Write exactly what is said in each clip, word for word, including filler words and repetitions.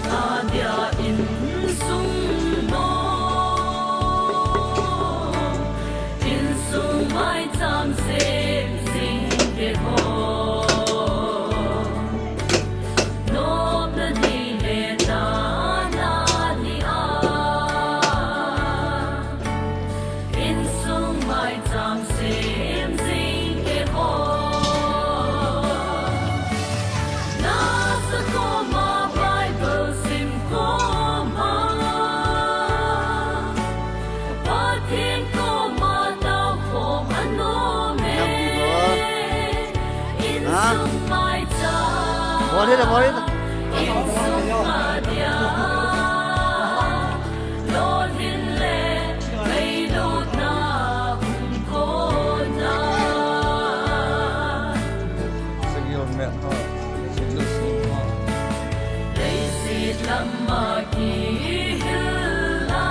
Adia insung nom, insung maicham sem jing keiho. Nomna ni le dana ni a, insung maicham sem jing keiho. Nasa koma Bible sim koma, Pathen koma tao khom anom e. Insung maicham, insung adia, lolhin le ngailutna hung kona. Leiset lama kihilna,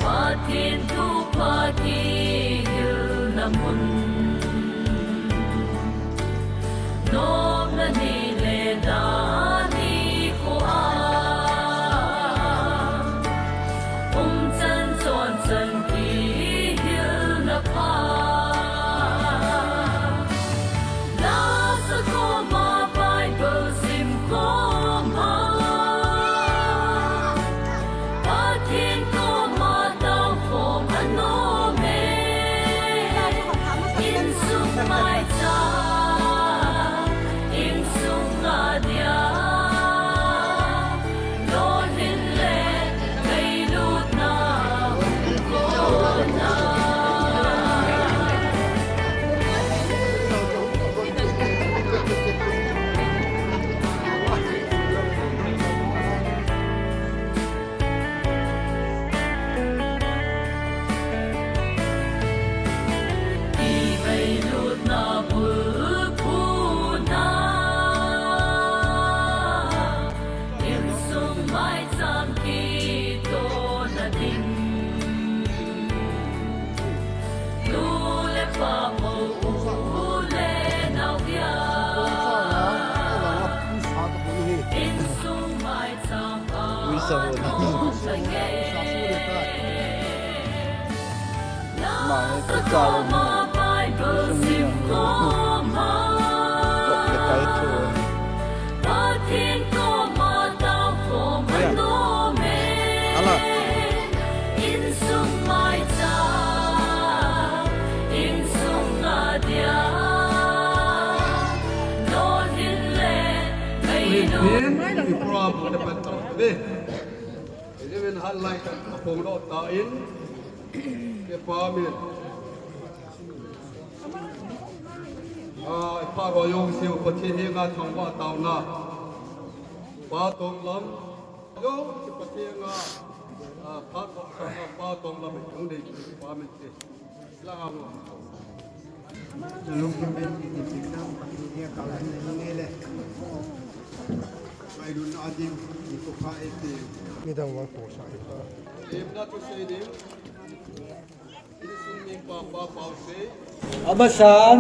Pathen thupha kihilna mun. Nomna ni le dana ni khoa, umchan chonchan kihilna pha. Nasa koma Bible sim koma, Pathen koma tao khom anom e. Insung maicham, insung adia, lolhin le ngailutna hung kona. Kingailutna bulphuhna, insung maicham kitona ding. Nu le pa, u le nao dia, insung maicham a, Bible sim koma, Pathen koma tao khom anom e. Insung maicham, insung adia, lolhin le ngailutna. Eleven half lai kan phong lo ta in. Ke pa min. Ah, pa ro yong siu Pathen henga thangvah taona. Pa tong lam. Yo, Pathen nga. Ah, pa tong lam, pa tong lam, yung dei, pa min te. Lang ang. Jalung kim ben ki ti ti sam, Pathen henga kalan ni le. Ngailutna ding, ni ko pha e te. Midang vang ko sa e ta. Em na tu sei ding. Amasan,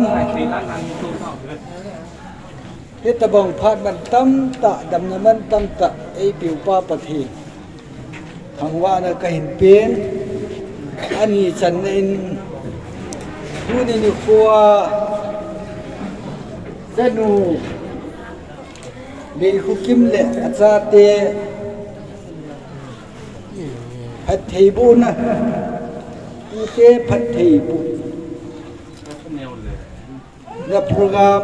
hitabang phat mantam tah, damna mantam tah eipeupa Pathen thangvahna kahin pen. Ani channa in, tuni nikhoa chanu Leikhukim le achate phattheibohna, tute phattheiboh na program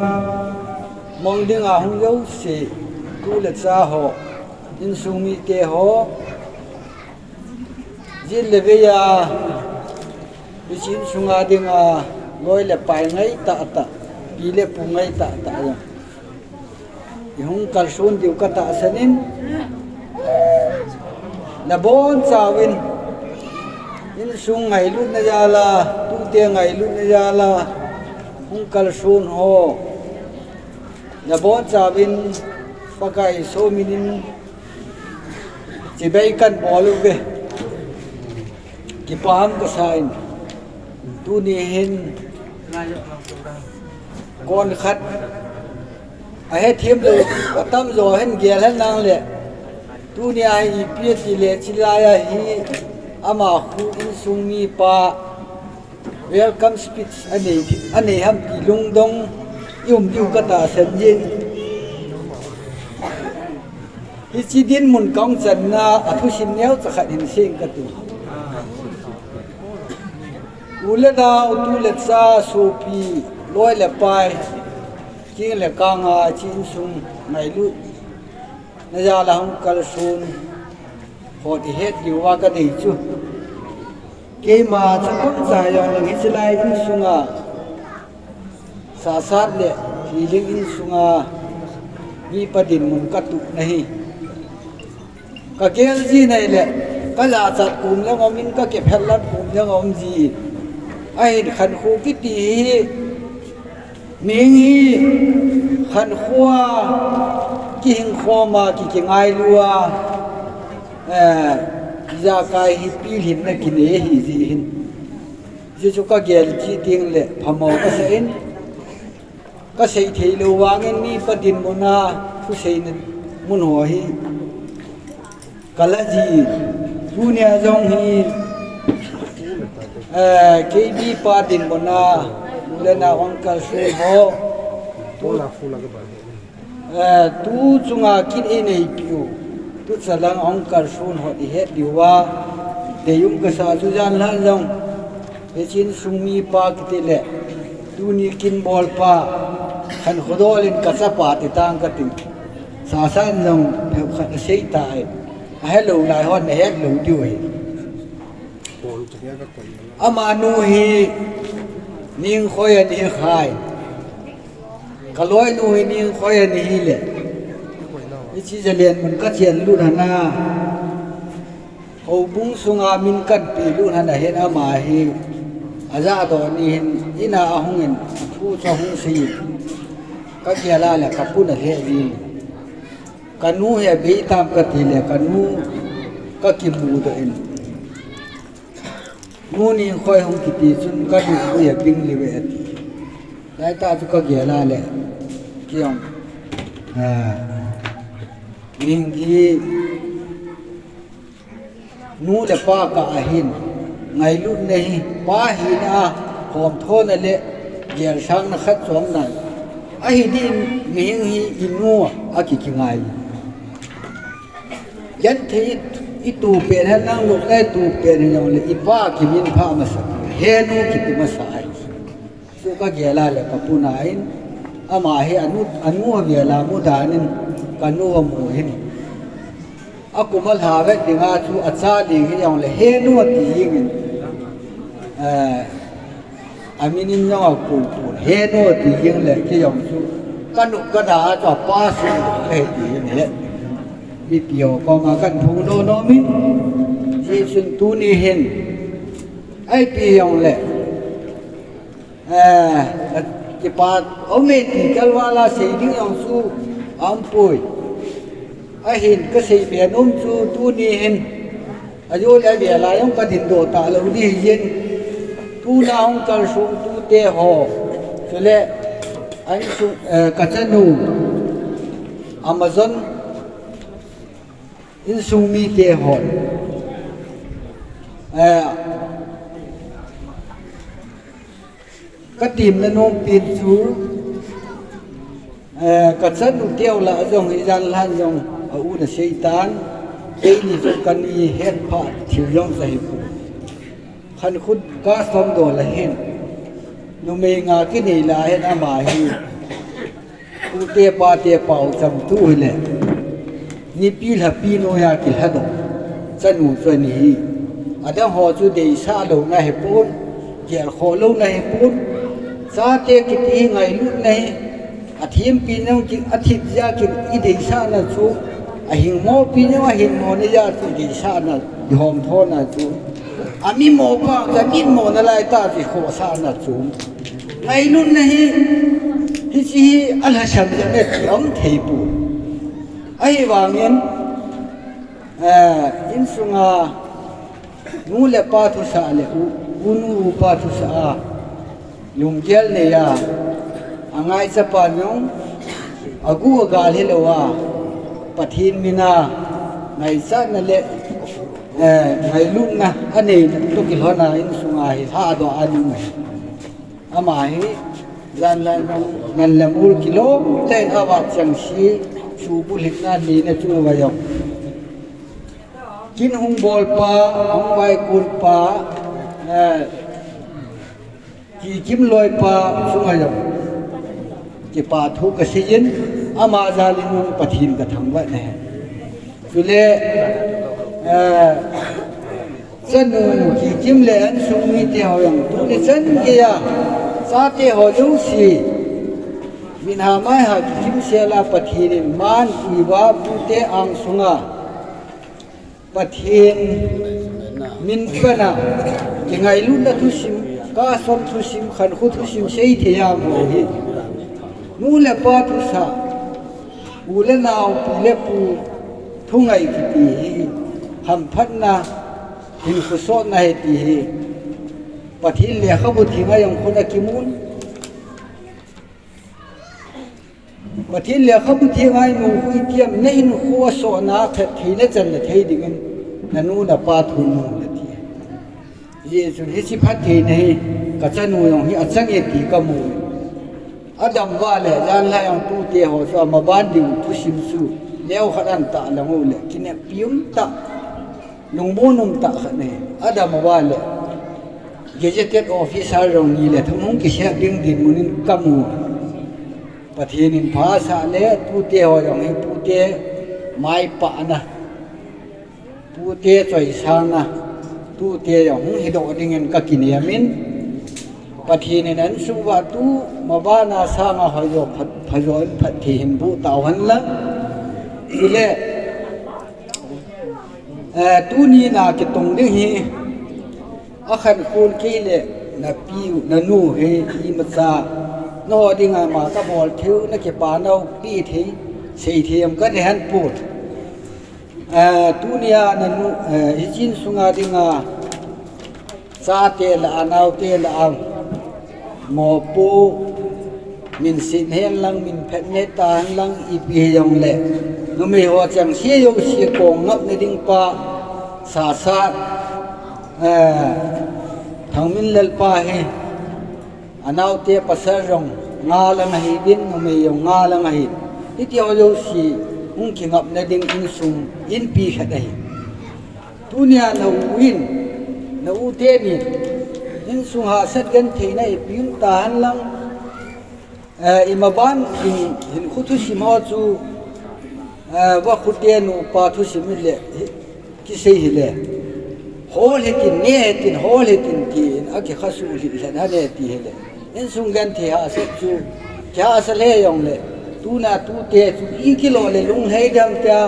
mang dinga hung jouse, tu le cha ho, insung mite ho, jin le veiya, hiche insunga dinga loi le pai ngai tahtah, pi le pu ngai tahtah jong ihung kalson diu katahsan in, nabonchauvin insung ngailutna jala, tute ngailutna jala hung kalson ho, nabonchauvin Pakai somin in chibai kanbol uve. Kipah ham kasan, tuni hin kon khat Ahethem lou, atamjo hin gel hen lang le. Tunia hi ipi ti le chilai a hi ama khu insung mipa welcome speech anei, anei ham ti lungdong i um diu ka tahsan jin. Hiche dinmun kong channa a thusim neocha khat hin seng ka ti. U le nao, tu le cha, sopi, loi le pai, ching le kang a, hiche insung ngailutna jal a hung kalson ho ti het diu va ka dei chu. Keima chapang cha jong lang hiche lai insunga Sasat le Hiling insunga mipa dinmun ka tuh na hi. Ka gel ji nai le, ka jachat kum jong um in, ka kiphellat kum jong um ji. Ahin khankho kiti hi, mihing hi khankho a, kihing khom a, ki, kingailu a, eh, ijakai hi pilhinna kinei ahi ji hin. Hiche chu ka gel ji teng le phamo ka sa in, ka sei thei lou vangin mipa dinmun a thuseina mun ho hi ka la ji. Tunia jong hi, eh, K B pa dinmun a, u le nao hung kalson ho, Eh, tu chunga kin eineipiu, tu chalang hung kalson ho i het diu va, deium ka sa chu jan lhan jong, hiche insung mipa kiti le, tuni kin bolpa, khankho dol in ka chapa ti tang ka ti. Sasat in jong phetkhat asei tai, ahelou lai hon ahet lou diu ahi. Amanu hi Ningkhoi ahi khai. Ka loinu hi Ningkhoi ahi le. Hiche Jalenmun ka chen lut hana. Houbung sunga min kan pe lut hana hin ama hi. Ajah doh ni hin ina ahung in, athu chu ahung sei in. Ka gel a le ka pun alheh ji. Ka nu hi abei tam ka ti le ka nu ka kimu doh in. Nu Ningkhoi hung kiti chun ka nu hi abing liu ve ati. Laitah chu ka gel a le. Kei jong. Ah. Ning hi nu le pa kah a hin ngailutna hi, pa hina a homthona le gelsangna khat chom nan. Ahi din mihing hi i nu a ki, kingai. Genthei i, i tupen hen lang lukna i tupen hen jong le i pa kiminpha masa. Henu kiti masa ahi. Chu ka gel a le ka pun a in, ama hi anu, anu avel a mu dan in ka nu amu hin. Akum alha vet ding a chu acha ding hi jong le henu ati jing in. Eh, amin in jong akou kou henu ati jing le kei jong chu ka nu ka da a chu apa si ka he ti jing le. Mipi ho koma kan phongdoh nom in. Hichun tuni hin. Ipi jong le. Eh, kipa, aume ti kalval a sei ding jong chu aumpoi. Ahin ka seibe nom chu tuni hin. Ajol avel a jong ka dindoh talou ding ahin. Tuna hung kalsong tute ho. Chule, a insung, eh, ka chanu. Amazon. Insung mite hon. Eh, ka temna nom pen chu, eh, ka chanu teu lah jong hi jan lhan jong a u na sei tan, keini chu ka ni het pha thil jong sa hi pu. Khan khut ka som do la hin. Numei nga kinei la hin ama hi. Tute pate pau cham tu hile. Nipi lhapi noiya kilhadoh. Chanu chu ani hi. Adang ho chu deisah louna hipon. Gelkhoh louna hipon. Chate kiti hi ngailutna hi. Athempi nung ki, athip jeh a ki, i deisahna chu. Ahingmopi nung ahingmo na jeh a chu i deisahna, i homthona chu. Amimo pa, ka mitmo nalai tah chu i khohsahna chu. Ngailutna hi, hiche hi alhasam jeh in ti um thei poi. Ahivangin, eh, insunga nu le pa thusah le u, unu upa thusah a, lunggel nei a, angaicha pa jong, Agu agal hilou a, Pathen mina ngaichatna le, eh, ngailutna aneina toh kilhona insunga hi lhadoh a nung ahi. Ama hi, jan le nung, ngan le mol kilom tah in ava chengse, subulhitna neina chu ava jong. Kin hung bolpa, hung vaikunpa, eh, Kikim loipa chunga jong kipa thu kasei in, ama jal in jong Pathen kathangvah e. Chule, eh, chanu Kikim le insung mite ho jong tuni chan geiya, chate ho jouse, min ha mai ha Kikim sela Pathen in man iva pute angsunga Pathen min pana, kingailutna thusim, kasom thusim, khankho thusim seithei a um hi. Nu le pa thusah, u le nao, pi le pu thungai kiti hi, hamphatna, hinkho sotna ahi ti hi. Pathen lekhabu theng a jong khun akimun. Pathen lekhabu theng a imu hu itiam, na hinkho a sotna phattheina channa thei dingin, nanu napa thu mu nati. Jesun hiche phattheina hi, kachanu jong hi achange ti kamu. Adam vale, janlhah jong tute ho chu amaban ding thusim chu, neokhat ahin tahlang u le, kineppi umtah. Lungmon umtah khat ahi. Adam avale, gazetted officer jong ni le thum hung kisem ding dinmun in kamu. Pathen in pha asah le, tute ho jong hi tute maipahna, tute choisangna, tute jong hung hidoh dingin kakinem in, Pathen in insung vahtu, mabana sanga hoijo phat, phajo in phatthei hin boh tauhen lang. Chule, Eh, tuni na kitong ding hi, akhankho kei le napiu, nanu hi, imacha, naho dinga ima kabol theiu, nakipa nau, pi thei, sei thei am kanei hih pon. Eh, tunia nanu, eh, hiche insunga dinga, chate lah a, naote lah a, mopo, min sih hen lang, min phat ne tahen lang, ipi hijongle, numei ho chengse jouse kong ngapna ding pa, Sasat, eh, Thangminlal pa hi, anaote pasal jong nga lang ahiuvin, numei jong nga lang ahi. Hiti ho jouse hung kingapna ding insung, inpi khat ahi. Tunia na u in, na u tenin, insung hahsat gentheina ipi um tahen lang, eh, imaban hin, hinkho thusim ho chu, eh, vakhu te nupa thusim hile, hi, kisei hile. Hol hitin, ne hitin, hol hitin tin, akikhasu lheh lheh hane ti hile. Insung genthei hahsat chu, kihahsa lheh jongle, tuna tute chu, ikilo le lunglhai dam tia,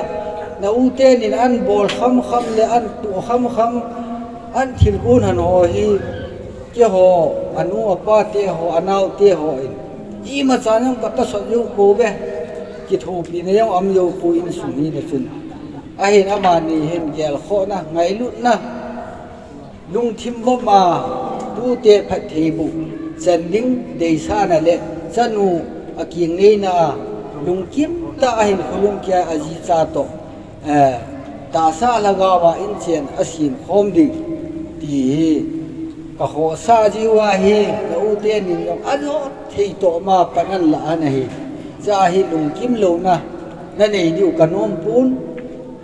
na u tenin ahin bol kham kham le, ahin toh kham kham, ahin thil gon han ho hi, keiho, anu apa te ho, anao te ho in, imacha jong katasot jou pouve, kithopina jong aum jou pou insung hina chun. Ahin amani hin gelkhohna, ngailutna, lungthim vop a, tute phatthei boh chan ding deisahna le, chanu akeng neina a, lungkim tah a hinkho lungkia ajicha toh, eh, tahsa lhagao a inchen asem khom ding, ti hi kakhohsah jiu ahi, na u tenin jong ajo thei toh ma pan ahin lah ahi. Cha hi lungkim louna nanei diu kanom pon,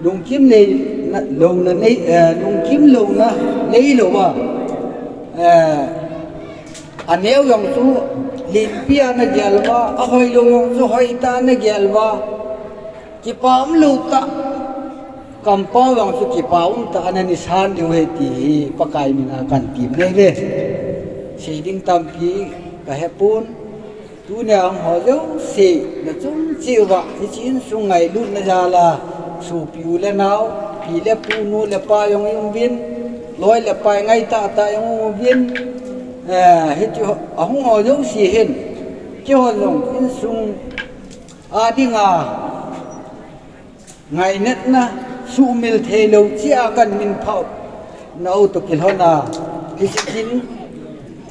lungkim nei, na, louna nei, eh, lungkim louna neilou a, eh, aneo jong chu lenpi a nagel uva, ahoilou jong chu hoitah a nagel uva, kipa umlou tah, kampao jong chu kipa umtah a nani san diu ahi ti hi Pakai mina kahin tem nei ve. Sei ding tampi kahe pon. Tunia hung ho jouse, nachung cheh uva, hiche insung ngailutna jal a, sopi u le nao, pi le pu, nu le pa jong ium uvin, loi le pai ngaitah tah jong ium uvin, eh, hiche ho, ahung ho jouse hin, keiho jong insung a dinga, ngainatna, sumil theilou cheh a kahin minphah u, nao toh kilhon a, hiche kin,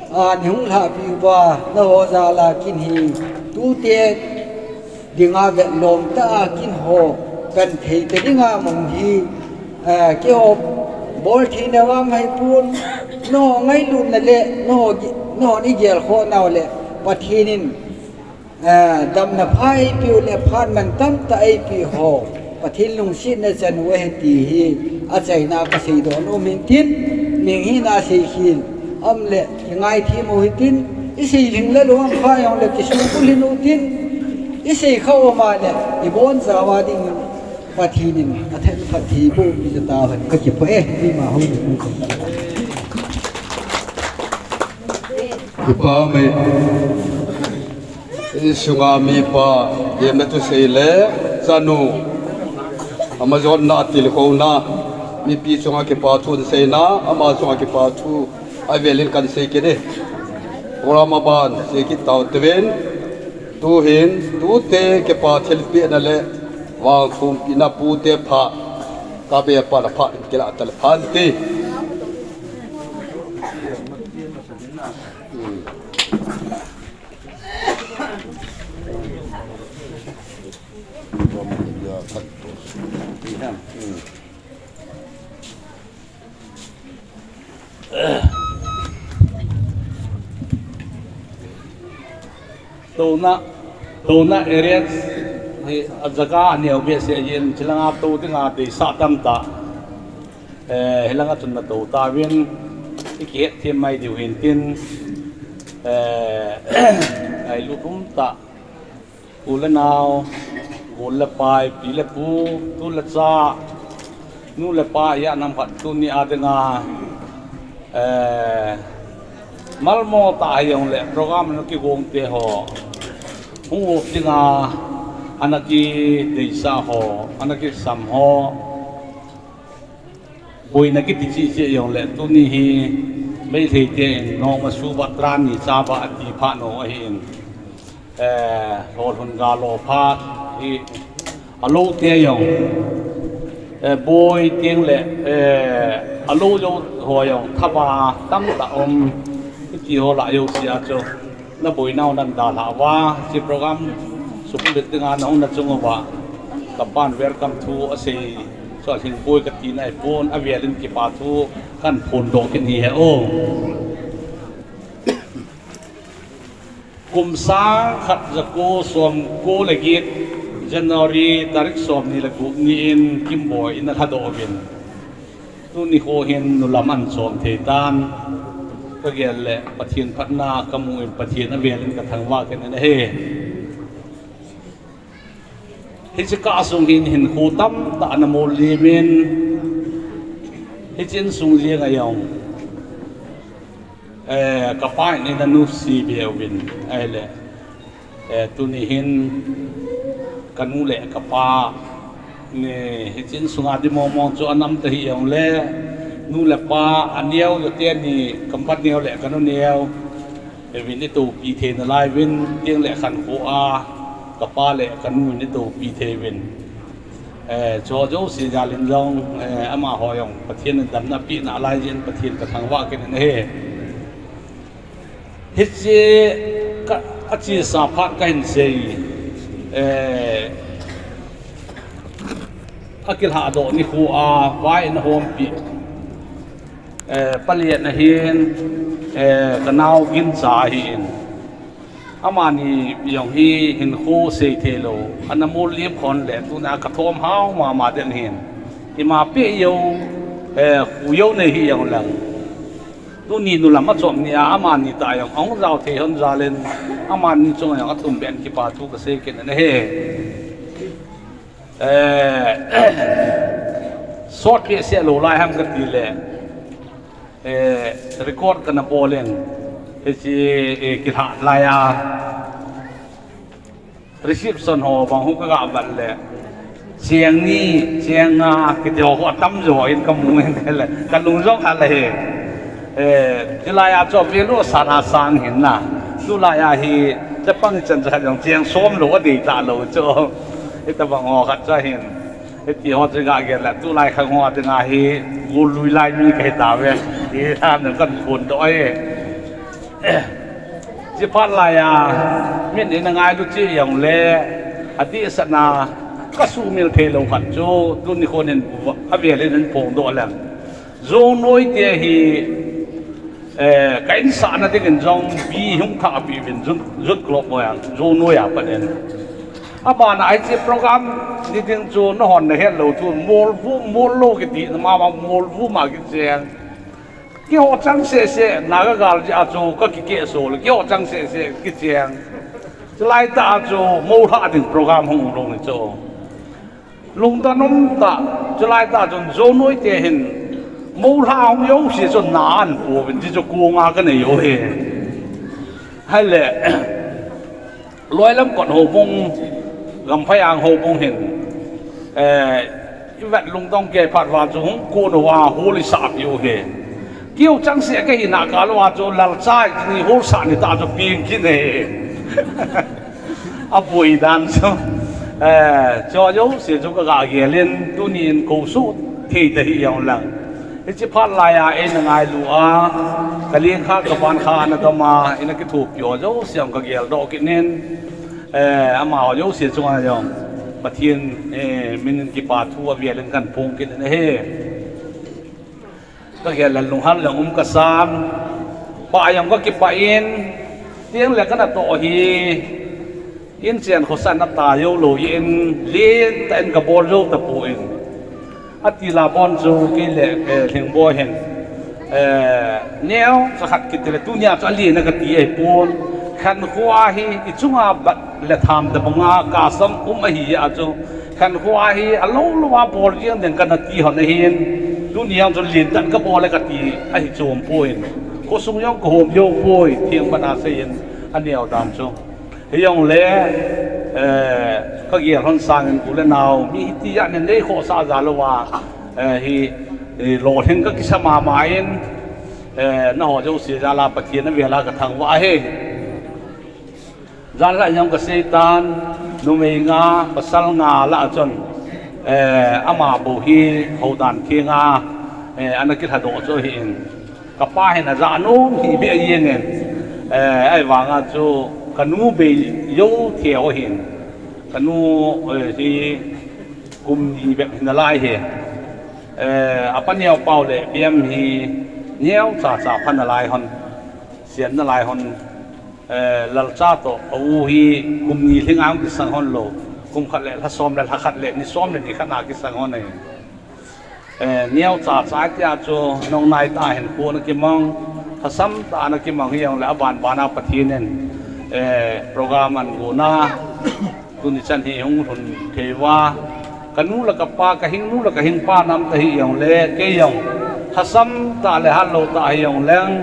a, nei hung lhahpi uva, nangho jal a kin hi, tute, dinga vetlom ta a kin ho kan thei ta dinga mong hi, eh, kiho bol theina vang hai pun, no ngailutna le no gi-, no ni gel kho nau le Pathen in, eh, damna pha eipiu le phat man tam ta eipi ho Pathen lungsetna chanu ahi ti hi achaina ka seidoh nom in tin, ming hina sei khin, am le kingai thim u hitin, i sei ling le luang kha jong le kisukul hin u tin, i sei kha u ma le i bon jawa ding Pathen in a thei phat thei bo pi ja ta ban ka kipah e, keima hou ni ku ko. Kipah me. Insunga mipa, yemna thusei le, chanu, ama jonna atilkhouna, mipi chunga kipa thu aseina, ama chunga kipa thu avelin kan sei kit e. Program aban sei kit tau tivin, tuhin, tute kipa thilpehna le, vangthumpina pute pha, ka be pa na pha, kila tal phan ti. Touna, touna area hi a jaga aneo behseh jin, chilanga tou dinga deisah tam ta. Eh, hilanga chun na tou tauvin, i kihet thim mai diu hin tin, eh, ngailut um ta. U le nao, gol le pai, pi le pu, tu le cha, nu le pa, ijat ham khat tuni a dinga, eh, malmo tah a hijong le program na kigong te ho, hung up dinga, ana kideisah ho, ana kisam ho, boina kiti cheh cheh jong le tuni hi Meitei te in noma suba tran ni chaba ati pha no ahin, eh, lolhun ga lo pha hi alo te jong, eh, boi teng le, eh, alo jo ho jong thaba tam ta um ti ho la jo sia chu. Na boinau nan dalha uva, hiche program sukbit dinga na hung na chung uva, ka pan welcome thu asei, so lhing boi ka tina ahipon, avelin kipa thu kan phondoh kit ni he o. Kum sang khat ja ko som ko le get, January tarik som ni le gup ni in Kimboi in alhadoh uvin. Tuni kho hin nulam ahin chom thei tan, ka gel le Pathen phatna ka mu in Pathen avelin ka thangvah kit in ahi. Hiche kah sung hin hinkho tamtah ana mol lim in, hiche insung jeng a jong, eh, ka pa in ana nusi be uvin, ahile, eh, tuni hin ka nu le ka pa ni, hiche insunga di mong mong chu anam ta hih jong le, nu le pa aneo jote ni, ka pa neo le ka nu neo, eh, vin i toupi thei nalai vin, teng le khankho a, ka pa le ka nu in i toupi thei vin. Eh, chu jouse jal in jong, eh, amaho jong Pathen in damna apeh nalai jeh in Pathen ka thangvah kit in ahi. Hiche ka, achesa phat kahin sei, eh, akilhahdoh nikho a, vai in ahompi, eh, palen ahin, eh, ka nao gincha ahin. Amani jong hi hinkho sei thei lou, ana mol lim khon le, tuna ka thom hao mama den hin. Ima pe jou, eh, khu jou nei hi jong lang. Tuni nulam achom ni a, amani tah jong ahung jao thei hon jal in, amani chunga jong atum ben kipa thu ka sei kit in ahi. Eh, sot behseh lou lai ham ka ti le, eh, record kana bol in, hiche, eh, kilhah lai a. Reception ho bang hu ka ga vat le, cheng ni, cheng nga, kiti ho atam jo in ka mu in le, ka lung jong hal ahi. Eh, chulai a chu value asang asang hin na. Chulai a hi, chapang chan cha jong cheng som lou adei talou chu. Hitabang ho khat cha hin. Hiti ho chu ga gel le, tulai khang ho dinga hi, gul lui lai mi kahi tauve. Hi than kan phondoh e. Chi phat lai a, min in angailu chi jong le, Adehsetna kasumil theilou khat chu tuni khon hin avel in hin phongdoh leng. Jou noi te hi, eh, ka insahna dingin jong bi hung thahpeh uvin, Youth, Youth Club mo jong, jou noi a pat in. Abana hiche program ni ding chu nahon nahet lou chu, molvu, mollou kiti, mama molvu ma kicheng. Keiho chang sese, Naga gal jeh a chu kakikehsol, keiho chang sese kicheng. Chulai tah a chu moulhah ding program hung um lou ni chu. Lungdon um tah, chulai tah chun jou noi te hin moulhah hung jouse chu na ahin pouvin, ti chu konga kanei u ahi. Ahile, Loilam kot houbung, Gamphaiang houbung hin, eh, ivet lungdong kei phat uva chu hung kon uva hol isahpeh u ahi. Keiho chang sese kahina kah uva chu lalchai tini holsah ni tah chu peng kit e. Aboi dan chu, eh, chu jouse chu kaga gel in, tunin kou suh thei ta hih jongleng, hiche phat laiya eina ngailu a, kalengkha kabankha ana dom a, ina kithopi ho jouse jong kageldoh kit in, eh, amaho jouse chunga jong Pathen, eh, min in kipa thu avel in kahin phong kit in ahi. Kagel le lunghang jong um kasan, pah jong kakipah in, tengle kanatoh hi, inchen khosan ata joulou jeh in, lentah in kabol jou tapon. Atila bon chu kei le, eh, Lhingboi hin, eh, neocha khat kitile tunia chu alen a kati ahipon. Khankho a hi ichunga bat le tham tobanga kasam um ahi a chu, khankho a hi alou lou a bol jeng ding kana ti lhon ahin, tuni jong chu lentah in kabol e kati ahi chompon. Khosung jong kahom joupoi, theng bana seiyin aneo dan chu. Hijongle, eh, kagel lhon sangin u le nao, mi hiti jat in neikhohsah jal uva, eh, hi, eh, lolhing kakisa mama in, eh, nangho jouse jal a Pathen avela kathangvah ahi. Janhi jong kaseitan, numei nga, pasal nga lah a chun, eh, ama bou hi houdan thenga, eh, ana kilhadoh chu ahin. Kapa hin ajah nom hih beh jengin, eh, ahivanga chu kanu bei jou thei ahin. Kanu, eh, hi kum ni bep hinalai ahi. Eh, apa neopa u le Piam hi neocha cha pha nalai lhon, sen nalai lhon, eh, lalcha toh a u hi kum ni lhinga kisang lhon lou, kum khat le lha som le lha khat le ni som le ni khat a kisang lhon ahi. Eh, neocha cha tia chu nongnai tah a hinkho ana kimang, lhasam tah ana kimang hijongle aban bana Pathen in, eh, program ahin gona, tuni chan hi hung lhun thei uva, kanu le kapa, kahingnu le kahingpa nam ta hijongle, kei jong lhasam tah le hatlou tah hijongleng,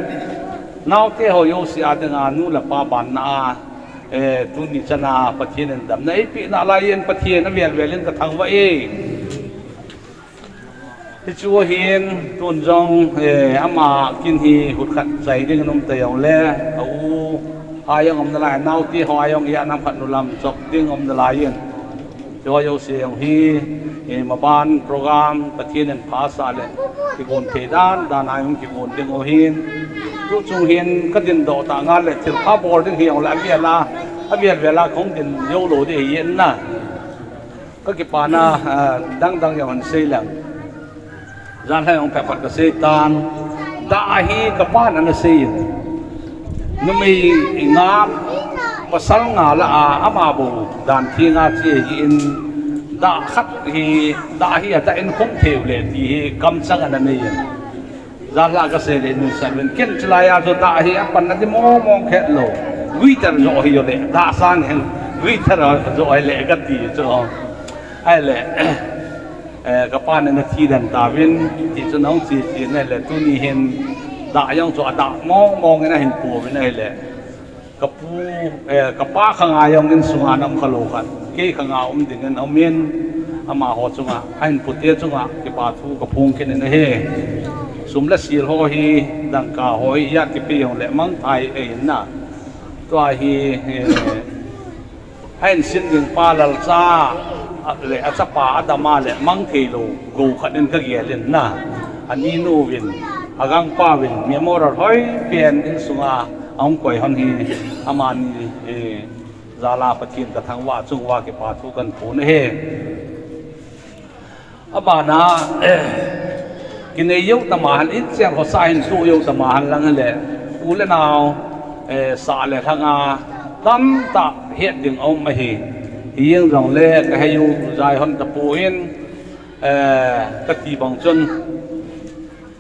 naote ho jouse a dinga nu le pa banna a, eh, tuni chan a Pathen in damna eipeh nalai in Pathen avel vel in kathangvah e. Hichu ahin, tun jong, eh, ama kin hi hutkhat chai ding in um ta jongle, a u a jong um nalai, naote ho a jong hi anam khat nu lam chop ding um nalai in. Hiho jouse jong hi, eh, maban program Pathen in phasah le kigon thei dan dan a jong kigon ding u ahin. Tu chung hin kadindoh tah ngal le thilpha bol ding hijongle avel a, avel vel a kahung din joulou ding ahi in na. Kakipana, ah, dang dang jong hin sei leng. Janhi jong phabep khat kaseitan. Dah hi kapan ana sei in. Numei nga, pasal nga lah a, ama bou dan thenga che ahin. Dah khat hi, dah hi adah in khum thei u le ti hi kamchang ana nei in. Janhi kasei le nuisat uvin, ken chulai a chu dah hi apanna ding mong mong khet lou. Guitar joh hi jole, dah sang hin guitar joh hile kati chu. Ahile, eh, kapan ana thi den tauvin, ti chu nahung che che in ahile, tuni hin dah jong chu adah mong mong in ahin pouvin ahile. Kapu, eh, kapa khanga jong insunga ana um khalou khat, kei khanga um dingin aumin, amaho chunga, ahinpute chunga kipa thu kaphong kit in ahi. Sum le sil ho hi, dangka ho hi, ijat kipe jongle mangthah ahi in na. Tua hi, eh, ahin sin ding pa lalcha le achapa adama le mangthei lou gou khat in kagel in na. Aninu vin, agangpa vin, memorial hoi pen insunga ahung koi lhon hi, amani, eh, Jal a Pathen kathangvah chunga kipa thu kaphong ahi. Abana, eh, kinei jou tama hen, inchen khosa hin tu jou tama hen lang le, u le nao, eh, sah le lhanga tamtah het ding aum ahi. Hijeng jongle kahei u jai hon tapon, eh, kati bang chun,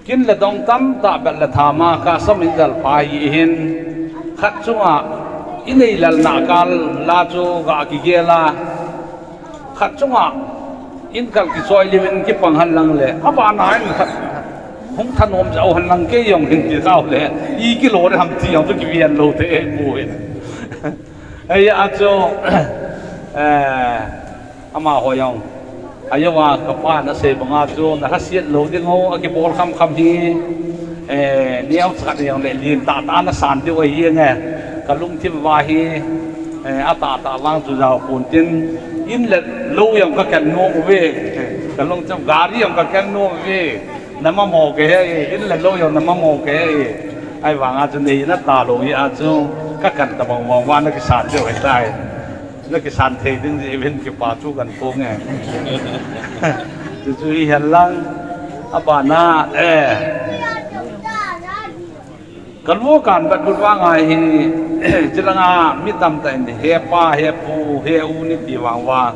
kin le dong tamtah bel le thama ka samin jal pha hi hin, khat chunga inei lelna kal la chu ga kigel a, khat chunga in kal kichoi limin kipang hen lang le, abana in khat hung thanom jou hen lang kei jong hin ti kau le, i kilo le ham ti jong chu kiven lou te e pu hin. Ei a chu, eh, amaho jong. Ajouva kapa nasei banga chu nahasiat lou ding ho, akibol kham kham hi, eh, neocha khat jong le lin tah tah nasan diu ahi nge. Kalungthim uva hi, eh, atah tah vang chu jao pon tin, in le lou jong kaken nom uve. Kalungthim gari jong kaken nom uve. Namamo kahe, in le lou jong namamo kahe. Ahivanga chu nei nata lou hi a chu kaken tabang bang uva nakisan diu ahitai. Nakisan thei ding jeh uvin kipa thu kaphong e. Chuchu hi hen lang, abana, eh, kalu kan bat lut vang a hi, chulanga mi tamtah in he pa, he pu, he u nati vang uva,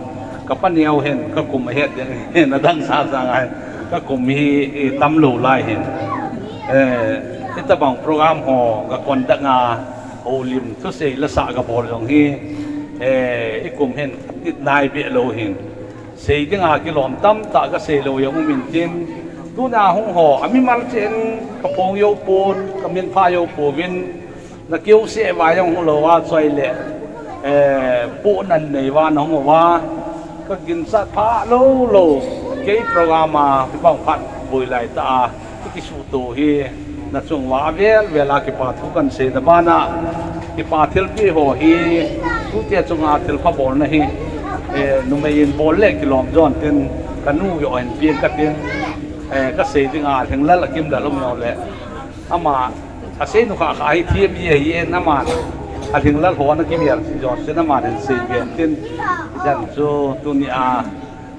kapa neo hin, kakum ahet ding, nadang sasa ngai, kakum hi, eh, tam lou lai hin. Eh, hitabang program ho, kaconduct a, houlim thusei lasah kabol jong hi, eh, ikum hin, it nai be lou hin. Sei dinga kilom tamtah kasei lou jong um intin, tuna hung ho, amimal cheh in kaphong jou pon, kaminphah jou pouvin, nakeu seh uva jong hung lou a choi le, eh, pohna nei uva nahung uva, kaginchat pha lou lou, kei program a, hibang phat boi lai tah a, Kisuto hi nachung uva avel vel a kipa thu kahin sei na bana, kipa thilpeh ho hi, tute chunga thilpha bolna hi, eh, numei in bol le kilom jon tin, kanu jong hin peng katin, eh, kasei dinga Lhinglal Akimlal um jong le, ama asei nu kha kha hi thiem ji ahi in, ama Lhinglal ho ana kimel si jon sin ama hin sei ve tin, jan chu tuni a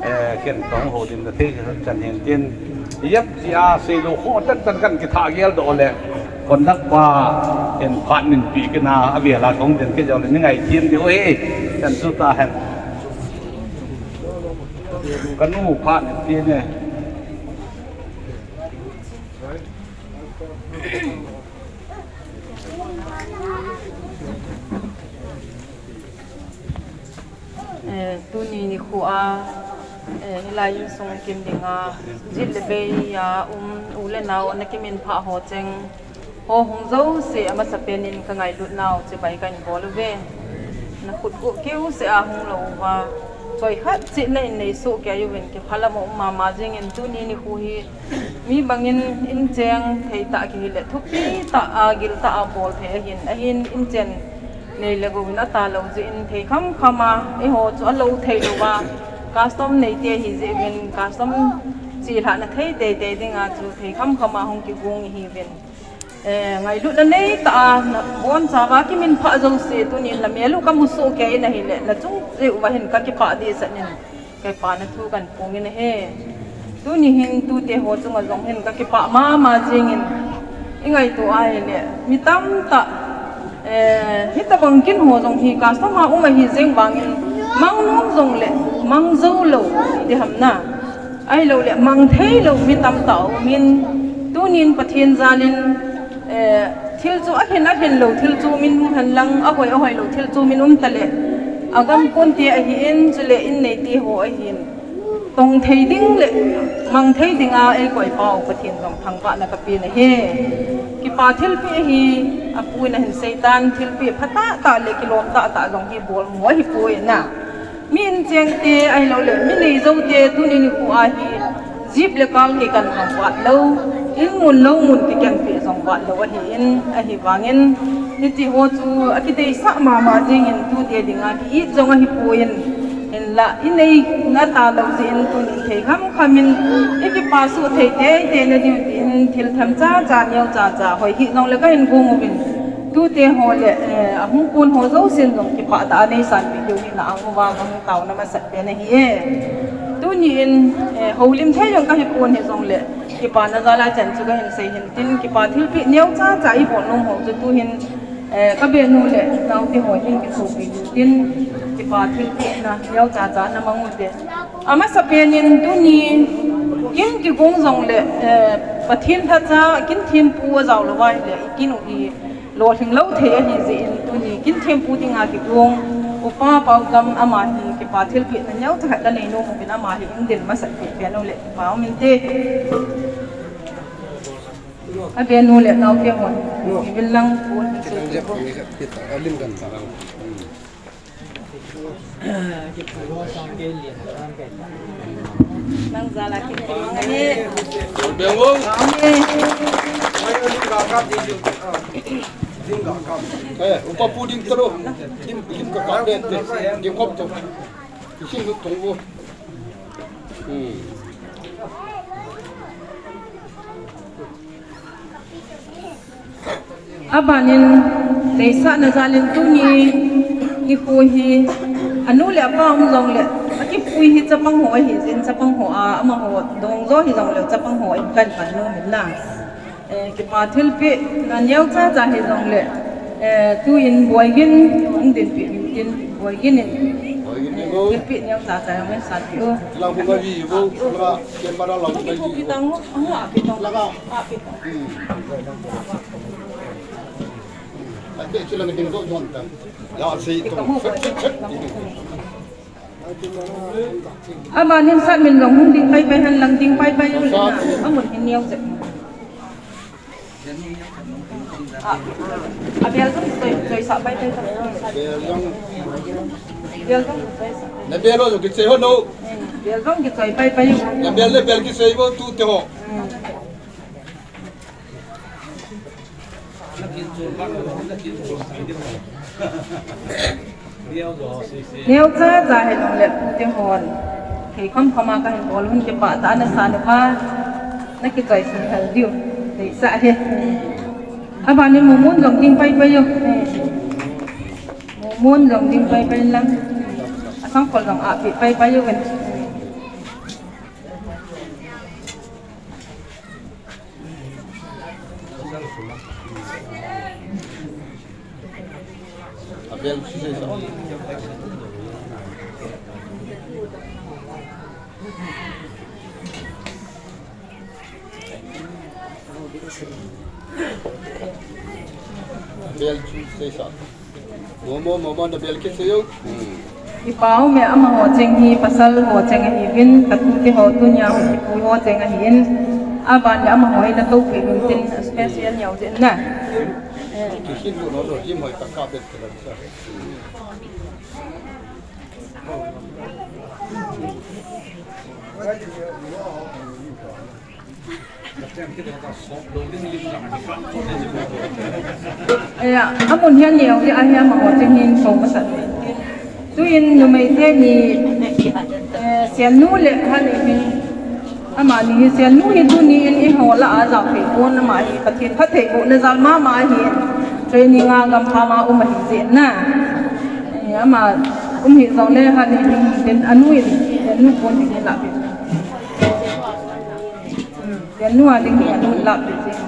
Eh, ken kahung houlimna thei chan hin tin. Ijat tia seilou kho tan tan kahin kitha gel doh le. Conduct pa, ken phat nin pi kina, avel a kahung den kit jong le, nei ngai thiem diu ahi. Chan chu tahen. Kanu phat nin pi ne. Eh, tuni nikho a, eh, hilai insung kim dinga, jit le bei a um, u le nao ana kiminphah ho cheng, ho hung jouse amasapen in kangailut nau chibai kahin bol uve. Nakhut guh keu seh a hung lou uva, choi khat cheh nahin nei soh kei uvin, kiphalam a um mama jingin tuni nikho hi, Mi bangin inchen thei tah kihile thupi tah a, gil tah a bol thei ahin, ahin inchen nei le gou in ata lou jeh in thei kham kham a, eiho chu alou thei louva, custom neite ahi jeh uvin, custom chelhahna thei teitei dinga chu thei kham kham a hung kigong ihiuvin. Eh, ngailutna nei tah a, nabonchauva kiminphah jouse, tunin namel u kamu soh kei in ahile, nachung jeh uva hin kakipah dehset in. Kei pa na thu kahin phongin ahi. Tuni hin tute ho chunga jong hin kakipah mama jingin. Ingaito ahile, mi tamtah, eh, hitabang kin ho jong hi custom a um ahi jeng vangin, mang nom jong le, mang jou lou, ti ham na. Ahilou le, mang thei lou mi tamtah aumin, tunin Pathen jalin, Eh, thil chu ahin ahin lou, thil chu min um hen lang, ahoi ahoi lou, thil chu min um tale. Agam konte ahin, chule in neite ho ahin. Tong thei ding le, mang thei dinga eikoi pau, Pathen jong thangvahna kapen ahi. Kipa thilpeh hi, apuin ahin seitan, thilpeh phatah tah le, kilom tah tah jong hi bol mo ahipoi na. Mi inchengte ahilou le, mi neijoute tuni nikho a hi, jeep le car kikan jong vat lou, in mun lou mun kikan peh jong vat lou ahin, ahivangin, hiti ho chu akideisah mama jingin tute dinga ki-it jong ahipoi, hinla, inei nata lou jeh in tuni thei kham khamin, ikipa soh thei teitei nadiu tin, thil themcha cha, neocha cha, hoi hih jong le kahin gong uvin. Tute ho le, eh, ahung kon ho jousen jong kipah tah a neisanpeh diu hi na ang uva kahung taona masat pen ahi e. Tuni in, eh, houlim thei jong kahi pon hijongle, kipana jal a chan chu kahin sei hin tin, kipa thilpeh neocha cha ibol nom ho chu tuhin, eh, kabenu le naote ho hin kithopi tin, kipa thilpehna neocha cha na mang ute. Amasapen in tuni kin kigong jongle, eh, Pathen lhacha kin thempu ajao louva ahile, i kin u hi lolhing lou thei ahi jeh in tuni kin thempu dinga kigong Upa Paokam ama hi kipa thilpehna neocha khat kanei nom uvin ama hi eidil masat peh pen u le kipa um inte. Abenu le naote hon. Ivil lang pon. Nang jal a kin kimang ahi. Beng o. Bang ahi. Eh, upa pu ding talo. Lim, lim kakap den te. Ding khop to. Kisin lut tong o. Hmm. Abanin, deisahna jal in tuni nikho hi, anu le apa um jongle, akipui hi chapang ho ahi jeh in chapang ho a, amaho dong jo hijongle chapang ho in kahin pan nom in na. Eh, kipa thilpehna neocha cha hijongle, eh, tuin Boigin, hung dinpeh in tin, Boigin in, eh, thilpeh neocha cha jong in sanpeh u. Lang hung ahi vo, la, camera lang hung ahi vo. Kitang, anu a kitang. Laga. Abanin sat min jong hung ding paipai hen lang ding paipai u le na. Amun hin neo jep. A, a bel jong choi, choi sah paipai ta. Bel jong. Bel jong choi sah. Na bel jong kichoi ho no. Bel jong kichoi paipai u. Na bel le bel kichoi bo tute ho. Hmm. Neocha cha hijongle tute hon. Thei kham kham a kahin bol u hin kipah tah a nasa nau pha. Nakichoi sun hel diu. Deisah e. Abanin mumun jong ding paipai u. Mumun jong ding paipai lang. Asangkhol jong apeh paipai u. Bel chu sei sa. Momo, momo, na bel kit sei o. Hmm. Kipa um e, amaho cheng hi pasal ho cheng ahiuvin, katute ho tunia hung kipui ho cheng ahin. Aban le amaho hi natoupeh uvin tin, special neo jeh in na. Kisin lo lo lo, jim hoi ka ka bel ke la sa. Aya, amun hian neo hi ahi, amaho cheng hin so masat. Tuin numei teni, eh, Siannu le Hanhing, amani hi Siannu hi tuni in eiho lah a jao thei pon, ama hi Pathen phattheibohna jal mama ahi, training a gampam a um ahi jeh in na. Eh, ama um hijongle Hanhing in anu in, Siannu pon in lah peh. Siannu a ding hi anu lah peh jeng.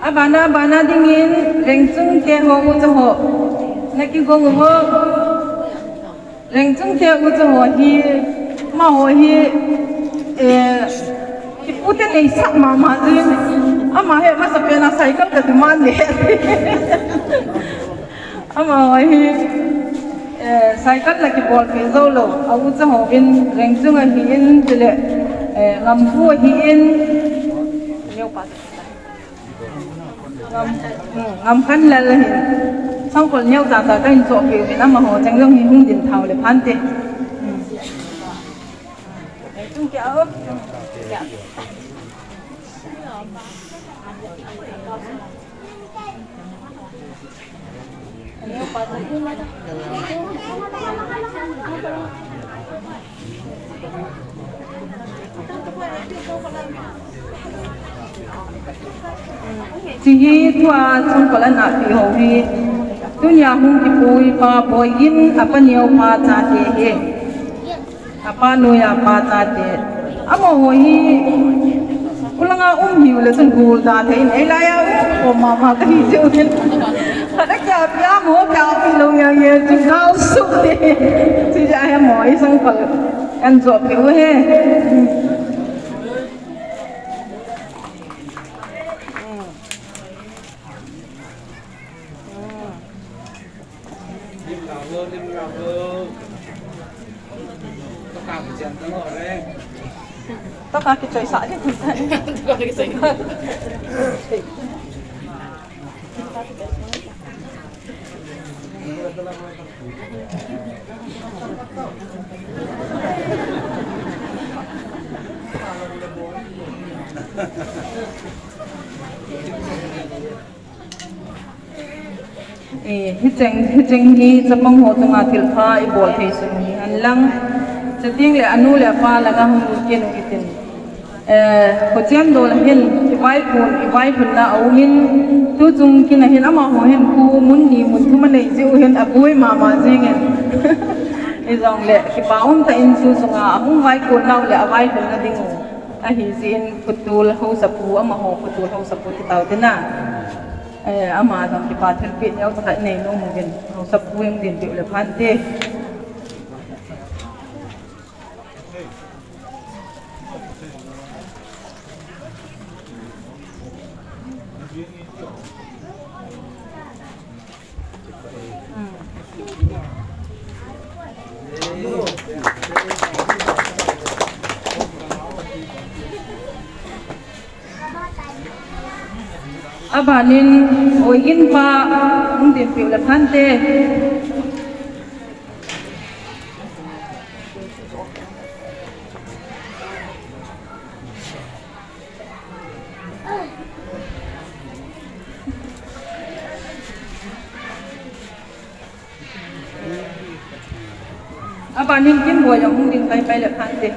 Abana, abana dingin, Rengchung te ho, ucha ho. Nakigong uvo. Rengchung te ucha ho hi, amaho hi, eh, kipute neisah mama jin. Ama hi amasapen a cycle ka demand e. Amaho hi, eh, cycle la kibolpeh jou lou. A ucha hovin, Rengchung ahin, chule, eh, Ngampu ahin. Neo pa. Ngam, hmm, Ngamkhanlal ahin. Sangkhol neo tata kahin chohpeh uvin, amaho cheng jong hi hung ding thau le phante. Hmm. Tung kia o. Kia. Hiche hi tua chungkol a napi ho hi. Tunia hung kipui pa Boigin, apa Neo pa chate hi. Apa Neo a pa chate. Amaho hi. Khulanga um hiu le chun gul ta thei in, ei laiya um khom mama kahi jeh in. Khat a kihoupi a, amaho kihoupi lou nge nge chu gao suh te. Chuti a hi amaho hi sangkol kan jop peh u hi. Toka kichoi sah ding. Toka kichoi. Eh, hicheng, hicheng hi chapang ho chunga thilpha ibol thei sung hi hen lang. Chuteng le anu le apa langa hung lut kit u hitin. Eh, Khochemdol hin, ivaipun, ivailhunna aumin, tuchung kin a hin amaho hin, khu mun ni mun thum anei jeh u hin, aboi mama jeng in. Hijongle, kipa umtah in tuchunga, ahung vaikon nau le, availhunna ding u. Ahi jeh in, khutol haosapu, amaho khutol haosapu ti tau te na. Eh, ama jong kipa thilpeh neocha khat nei nom uvin, haosapu jong dinpeh u le phante. Abanin, Boigin pa, hung dinpeh u le phante. Abanin Kinboi jong hung ding paipai le phante.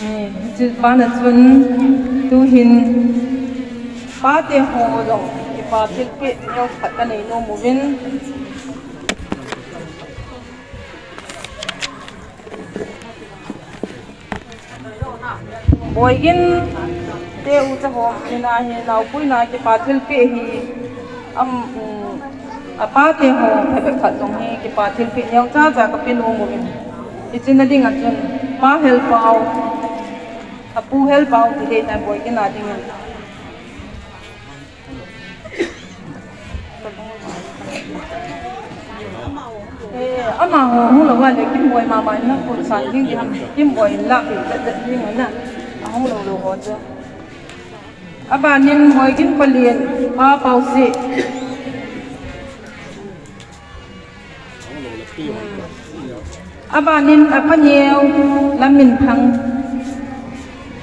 Eh, hiche bana chun tuhin pate ho jong kipa thilpeh neocha khat kanei nom uvin. Boigin te ucha ho, hina hi naopuina kipa thilpeh hi, am, um, apate ho, phabep khat jong hi kipa thilpeh neocha cha kape nom uvin. Hiche na dinga chun, Pa Helpao, Apu Helpao ti dei tai Boigin a dingin. Eh, amaho hung lou va le Kinboi mama in na pulsan ding ding ham, Kinboi in la pi tet tet ding na. Ahung lou lou ho chu. Abanin Boigin palen, Pa Paosi. Abanin apa neo Lamminthang.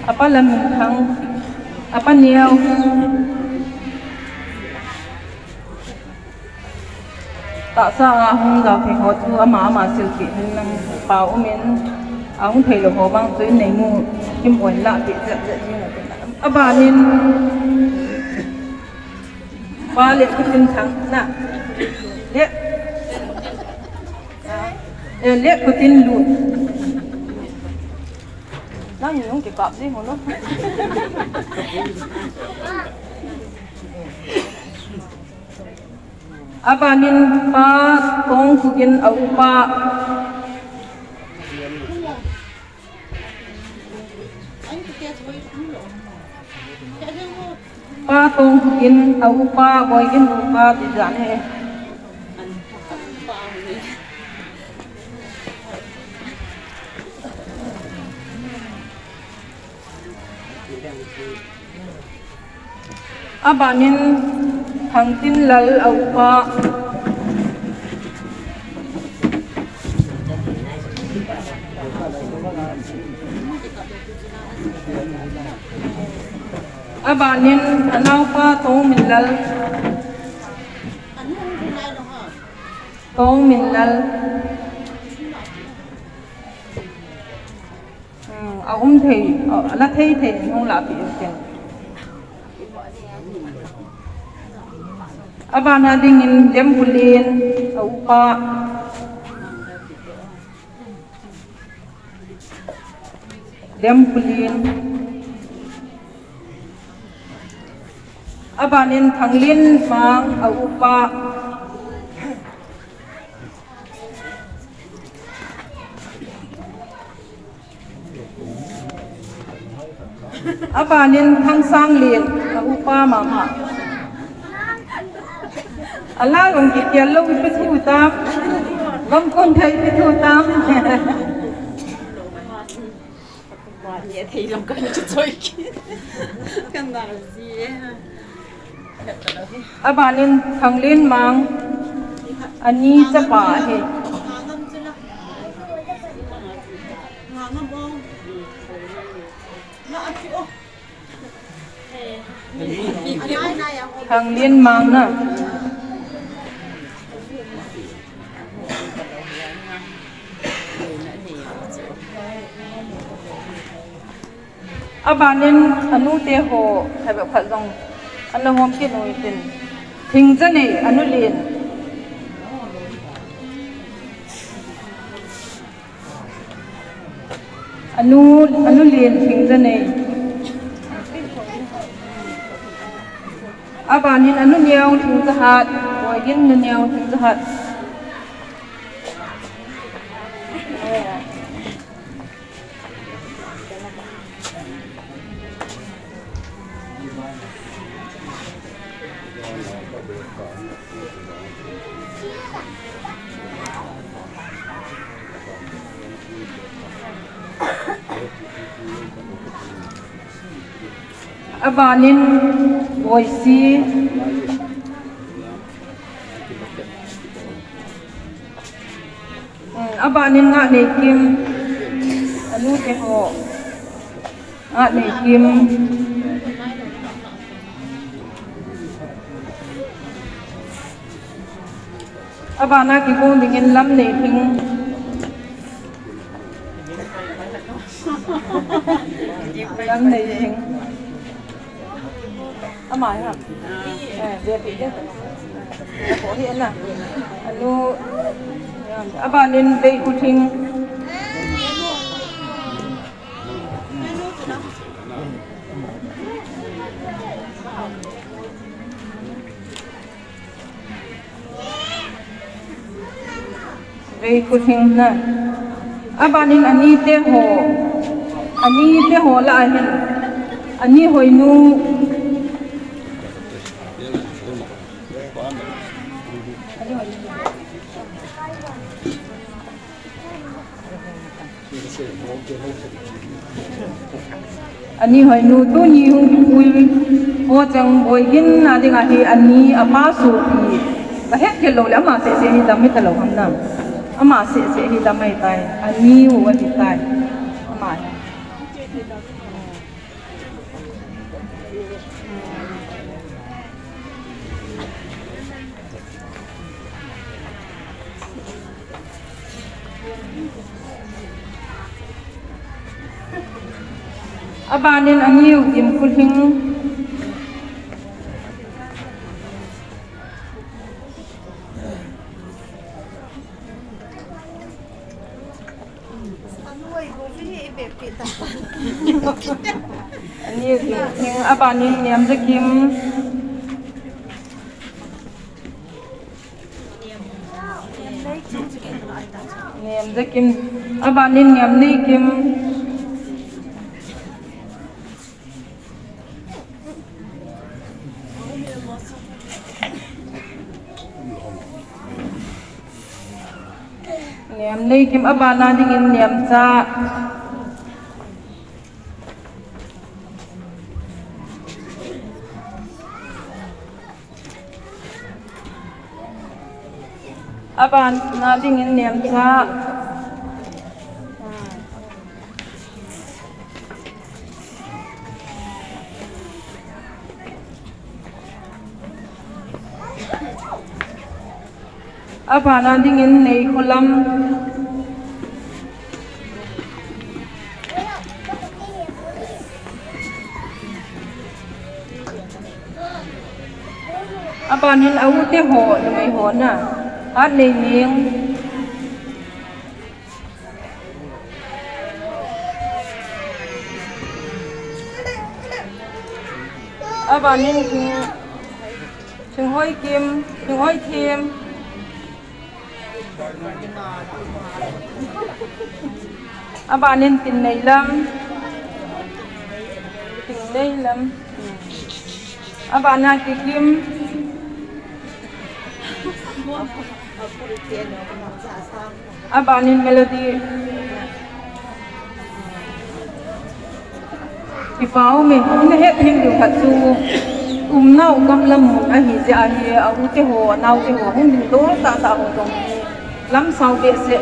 Apa Lamminthang. Apa neo. Tahsa a hung jao thei ho chu ama ama silpeh hin lang pao umin. Ahung thei lou ho vang chu in neinu Kinboi in la pi tet tet ding na. Abanin Pa Letkhotinthang na. Le. Eh, Letkhotinlut. Nang nung kikap ji ho no. Abanin Pa Tongkhotin a upa. Pa Tongkhotin a upa, Boigin upa, ti jan hi. Abanin Thangtinlal a upa. Abanin anaopa Tongminlal. Tongminlal. Hmm, a um thei, a, a la thei thei in hung lahpeh u tin. Abana dingin Lemhulen a upa. Lemhulen. Abanin Thanglenmang a upa. Abanin Thangsanglien a upa mama. Ala gong kikhel lou ipi thu tam. Gom kon thei ipi thu tam. Wa, ni thei lou kan chu choi ki. Kan na ji. Abanin Thanglenmang ani chapa ahi. Thanglenmang na. Abanin anu te ho, hebe khat jong ana hom kit u hitin. Thingjanei, anu lien. Anu, anu lien Thingjanei. Abanin anu neo Thingjahat, Boigin nu neo Thingjahat. Abanin Boisi. Hmm, abanin Ngahneikim. Anu te ho. Ngahneikim. Abana kigong dingin Lamneihing. Lamneihing. Ama hi ha. Eh, dia pi dia. Ko hi na. Anu, abanin Veikhuthing. Veikhuthing na. Abanin ani te ho. Ani te ho lah a hin. Ani Hoinu. Ani Hoinu tuni hung kipui. Ho chang Boigin a ding ahi ani apa sopi. Ka het kit lou le ama seh seh hi dam hi ta lou ham na. Ama seh seh hi dam ahi tai. Ani u ahi tai. Ama hi. Abanin ani u Dimkhuthing. Ani u Dimkhuthing, abanin Niamjakim. Niamjakim, abanin Niamneikim. Niamneikim, abana dingin Niamcha. Abana dingin Nemcha. Abana dingin Neikholam. Abanin a u te ho, numei ho na. Hatneining. Abanin Thing, Thinghoikim, Thinghoithim. Abanin Tinneilam, Tinneilam. Abana Kikim. Abanin Melody. Kipa ume, ina het ding diu khat chu, umnau gamlam mun ahi jeh ahi, a u te ho, a nau te ho, hung ding dol tah tah ho jong hi, lamsao behseh,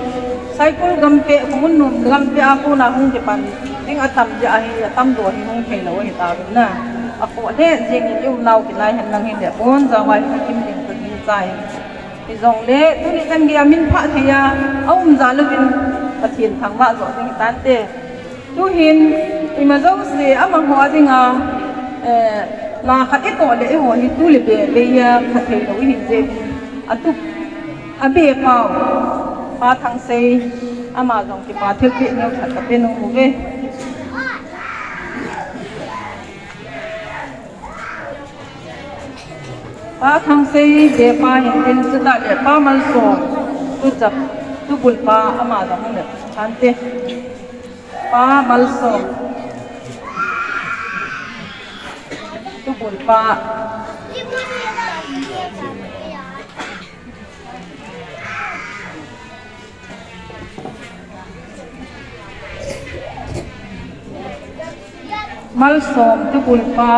Saikul gam peh, Khomunnom gam peh a kona hung kipan ding atam jeh ahi, atam jo hi hung thei lou ahi tauvin na. Akhoh lheh jeng in i umnau kinai hen lang hile, bon jao a hi kikim ding ka gingchai. Hijongle, tuni chan gei a min phah thei a, a um jal uvin Pathen thangvah joh ding hitante. Tuhin, ima jouse, amaho a dinga, eh, na khat i toh le eiho hi tu le be, be a khat thei lou i hin jeh in. A tup, a be pau, Pa Thangsei, ama jong kipa thilpeh neo khat ka pe nom uve. Pa Thangsei, be pa hin tin, chutah le Pa Malsom, tu chap, tu bul pa, ama jong le, ante. Pa Malsom, tu bul pa. Malsom tu bul pa,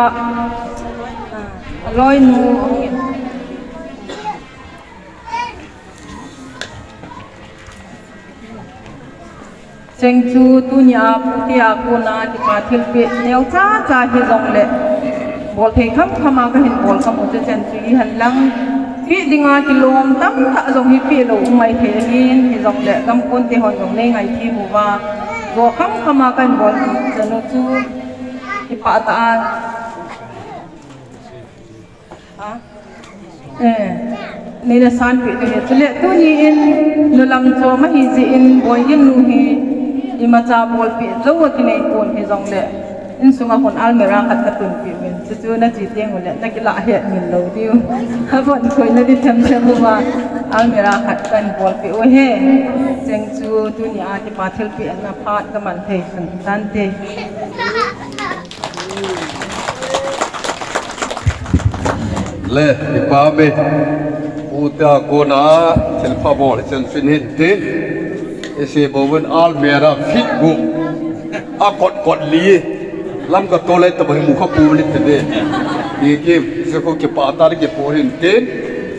a loinu. Cheng chu tunia pute a kona kipa thilpeh neo cha cha hijongle, bol thei kham kham a kahin bol kham u chu chen chu ihen lang. Peh dinga kilom tamtah jong hi peh lou um maithei ahin, hijongle gam konte hon jong nei ngai thei uva. Bol kham kham a kahin bol chen u chu kipah tah a. Ha? Eh, neina sanpeh diu ahi. Chule tuni in nulam chom ahi jeh in Boigin nu hi imacha bolpeh jou a kinei pon hijongle, insunga hon almirah khat katunpeh uvin. Chuchu nache teng ule nakilah het min lou diu. Abon koi nadi them them uva almirah khat kahin bolpeh u ahi. Cheng chu tunia kipa thilpeh na phat kaman thei sun tante. Le, kipa ume. Pute a kona thilpha bol hi chan chin hin tin. Isi bovin almirah fit bu. A kot kot li. Lamka tolai taba hi mukha pu li te de. Ki ki, isi ko kipa ta kipu hin tin.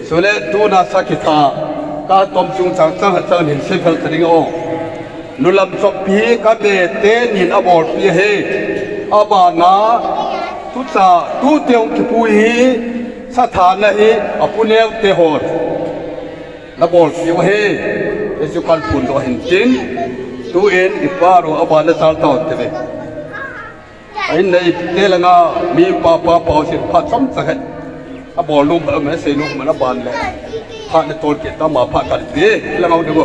Chule tuna sa kitha. Katom chung chang chang chang hin se phel ta ding o. Nulam choppeh hi kabe tenin abolpeh ahi. Abana tucha, tute hung kipui hi sathana hi apu neo te hon nabolpeh u ahi. Hichu kahin phondoh hin tin. Tuin ipa ro abana chal tao te ve. Ahin nei te langa mi pa pa pa sin phat chomcha khat. Abol nom ba me sei nom ma na ban le. Phat na tol ke ta ma phat kal pe. Langa u de go.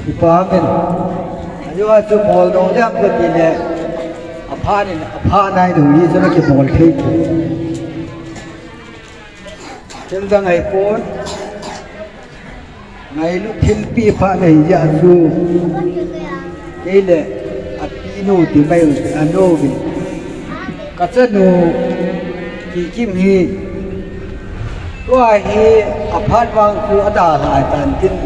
Kipa umin. Ajo a chu bol dong jam ko ti le. Apha in, apha nai dong hi chu na kibol thei. Thil dang ahipon, ngailut thilpeh pha nei jeh a chu, kei le apinu ti mai u, anu vin. Kachanu Kikim hi, tua hi aphat vang chu adalhah tan tin,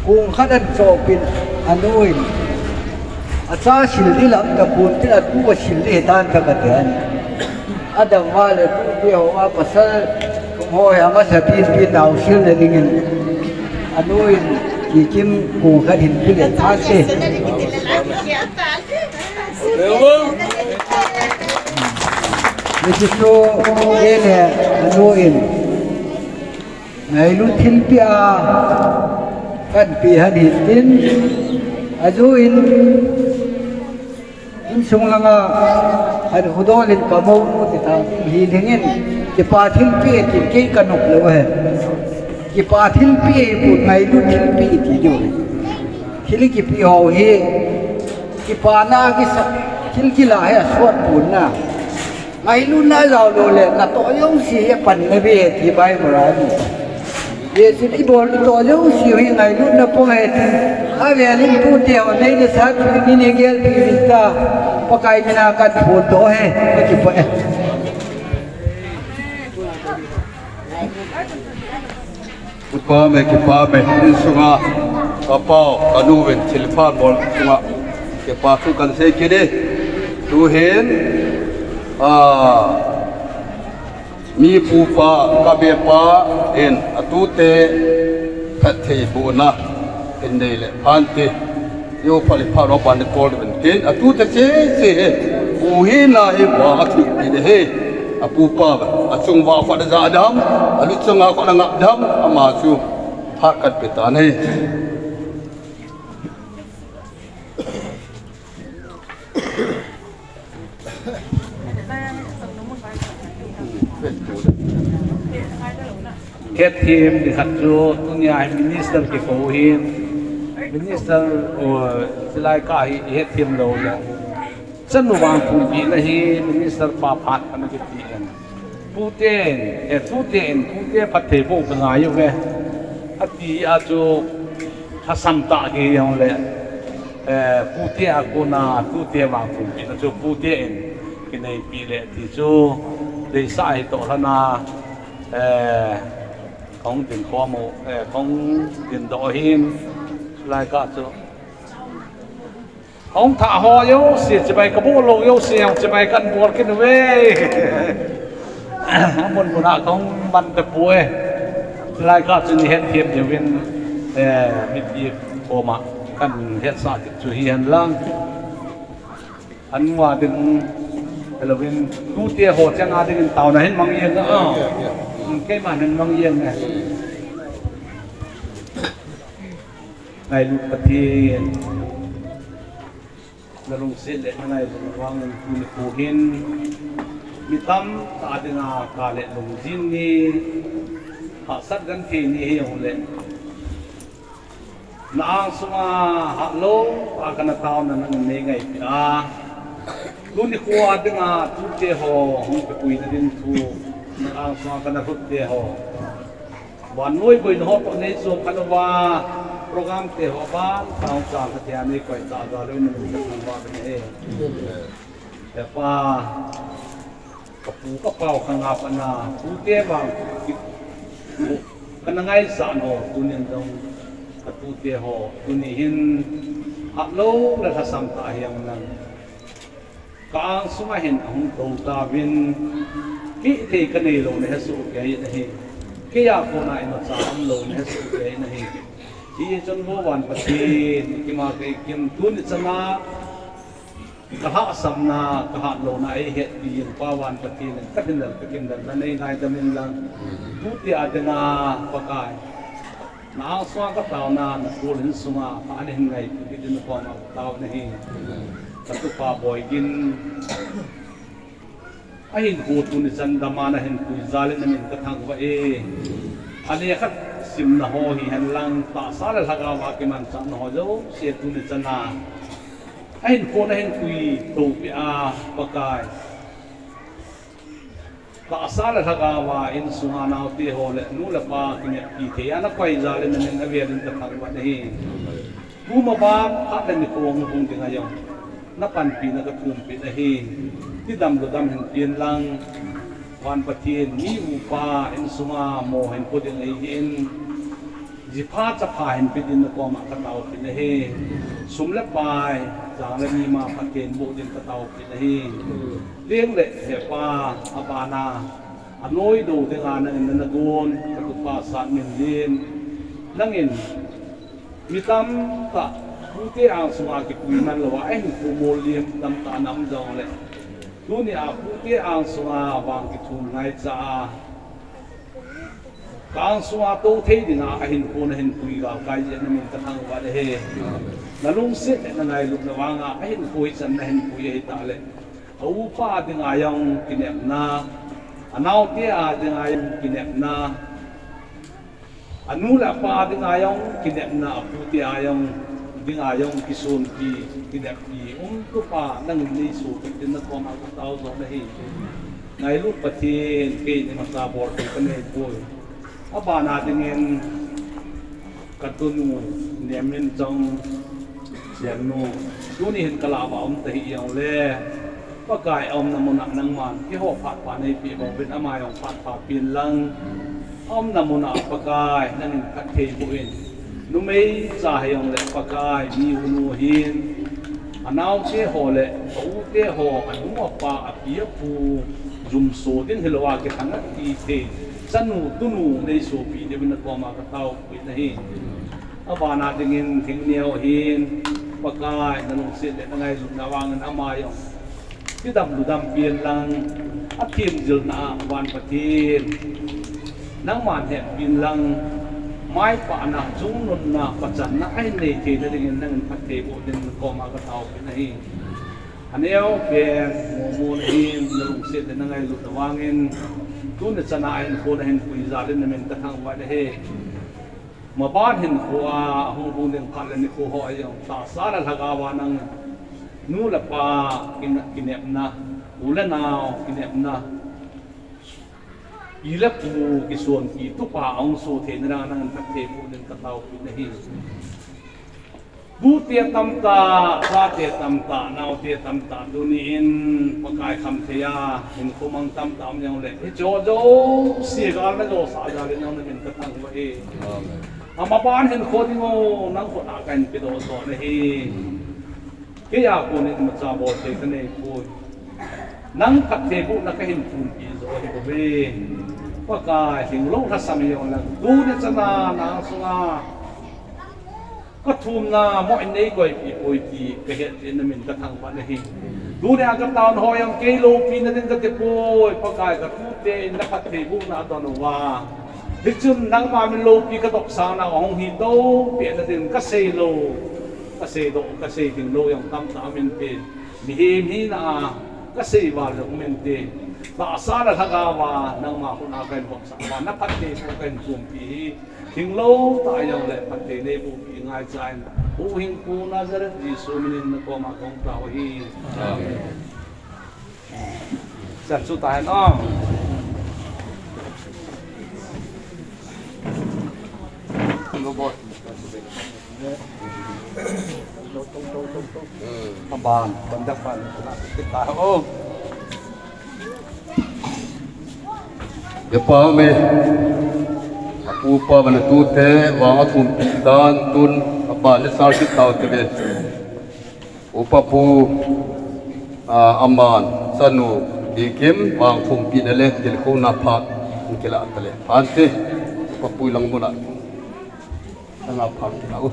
kong khat ahin choppin, anu in Acha sil ding lam tapon tin, atu a sil ding hitan ka kati ahi. Adam vale tute ho a pasal kum ho hi amasa pi pi nao sil na dingin anu in kikim kong khat hin pe le thante. Hiche chu kei le anu in ngailut thilpeh a kahin pe ahin tin, ajoh in insung langa an hudol in ka mou nu ti ta hi lhingin, kipa thilpeh tin kei ka nop lou ahi. Kipa thilpeh hi bu ngailut thilpeh ti diu ahi. Thil kipe ho hi kipana kisa, thil kila hi asot pon na. Ngailutna jao lou le, natoh jouse hi apan na ve ti Bible a ahi. Jesun ibol natoh jouse hi ngailutna pang ahi ti. Avel in tute ho nei le sat ni ni gel pi vin ta. Pakai mina kahin phondoh e, kakipah e. Kipah e, kipah e, insunga, kapau, kanu vin thilpha bol sunga, kipa thu kahin sei kit e. Tuhin, a, mi pupa, kabepa, in, atute, phatthei bohna, hin nei le, phante. Yo pali pha ro pan kol de ben tin, atute che che he. U hi na hi wa a thu ki de he. Apupa, achung wa kho da ja dam, alut chunga kho da ngap dam, ama chu phat kahin pe tan ahi. Hetthem ding khat chu, tunia hi minister kikou hin, minister, uh, silai ka hi, hetthem lou le. Chanu vangpumpi na hi, minister pa phat ana kiti in. Tute in, eh, tute in, tute phatthei boh ka ngai uve. Ati a chu, lhasam tah hi jong le. Eh, tute a kona, tute vangpumpi na chu, tute in, kineipi le ti chu, deisah hi toh lhana, eh, kong din khom u, eh, kong din doh hin, lai ka chu. Kong thah ho jouse, chibai ka bol lou jouse, jong chibai kahin bol kit uve. Amun mun a kong man tapoi. Lai ka chu ni hetthem diuvin, eh, mipi koma kahin hetsah kit chu hi hen lang. An ngua ding, hello vin, tute ho changa dingin taona hin mang jeng a. Hmm, keima hin mang jeng e. Ngailut Pathen, na lungset le na ngailutna vangin tuni nikho hin, mi tamtah dinga ka le lungjin ni, hahsat genthei ni hi jong le. Na angsunga hatlou a kana taona nangin nei ngaipi a. Tuni nikho a dinga tute ho hung kipuina ding thu, na angsunga kana lhut te ho. Vannoi boina ho toh nei chom khat uva, program te ho ban, taona chang khat a nei koi tah jal uvin na min ka thangvah uvin ahi. He Pa, ka pu ka pau ka ngap ana, tute vang ki, kana ngaisah nau, tunin jong, ka tute ho, tuni hin, hatlou le lhasam tah hihen lang. Ka angsunga hin ahung tou tauvin, kihthei ka neilou na hesoh kei in ahi. Kei a kona imacha umlou na hesoh kei in ahi. Hichun vo van Pathen, kima kei kim tuni chana, ka lhahsamna, ka hatlouna eihetpi jing pa van Pathen, ka thinlel ka kimlel na nei ngaidam in lang. Tute a dinga Pakai. Na angsunga ka taona, na kol hin sunga, ka ana hin ngaipi kit ding na koma ka taona ahi. Ka tupa Boigin. Ahinkho tuni chan dama na hin pui jal in na min ka thangvah e. Alekha simna ho hihen lang, tahsa le lhagao a kimanchahna ho jouse tuni chana. Ahinkho na hin pui toupeh a, Pakai. Tahsa le lhagao a insunga naote ho le nu le pa kineppi thei a na koi jal in na min avel in ka thangvah in ahi. Tuma ban phat le nikho hung ding a jong na panpina ka thumpeh in ahi. Tidam ludam hin pe in lang. Van Pathen mi upa insunga mo hin po ding ahi in. Jipha chapha hin pe din na koma ka taopeh na hi. Sum le pai, chang le mi ma phaten boh din ka taopeh na hi. Leng le hepa, abana, anoi do dinga nangin na gon, ka tupa Satminlien. Nangin, mi tamtah, pute angsunga kipui man louva, ahin khomol liem tamtah nam jongle. Tunia pute angsunga vang kithum ngaicha a. Ka angsunga tou thei dinga ahinkho nahin pui galkai jeh in namin ka thangvah e. Na lungset le na ngailutna vanga ahinkho hichan nahin pui ahi tah le. A upa dinga jong kinepna, a naote a dinga jong kinepna, a nu le a pa dinga jong kinepna, a pute a jong dinga jong kisonpi, kineppi, um tupa nangin nei sopi tin na koma ka tao jo na hi. Ngailut Pathen, kei ni masa bol thei ka nei poi. Abana dingin ka tunu, Nemminchong, Siamnu, tuni hin ka lah uva um ta hih jongle, Pakai a umna muna nangman keiho phat pha nei peh bang uvin ama jong phat pha peh in lang. A umna muna Pakai nangin phatthei boh in. Numei cha hijongle Pakai mi unu hin. A naote ho le a ute ho, a nu a pa, a pi a pu, jumso ding hilouva kithang a ti thei. Chanu tunu nei sopi diuvin na koma ka taopeh na hi. Abana dingin Thingneo hin, Pakai na lungset le na ngailutna vangin ama jong kidam ludam peh in lang, a themjilna a van Pathen, nangman hepin lang, maipana, chungnunna, pachanna ahin nei theina dingin nangin phatthei boh din na koma ka taopeh na hi. Aneo pen, momo na hin, na lungset le na ngailutna vangin, tuni chana ahinkho nahin pui jal in namin ka thangvah e. Maban hinkho a hung lhung ding phat le nikho ho a jong tahsa le lhagao a nang nu le pa kin-, kinepna, u le nao kinepna, pi le pu kisonpi tupa ahung so theina ding a nangin phatthei boh din ka taopeh na hi. Pute tamtah, chate tamtah, naote tamtah, tuni in Pakai khamthei a hinkho mang tamtah um jongle, hicheho jouse gal na josah jal in jong namin ka thangvah e. Amaban hinkho ding ho, nang khut a kahin pedoh jo na hi. Kei a kon in imacha bol thei ka nei poi. Nang phatthei bohna kahin thumpi jo ahi bouve. Pakai, hinglou lhasam hijongle, tuni chana nang sunga ka thumna mo in nei koipeh poi ti ka het jeh in namin ka thangvah na hi. Tunia ka taona ho jong kei loupina ding ka ti poi, Pakai, ka tute in na phatthei bohna adon uva. Hichun nangma min loupi ka topsang na ahung hi tou peh na ding ka sei lou, ka sei doh, ka sei ding lou jong tamtah um inte. Mihem hina a ka sei val jong um inte. Tahsa le lhagao a nangma khut a kahin vopsah uva, na phatthei boh kahin thumpi hi. Hinglou tah jongle phatthei nei bohpi ngaicha in, huhhingpu Nazareth Jesu minin na koma kahung tao ahi. Amen. Chan chu tahen o. Aban, ban dak ban, kita o. Hepa me, apu pa bana tute, vang athumpi dan tun, apa le sar kit tau te ve. Upa pu, a, aman, chanu, Dikim, vang thumpina le, tilkhouna phat, kila tale. Phante, upa pu lang muna. Anga phat kila u.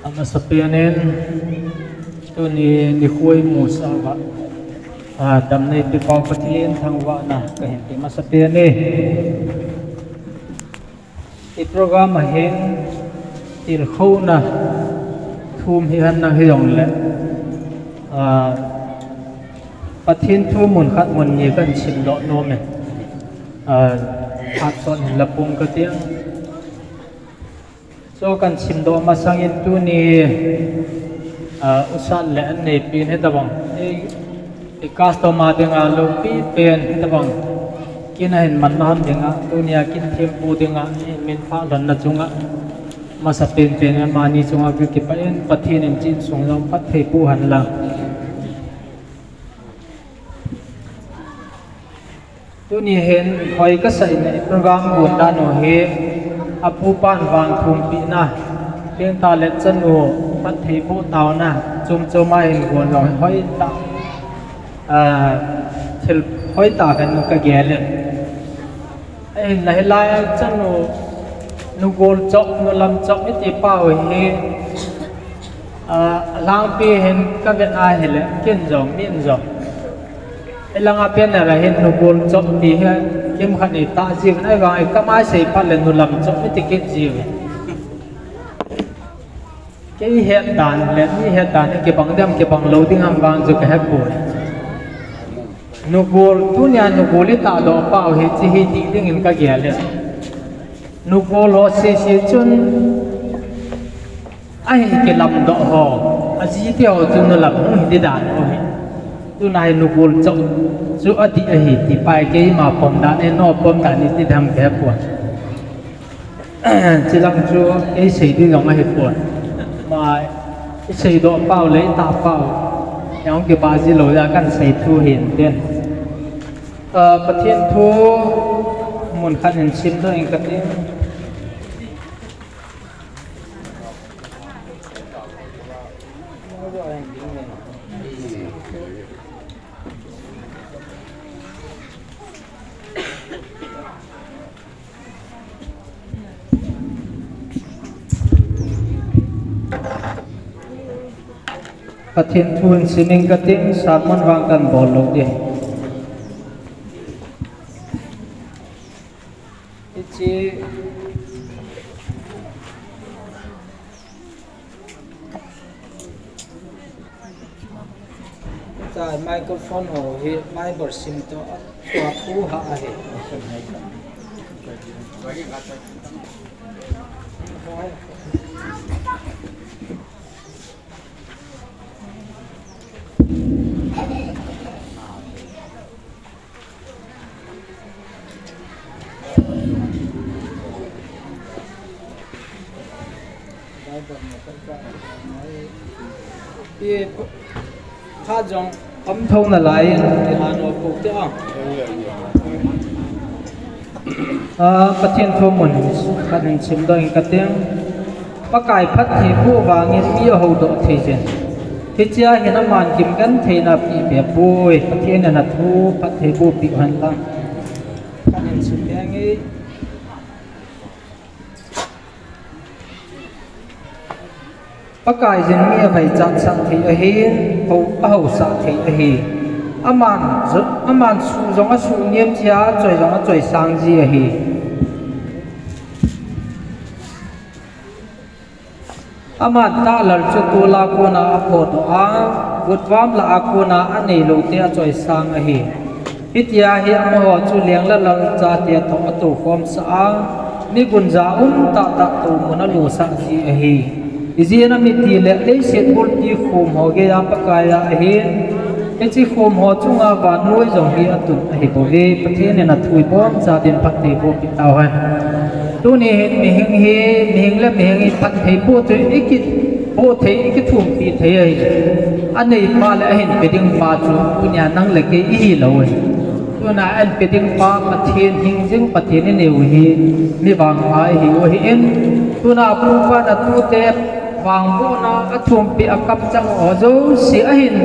Amasapen in, tuni nikho imusah uva, a, damneipi Pa Pathen thangvahna kahin pe masapen e. I program a hin tilkhouna thum hi hen lang hijongle, a, Pathen thu mun khat mun ni kahin simdoh nom e. A, phat chon hin la pum kati a. Chu kahin simdoh masang in tuni, a, u Sat le anneipen hitabang, i, i customer dinga loupi pen hitabang, Kin ahin manna hon dinga, tunia kin thempu dinga, min pha lhonna chunga, masa penpen a mani chunga kakipah in, Pathen in insung jong phatthei boh hen lang. Tuni hin hoi kasah in program gon dan u hi, apu pan vang thumpina, thengtah le chanu phatthei boh taona, chom chom a hin gon jong hoitah, ah, thil hoitah khat kagel in. Ahinla hilai a chanu, nugol chop, nulam chop iti pau hi, ah, alangpi hin kavet a hile, kin jong, min jong. Hilanga pen a hin nugol chop ti hi, kimkhat in itah jiuvin, ahivang ikam a isei phat le nulam chop iti kit jiuvin. Kei het dan le, mi het dan hi kibang dem, kibang lou ding ham vang chu kahepoi. Nugol, tunia nugol itahdoh pau hi, hiche hi dih dingin kagel e. Nugol ho sese chun, ahin kilamdoh ho, ajite ho chun nulam hung hi ding dan ho hi. Tuna hi nugol chop chu adih ahi, ti pai keima pom dan e, no pom dan e ti dam kahepoi. Chilang chu eisei ding jong ahipon. Ma, iseidoh pau le itah pau, jong kibah ji lou a kahin sei thu hin tin. Ah, Pathen thu mun khat in simdoh ing kating. Pathen thu hin sim ing kating, sermon vang kahin bol lou ding. Hiche Chai microphone ho hi Bible sim toh a, tua thu ha ahi. Kha jong, kam thou nalai in, ti han o pu te a. Ah, Pathen thu mun khat in simdoh ing kating. Pakai phattheiboh vangin mi ahoudoh thei jin. Hichea hin aman gimgentheina apeh bep poi, Pathen in athu phattheiboh peh hen lang. Khat in sim leng e. Pakaiyin mi avaichatsah thei ahin, hou, ahousah thei ahi. Aman, aman suh jong asuh nem ji a, achoi jong achoi sang ji ahi. Aman tahlel chu tol a kona aphodoh a, vutvam lah a kona aneilou te achoisang ahi. Hitia hi amaho chu leng le lal chate toh atoukhomsah a, mi gunja um tahtah toumun alosah ji ahi. Ijeh inem itile leiset bulpi khom ho geiya Pakai a ahin, hiche khom ho chunga vannoi jong hi atun ahibouve. Pathen in athu ibonchauvin phattheiboh peh tauhen. Tuni hin mihing hi, mihing le mihing hi phattheiboh chu ikiboh thei, ikithumpi thei ahi. Aneipa le ahinpe dingpa chu tunia nang le kei ihilou ahi. Tuna ahinpe dingpa Pathen hingjing Pathen ineiu hi mi vangpha ihiu ahin. Tuna pupa natute vangbohna athumpi akamchang ho jouse ahin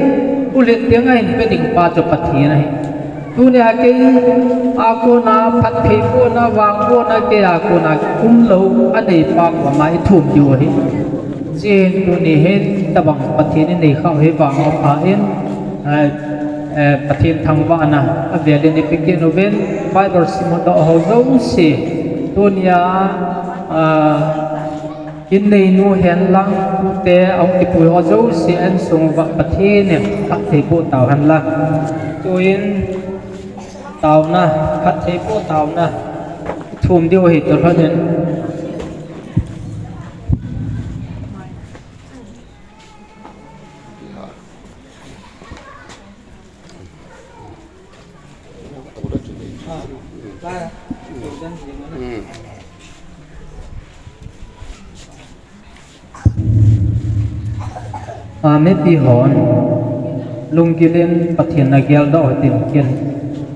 ulhit ding ahinpe dingpa chu Pathen ahi. Tunia kei a kona phattheibohna, vangbohna, kei a kona umlou aneipa koma ithum diu ahi. Hijeh hin tuni hin tabang Pathen ineikhah u hi vangpha in, eh, eh, Pathen thangvahna avelin ipe kit uvin, Bible simdoh ho jouse, tunia, ah, kin neinu hen lang tute ahung kipui ho jouse insung uva Pathen in phattheiboh tauhen lang. Tuin taona, phattheiboh taona thum diu ahi tolhon in. A, mipi hon lunggil in Pathen na geldoh u hitin,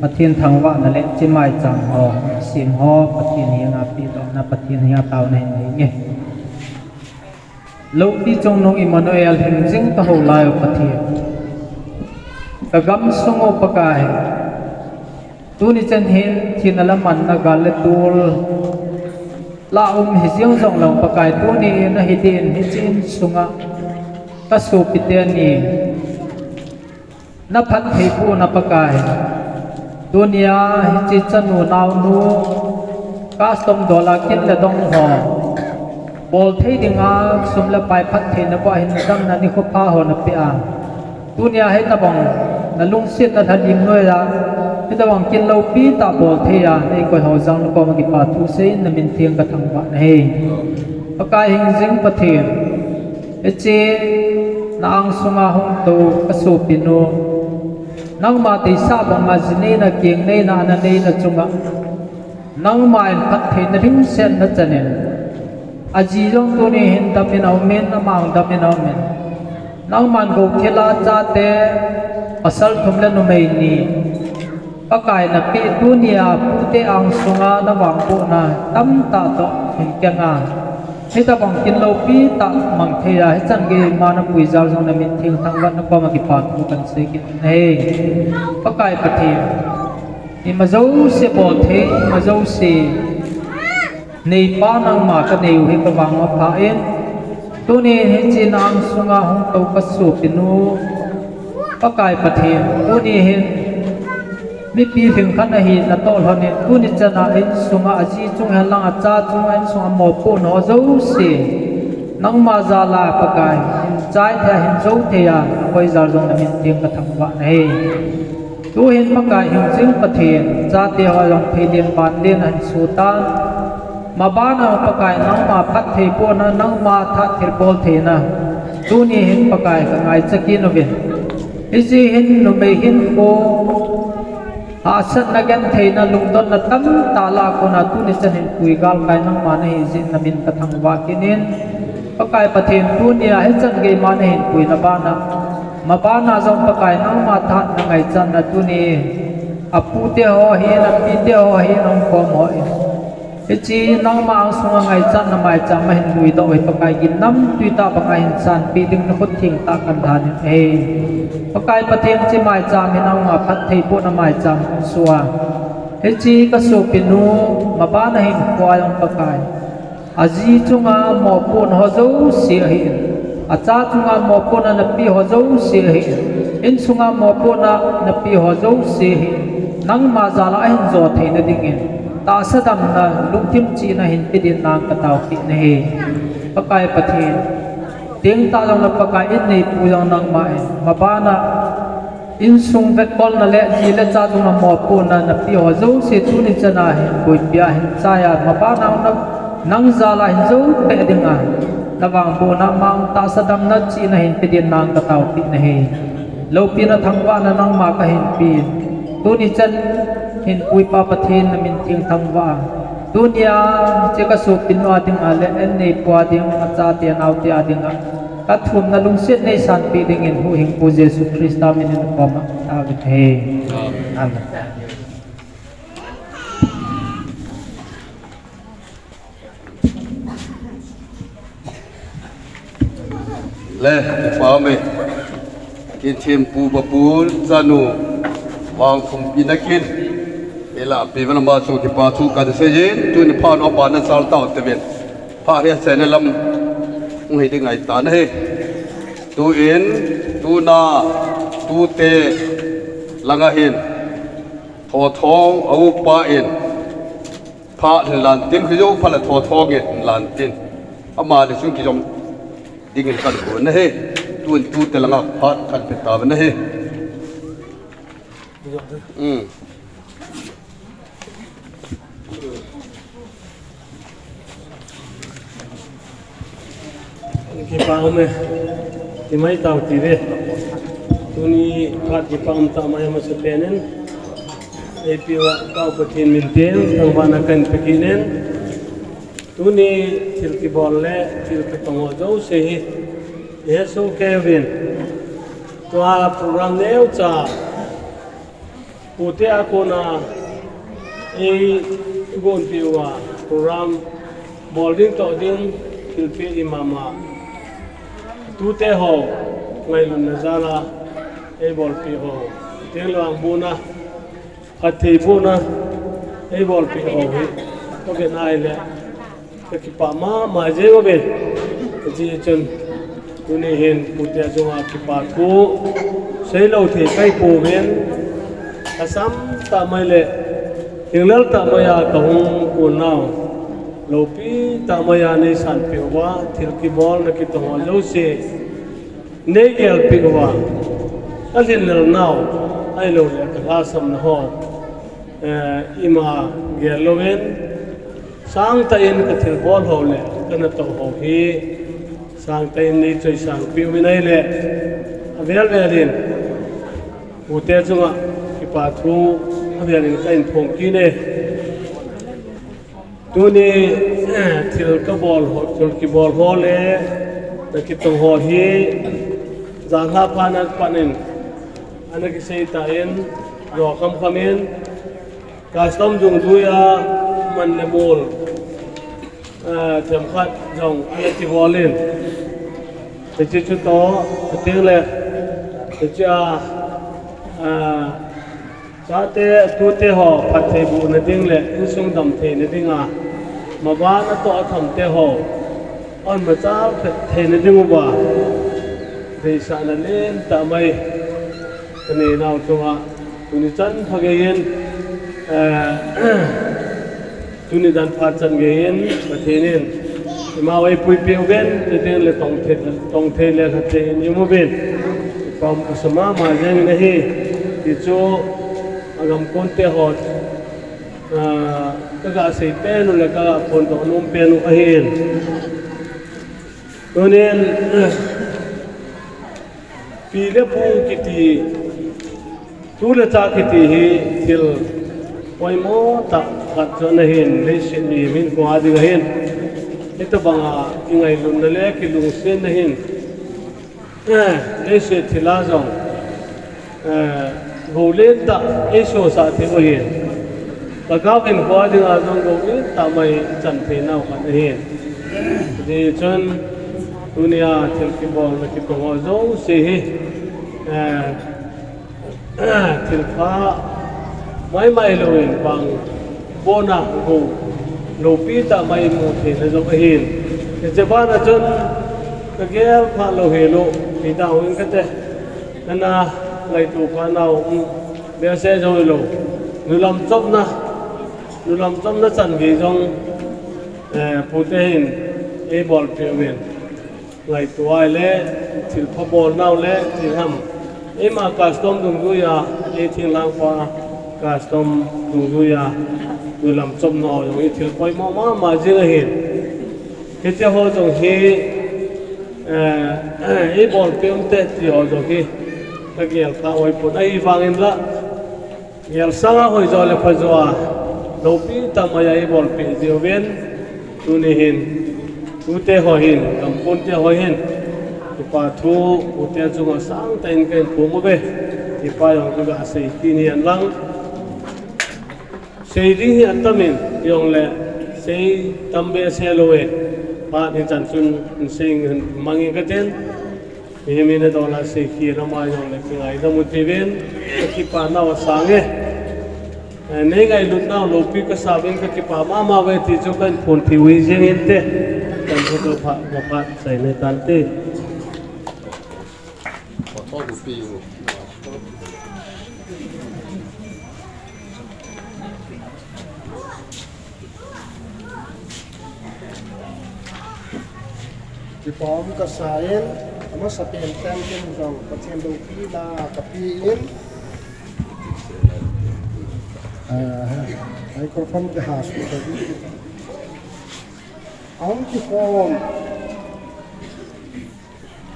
Pathen thangvahna le hiche maicham ho, sim ho, Pathen henga pedohna, Pathen henga taona hin nei nge. Loupi chungnung Emmanuel, hing jing ka ho lai u Pathen, ka gamsung u Pakai. Tuni chan hin thina le manna, gal le tol la um hi jeng jongleng Pakai, tuni in ahi din hiche insunga ka sopite ni na phatthei puna Pakai. Tunia hiche chanu naonu custom dola kin le dong ho bol thei dinga sum le pai phattheina bou hin na damna nikho pha ho na pe a. Tunia hitabang na lungsetna lhalim noiya, hitabang kin loupi tah bol theiya nei koi ho jong na koma kipa thu seiyin na min theng ka thangvah nahi. Pakai hing jing Pathen, hiche na angsunga hung tou ka sopinu, nangma deisah banga ji neina, keng neina, ana neina chunga nangma in phattheina lhingsetna chanin, aji jong tuni hin damin aumin, ama jong damin aumin, nangman gou thila chate pasal thum le numei ni Pakai na pe, tunia pute angsunga na vangbohna tamtah toh hin kenga, hitabang kin loupi tah mang theiya hichan gei ma na puijal jong na min theng thangvah na koma kipa thu kan sei kit nahi. Pakai Pathen, ima jouse bol thei, ima jouse neipa nangma ka nei u hi ka vang u apha in, tuni hiche na angsunga hung tou ka sopinu, Pakai Pathen, tuni hin mipi lhingkhat ahina toh lhonin, tuni chana insunga aji chung henlang acha chung insunga mopohna ho jouse nangma jala Pakai hin chai theiya, hin jou theiya, akoi jal jong na min theng ka thangvah nahi. Tuhin Pakai hing jing Pathen, chate ho jong thei len ban len ahin sotan. Mabana Pakai nangma phatthei puna, nangma tha thilbol theina, tuni hin Pakai ka ngaicha kit uvin. Hiche hin numei hinkho, hahsatna, gentheina, lungdonna tamtah lah a kona tuni chan hin pui galkai nangma nahi jeh in na min ka thangvah kit in. Pakai Pathen, tunia hichan gei ma na hin puina bana, mabana jong Pakai nangma tha na ngaichatna tuni apute ho hin, apite ho hin, hung khom ho hin, hiche nangma angsunga ngaichatna maicham ahin luidoh u hi Pakai, ginnamtui tah banga hin sanpeh ding na khut theng tah kan lhan in ahi. Pakai Pathen, hiche maicham hi nangma phatthei puna maicham hung soh a, hiche ka sopinu mabana hinkhoa jong Pakai, aji chunga mopohna ho jouse ahin, acha chunga mopohna na pe ho jouse ahin, insunga mopohna na pe ho jouse ahin, nangma jala ahin jo theina dingin tahsa damna, lungthim chihna hin pe din nang ka taopeh nahi. Pakai Pathen, tengtah jong le Pakai, in neipu jong nangma in, mabana insung vetkolna le ji le cha chunga mopohna na pe ho jouse tuni chana hin boipi a hin chaiya, mabana nang jala hin jou peh dinga na vangbohna, ama tahsa damna chihna hin pe din nang ka taopeh nahi. Loupina, thangvahna nangma ka hin pen, tuni chan hin puipa Pathen na min theng thangvah a, tunia hiche ka sopinu a dinga le in neipu a ding, achate anaote a dinga ka thumna lungset nei sanpeh dingin Huhhingpu Jesu Christa minin na koma ka taovin ahi. Amen. Le, kipa ume. Kin thempu Papun chanu vangkhumpi na kin, ila pi vana ma chu kipa thu kan seijin, tuni phat u pa na chal tao te ven. Phat hi achaina lam hung hi ding ahi tan ahi. Tuin, tuna, tute langa hin Thothong a upa in phat hin lan tin, kho jou phat le Thothong in hin lan tin. Ama le chung kijom dingin kan ko na hi. Tun tute langa phat kan pe ta na hi. Um. Kipa ume. Kimai tao ti ve. Tuni phat kipa um tah mai, amasapen in Eipeuva ka Pathen min tin thangvahna kahin pe kit in. Tuni thil kibol le thil kitong ho jouse hi ihet soh kei uvin. Tua program neocha pute a kona eigonpeh uva program bol ding toh ding thilpeh imama. Tute ho ngailutna jal a eibolpeh ho, teng lou vang buna phatthei bohna eibolpeh ho hi kavet a ahile kakipah mama jeng uve. Hijeh chun tuni hin pute chunga kipa thu seilou thei kahipouvin, asam tah mai le hinglel tah mai a kahung kon nau, loupi tah mai a neisanpeh uva, thil kibolna kitong ho jouse neigelpeh uva, kalhinlel nau ahiloule kalhasamna ho, eh, ima gel louvin, sangtah in kathilbol ho le kanatoh ho hi sangtah in neichoisangpeh uvin ahile, avel vel in pute chunga kipa thu avel in kahin phong kit e. Tuni, eh, thil kabol ho, thil kibol ho le thil kitong ho hi janhi phat a pat in ana kisei tan, jo khamkham in custom dungjuia man le mol, eh, themkhat jong ana kibol in, hiche chutoh chuteng le hichea, eh, chate tute ho phatthei bohna ding le insung damtheina dinga, maban atoh athamte ho ahin machal theina dinguva deisahna lentah mai kanei nau chunga tuni chan phageiyin, eh, tuni dan phat chan geiyin Pathen in ima eipuipeh uvin, niteng le tongthei, tongthei le lhathei in imuvin, kipah um kasa mama jengin ahi. Tichu agam konte ho, ah, kaga seipen u le kaga phondoh nompen u ahin. Tunin, pi le pu kiti, tu le cha kiti hi thil poimo tah khat chu ana hin, leiset mihem hinkhoa dinga hin, hitobanga kingailutna le kilungsetna hin, eh, leiset thila jong, eh, gou lentah eisosah thei u ahin. Lhagao hinkhoa dinga jong gou lentah mai ichan theinau khat ahin. Hijeh chun tunia thil kibolna kitong ho jouse hi, eh, thilpha maimai louvin bang bona gou loupi tah mai imu theina jong ahin. Hiche bana chun kagel phat lou hel u, hidau hing kate, nana ngaito phat nau um behseh jou hilou. Nulam chopna, nulam chopna chan gei jong, eh, pute hin eibolpeh uvin. Ngaito ahile thilpha bolnau le thil ham, eima custom dungjuia, ei thinglhang pa custom dungjuia nulam chopnau jong hi thil poimo mama jeng ahin. Hitiho jong hi, eh, eibolpeh umte tiho jong hi kagel kha ahipon, ahivangin la gel sanga hoijo le phajo a loupi tah mai a eibolpeh jiuvin, tuni hin tute ho hin, gamkonte ho hin kipa thu pute chunga sangtah in kahin phong uve. Kipa jong kaga sei kit hihen lang, sei ding hi atamin, hijongle sei tam behseh lou e. Phat ichan chun sei mangin katin, mihem in adol a seikhel ama jongle kingaidam u tiuvin, kakipa nau asang e. Eh, neingailut nau loupi kasauvin kakipa mama uve ti chu kahin phonthei u hi jeng inte. Kahin photo phat, phat chaina tante. Kipa um kasan, amasapen in ken jong Pathen loupina kapen. Ah, microphone te ha su ta di. Ahung kikhom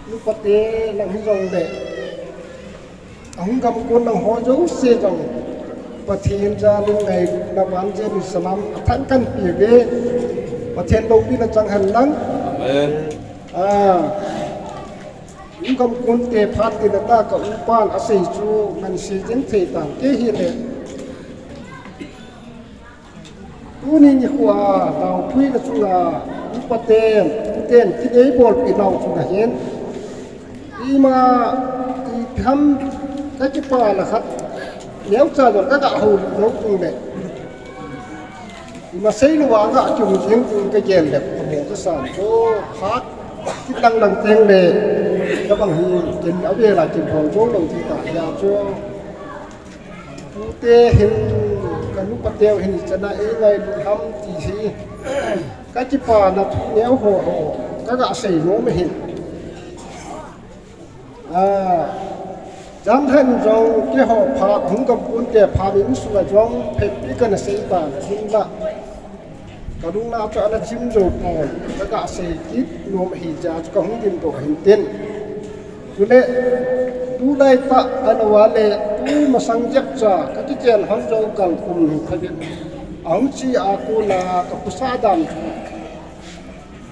nupate lang hijongle, ahung gamkon lang ho jouse jong, Pathen jalin ngailutna vanjel in salam athan kanpeh uve. Pathen loupina chang hen lang. Amen. Ah, Ugam kunte phat tina ta ka upan asei chu ngan sei jing thei tan kei hile. Tuni nikho a naopuina chunga upaten, tuten kinei bolpi nau chunga hin ima ipi ham ka kipana khat neocha jong ka ga hou lou tung le. Ima seilouva ga kihung jing tung ka gel le ka mo ka san chu phat kidang dang teng le ka bang hi ken avela ken hol jong lou ti ta hia chu. Tute hin ka nupateu hin ichana eingailu ham ti hi ka kipana thu neo ho ho ka ga sei nom hin. Ah, jan hen jong keiho phat hung gam kunte phat in sunga jong phetpi kana sei ta hin la. Ka lungna chu ana chim jou pon, ka ga sei kit nom ahi jeh a chu ka hung dingdoh hin tin. Chule, tulai tah ana vale, tu masang jep cha, ka kichen hon jou kal kum phabep. Ahung chi a kona ka khosa dan chu.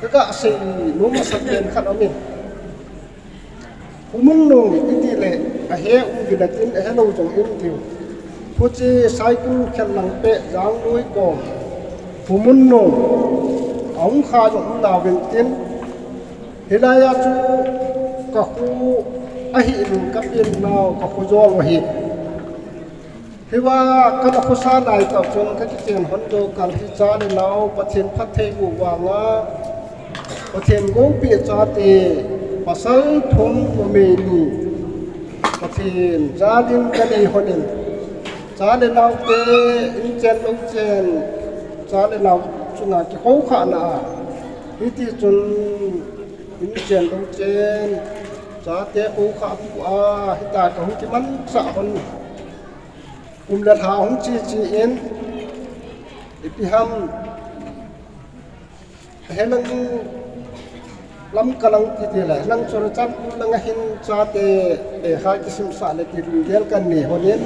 Ka ga sei nom masat pen khat aum in. Humun nung iti le, ahe uvin atin, ahelou jong um diu. Huche Saikul khen lang peh, Jangnoi kom. Humun nung, ahung kha jong um nauvin tin. Hilai a chu ka khu ahi in ka pen nau, ka khu jol ahi. Hiva ka na khosa lai tah chun ka kichen hon jou kal hi cha le nau Pathen phatthei boh vanga Pathen gopeh chate pasal thum numei ni Pathen jalin ka nei hon in cha le nau te inchen louchen cha le nau chunga kikoukhahna a hiti chun inchen louchen chate koukhah thu a hita ka hung kimanchah hon. Kum le lha hung chi chi in, ipi ham, helang lam kalang ti ti le, lang Churachandpur langa hin chate, eh, lekha kisimsah le kilunggel kan nei hon in,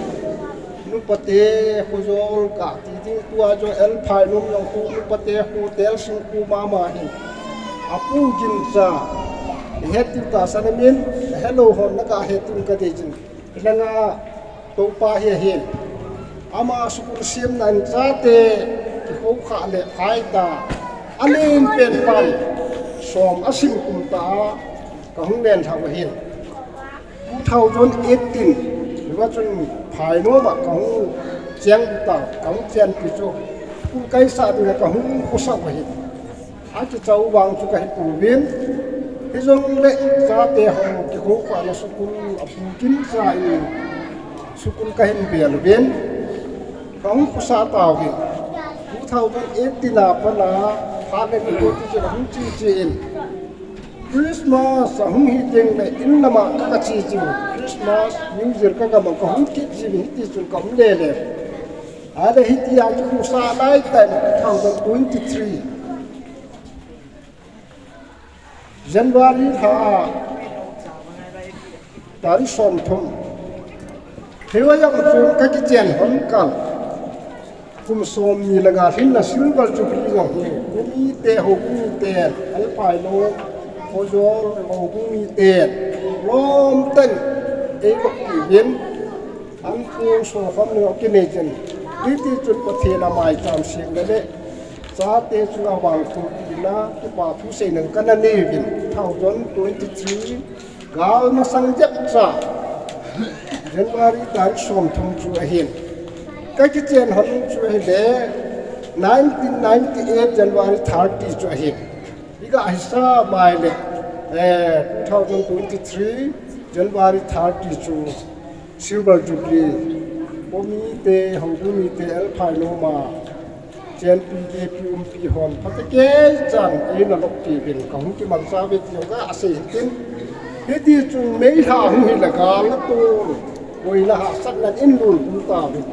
nupate, khojol ka ti ding tua jo el phai num jong khu, nupate, khu tel sing khu mama hin. Apu gin cha, het diu tahsan amin, helou hon na ka het diu ka dei jin. Hilanga Toupa hi ahin. Ama school semna in chate kikoukhah le phaita. Alen pen pai. Som asim kum ta a kahung len thau ahin. Two thousand eighteen. Hiva chun phai nom a kahung cheng ta. Kahung chen pi chu. School kaisah dinga kahung khosah ahin. Akichao vang chu kahi pouvin. Hijongle chate ho kikoukhahna school apu gin cha in school kahin bel uvin. Kahung khosah tauvin. Two thousand eighteen a pat a phat le nikho ti chun ahung chi chi in. Christmas ahung hi teng le in lama ka, ka chi chi. Christmas, New Year ka gam a kahung kit chi uvin hiti chun ka um le le. Ahile hitia kikhosah lai tah in two thousand twenty-three. January lha a tarik somthum. Hiva jong chun ka kichen hon kal. Kum somni le nga lhinna Silver Jubilee jong hi. Khomi te, houbung mite, alpai lo, khojol, houbung mite. Lom tah in, ei lok uvin. An kong so khom le kinei chen. Hiti chun Pathen a maicham seng le le. Chate chunga vangthu tina, kipa thu seina kana nei uvin. Two thousand twenty-three, gal masang jep cha. January tarik somthum chu ahin. Ka kichen hon chu ahile, nineteen ninety-eight January thirty chu ahin. Iga hisa mai le, eh, two thousand twenty-three January thirty chu Silver Jubilee, Khomi te, houbung mite, alpai lo ma, chenpi, kepi, umpi hon, phatecha chan, eina lok pi uvin, kahung kimanchah uve ti jong ka asei hitin. Hiti chun May lha hung hi le gal na tun, boina hahsatna in lunglut tauvin.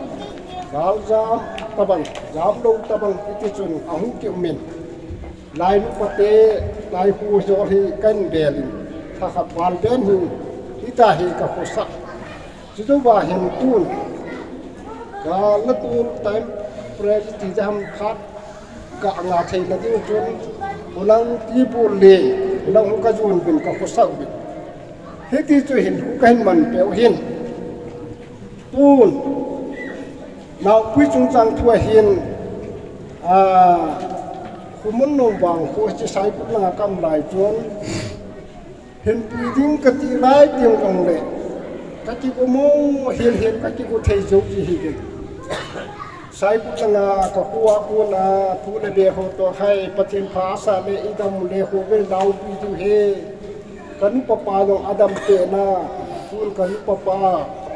Gal jam tabang, jam lou tabang, hiti chun ahung ki um in. Lai nupate, lai khojol hi kahin bel in, lha khat val pen hin, hita hi ka khosah. Chujouva hin tun, Gal le tun time frame ti jam khat ka nga thei na ding chun, ulang ti bu le, ulang ka jun bin ka khosah bin. Hiti chu hin hu ka hin man peu hin. Tun, naupui chungchang thu ahin, a, Khumun nung bang khu chi Saikul langa kam lai chun, hin pui ding ka ti lai tiang jong le, ka kigo mo hin hin ka kigo thei jo chi hi ding. Saikul langa ka khu a khu na, thu le be ho to hai, Pathen pha sa le i dam le ho ve lau pi tu he. Ka nu papa jong a dam pe na, tun ka nu papa,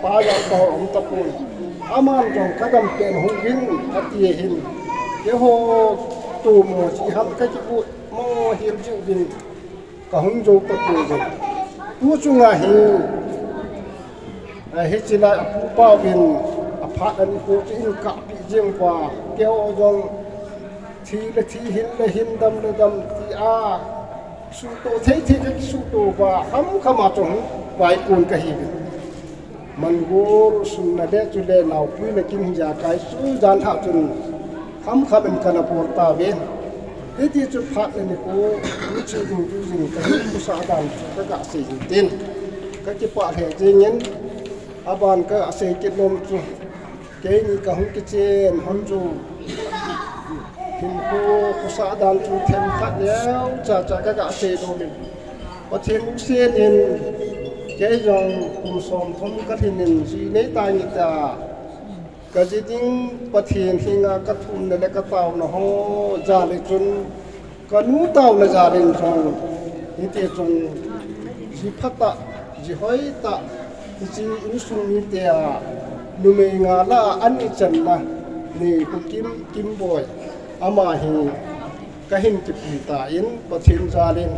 pa jong ka hom ta pun. Aman jong ka dam pe na hung hin, a ti hin. Ke ho tu mo chi ham ka kigo mo hin ju hin. Ka hung jo ta pun. Tu chunga hi. A, hichi lai a pu pa vin a phat ani ko ki in ka pi jing pa, keo jong thi le thi, hin le hin, dam le dam ti a, suto thei thei ka suto pa, ham khama chong vai kun ka hi vin. Mangol sun na le chu le naupui na kin hi ja kai su jan ha chun ham kham in ka na por ta vin. Hiti chu phat le ni ko, ni chu ding tu ding ka hi ku sa dan chu ka ga sei hin tin. Ka kipah lheh jengin, aban ka sei kit nom chu. Keini ka hung kichen hon chu. Hinkho khosah dan chu themkhat neocha cha ka ga sei nom in. Pathen lungset in, kei jong kum som thum ka lhin in, ji nei ta nge ta. Ka ji ding Pathen henga ka thumna le ka taona ho jal le chun, ka nu taona jal in jong, hiti chun, ji phatah, ji hoitah, hiche insung mite a, numei nga lah a an ichanna, Nei Pu Kim, Kimboi, ama hi ka hin kipui tan, Pathen jal in,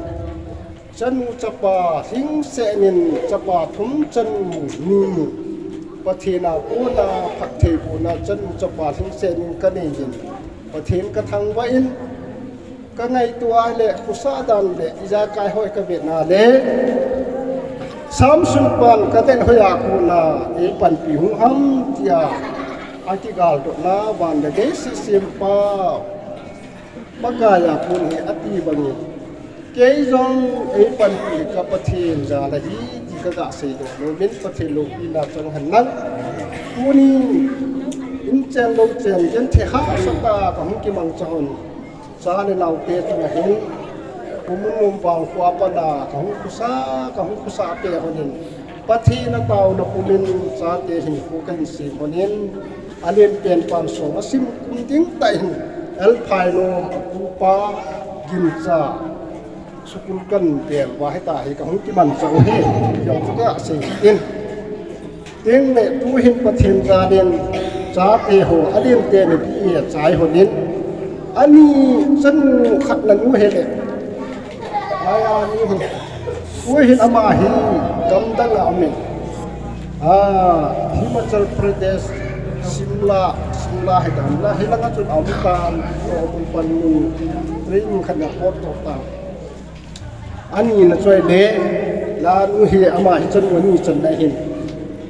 Chanu chapa lhingset in chapa thum chanu ni. Pathen a kona phatthei bohna chanu chapa lhingset in ka nei in. Pathen ka thangvah in ka ngaito a le khosah dan le ijakai hoi ka vetna le. Samson pan ka den hoi a kona ei panpi hung ham tia a kigaldohna van le gei sisim pa. Pakai a kon hi ati bangin, kei jong ei panpi ka Pathen jal ahi ti ka ga seidoh nom in Pathen loupina chang hen lang. Tunin, inchen louchen, genthei hahsatah a ka hung kimangcha hon. Cha le naote chunga hin, Pu Munnom vang khua pana ka hung khosah, ka hung khosah pe hon in. Pathen a taona pumin chate hinkho ka hin sem hon in, a lenpen pan som a sim kum ding tah in, L. Phainom a pupa gincha, sukul kan vel va hita hi ka hung kimancha u hi, jong chu ka sei in. Tin le tu hin Pathen jal in, chate ho, a lente le pi e chai hon in, ani chanu khat na nu he le, Aya ni hi. Ui hin ama hi gamdang a um in. Ah, Himachal Pradesh, Shimla, Shimla hi gamla hi langa chun a um tan, a um pan nun, training khat na pot tok tan. Ani na choi le, la nu hi ama hi chanu ni chan na hin.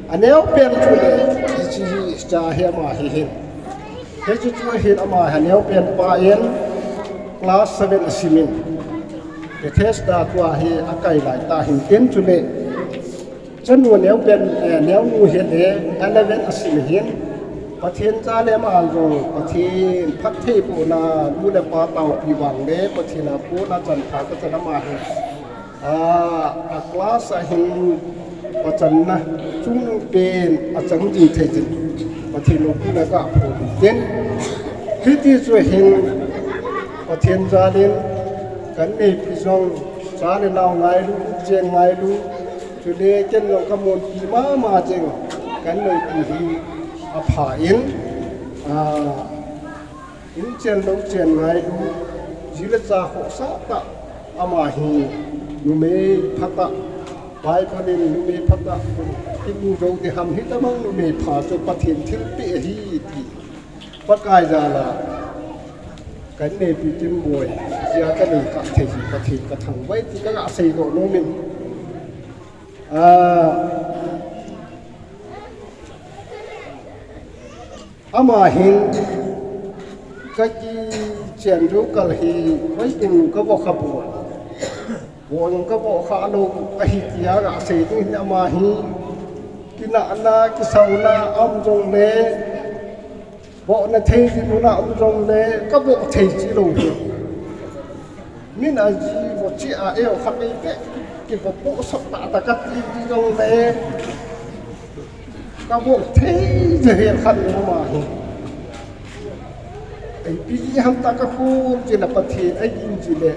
A neo pen chu le, hichi hi cha hi ama hi hin. Hichu chu hin ama hi a neo pen pa in class seven a sim in. Bethesda tua hi a kai lai ta hin tin chu le. Chanu neo pen, eh, neo nu hi le eleven a sim hin. Pathen cha le ama jong Pathen phatthei bohna nu le pa taopi vang le Pathen a kona chan pha ka chan ama hi. A, a class a hin pachanna chungpen a chang ding thei tin Pathen loupina ka phong tin. Hiti chu hin Pathen jal in kan neipi jong cha le nao ngailu, chen ngailu, chule ken jong ka munpi mama jeng kan neipi hi a pha in, a, Inchen louchen ngailu, ji le cha khohsah tah, ama hi numei phatah, Bible in numei phatah, kimu jou ding ham hitamang numei pha chu Pathen thilpeh ahi ti. Pakai jal a, kan neipi Kimboi, jia ka nei kha thei hi Pathen ka thangvah e ti ka ga seidoh nom in. Ah, Ama hin ka kichen jou kal hi, hoitum ka vo kha bol. Vo jong ka vo kha lou ahi tia ka sei ding hin ama hi. Kinahna, kisauna, um jong le. Vo na thei ding na um jong le, ka vo thei chi lou hi. Min a ji vo chi a eo kha pe pe. Ki vo po sop ta ta ka ti ding jong le. Ka vo thei je he khan ama hi. Ei pi ham ta ka khu ji la Pathen, ei in ji le.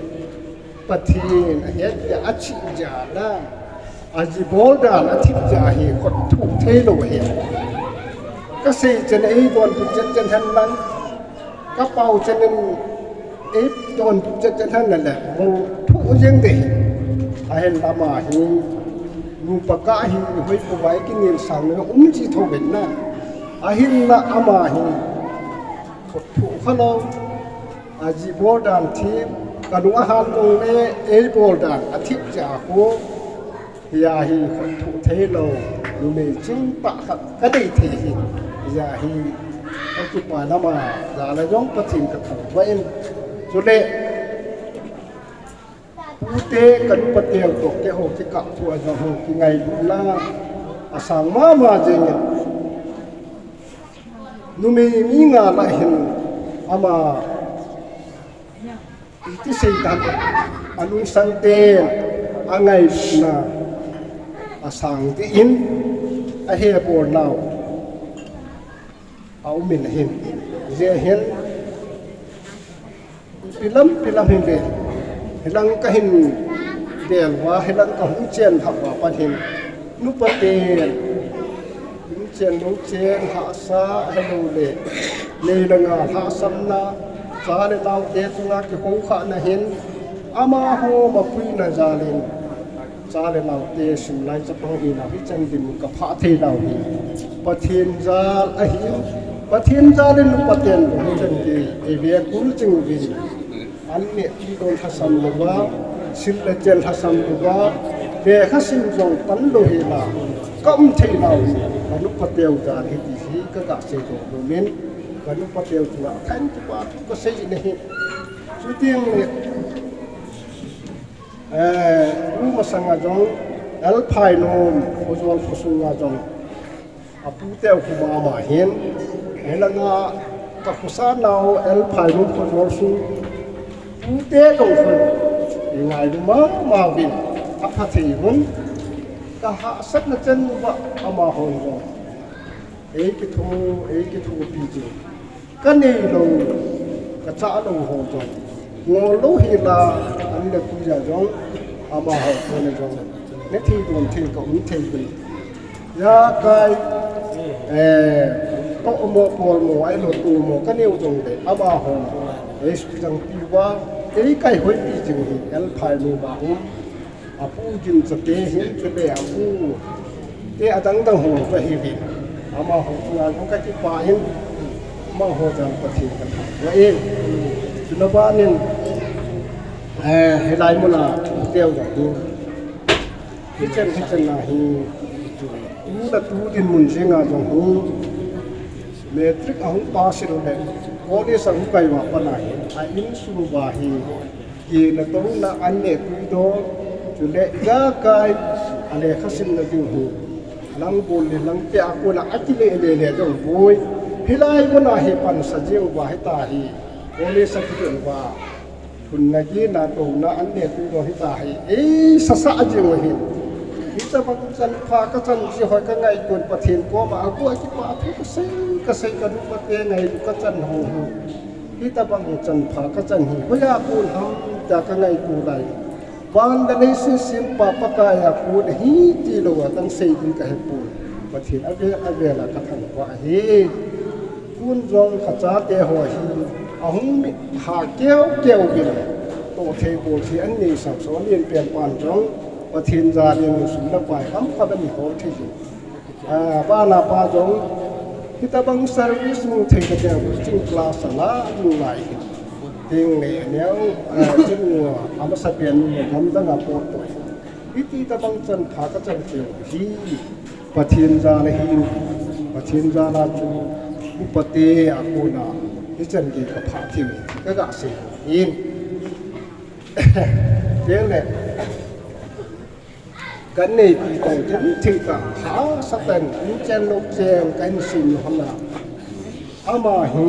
Pathen, a het ya a chi ja la. A ji bol dan a thip ja hi khut thu thei lou hi. Ka sei chen ei don tu chen chen han lang. Ka pau chen in ei don tu chen chen han la le. Mo thu jeng de. A hin lama hi. Nu pa ka hi hoi ko vai ki nil sang ne um ji tho ven na. A hin la ama hi. Khut thu kha lou. A ji bol dan thip, ka nung a han nung le, ei bol dan, a thip ja khu. Hia hi, khut thu thei lou, numei ching pa khat, ka dei thei hi. Hia hi, ka kipa lama, ja la jong Pathen ka thangvah in. Chule, pute ka nu pateu toh, keiho kikah thu a jong ho, kingailutna, a sang mama jeng in. Numei mi nga lah hin ama iti sei dan a lungsang ten a ngaina a sang ding in a he bol nau a um in ahin. Hijeh hin Pilam, pilam hin ve. Hilang ka hin vel uva, hilang ka hung chen lhah uva pan hin. Nu pa ten. Hung chen, hung chen, hahsa, helou le. Nei le gou, hahsamna. Cha le nao te chunga kihou khahna hin. Amaho mapuina jal in. Cha le nao te simlai chapang hina hi chan din ka phah thei nau hi. Pathen jal ahi. Pathen jal in nu pa ten hi chan din ei ve kul ching uvin. An neh tui don lhasam louva, sil le chen lhasam louva, lekha sim jong tan lou hi la. Ka um thei nau hi. Ka nu pa teu jal hi ti hi ka ga sei dong lou min. Ka nu pa teu chunga thank you pa thu ka sei na hi. Chuteng le Eh, u masanga jong, L. Phainom, Khojol khosunga jong. Apu teu khu mama hin, helanga ka khosa nau L. Phainom Khojol sung. Pute jong khu, i ngailu mama uvin, apha thei uvin. Ka hahsatna chan uva amahon jong. Ei kitho, ei kithopi jing. Ka neilou, ka chahlou ho jong. Ngol lou hi la, an le tui a jong, amaho kona jong. Ne thei don thei ka um thei uvin. Jakai, eh, toh mo, pol mo, ahilou to mo, ka neo jong le, amaho. Ei sukjang pi uva, ei kaihoipi jing hi, L. Phainom a um. Apu gin chate hin chule apu te adang dang ho kahiuvin. Amaho chunga jong ka kipah in. Amaho jal Pathen ka thangvah in. Chuna ban in, eh, hilai muna teu jong hi. Hichan, hichan a hi. Tu le tu dinmun jeng a jong hi. Matric ahung pass in le. College ahung kai uva pat a hi. A insung uva hi. Kina tona an neh tui don, chule ijakai a lekha simna ding hi. Lang bol le lang peh a kona a kile le le jong boi. Hilai muna hi pansa jing uva hita hi. Ole sa kijon uva. Thunna kina tona an neh tui don hita hi. Ei sasa jing uva hi. Hitabang chan pha ka chan ji hoi ka ngaito Pathen koma agu a kipa thu ka sei ka sei ka nu ka te ngailu ka chan ho hi. Hitabang chan pha ka chan hi, hoiya kon ham tia ka ngaito lai. Van le leiset sempa Pakai a kon hi tilou a kan sei ding ka hepon. Pathen avel avel a ka thangvah ahi. Tun jong ka chate ho hi, ahung mi ha keu keu uvin. Toh thei bol thei an nei sam so len pen pan jong. Pathen jal in sum le pai ham khat a mi hol thei jing. Ah, bana pa jong, hitabang service mu thei ka tia, coaching class a la, mu lai hi. Teng le aneo, ah, chin mu, amasa pen mu, gamdang a pot toi. Hiti tabang chan pha ka chan keu hi, Pathen jal ahi, Pathen jal a chu, Pate a kona hichan gei ka phah thei u hi ka ga sei in. Teng le, kan neipi tong kin thei ta, hahsa tah in, inchen louchen ka insung lou ham a. Ama hi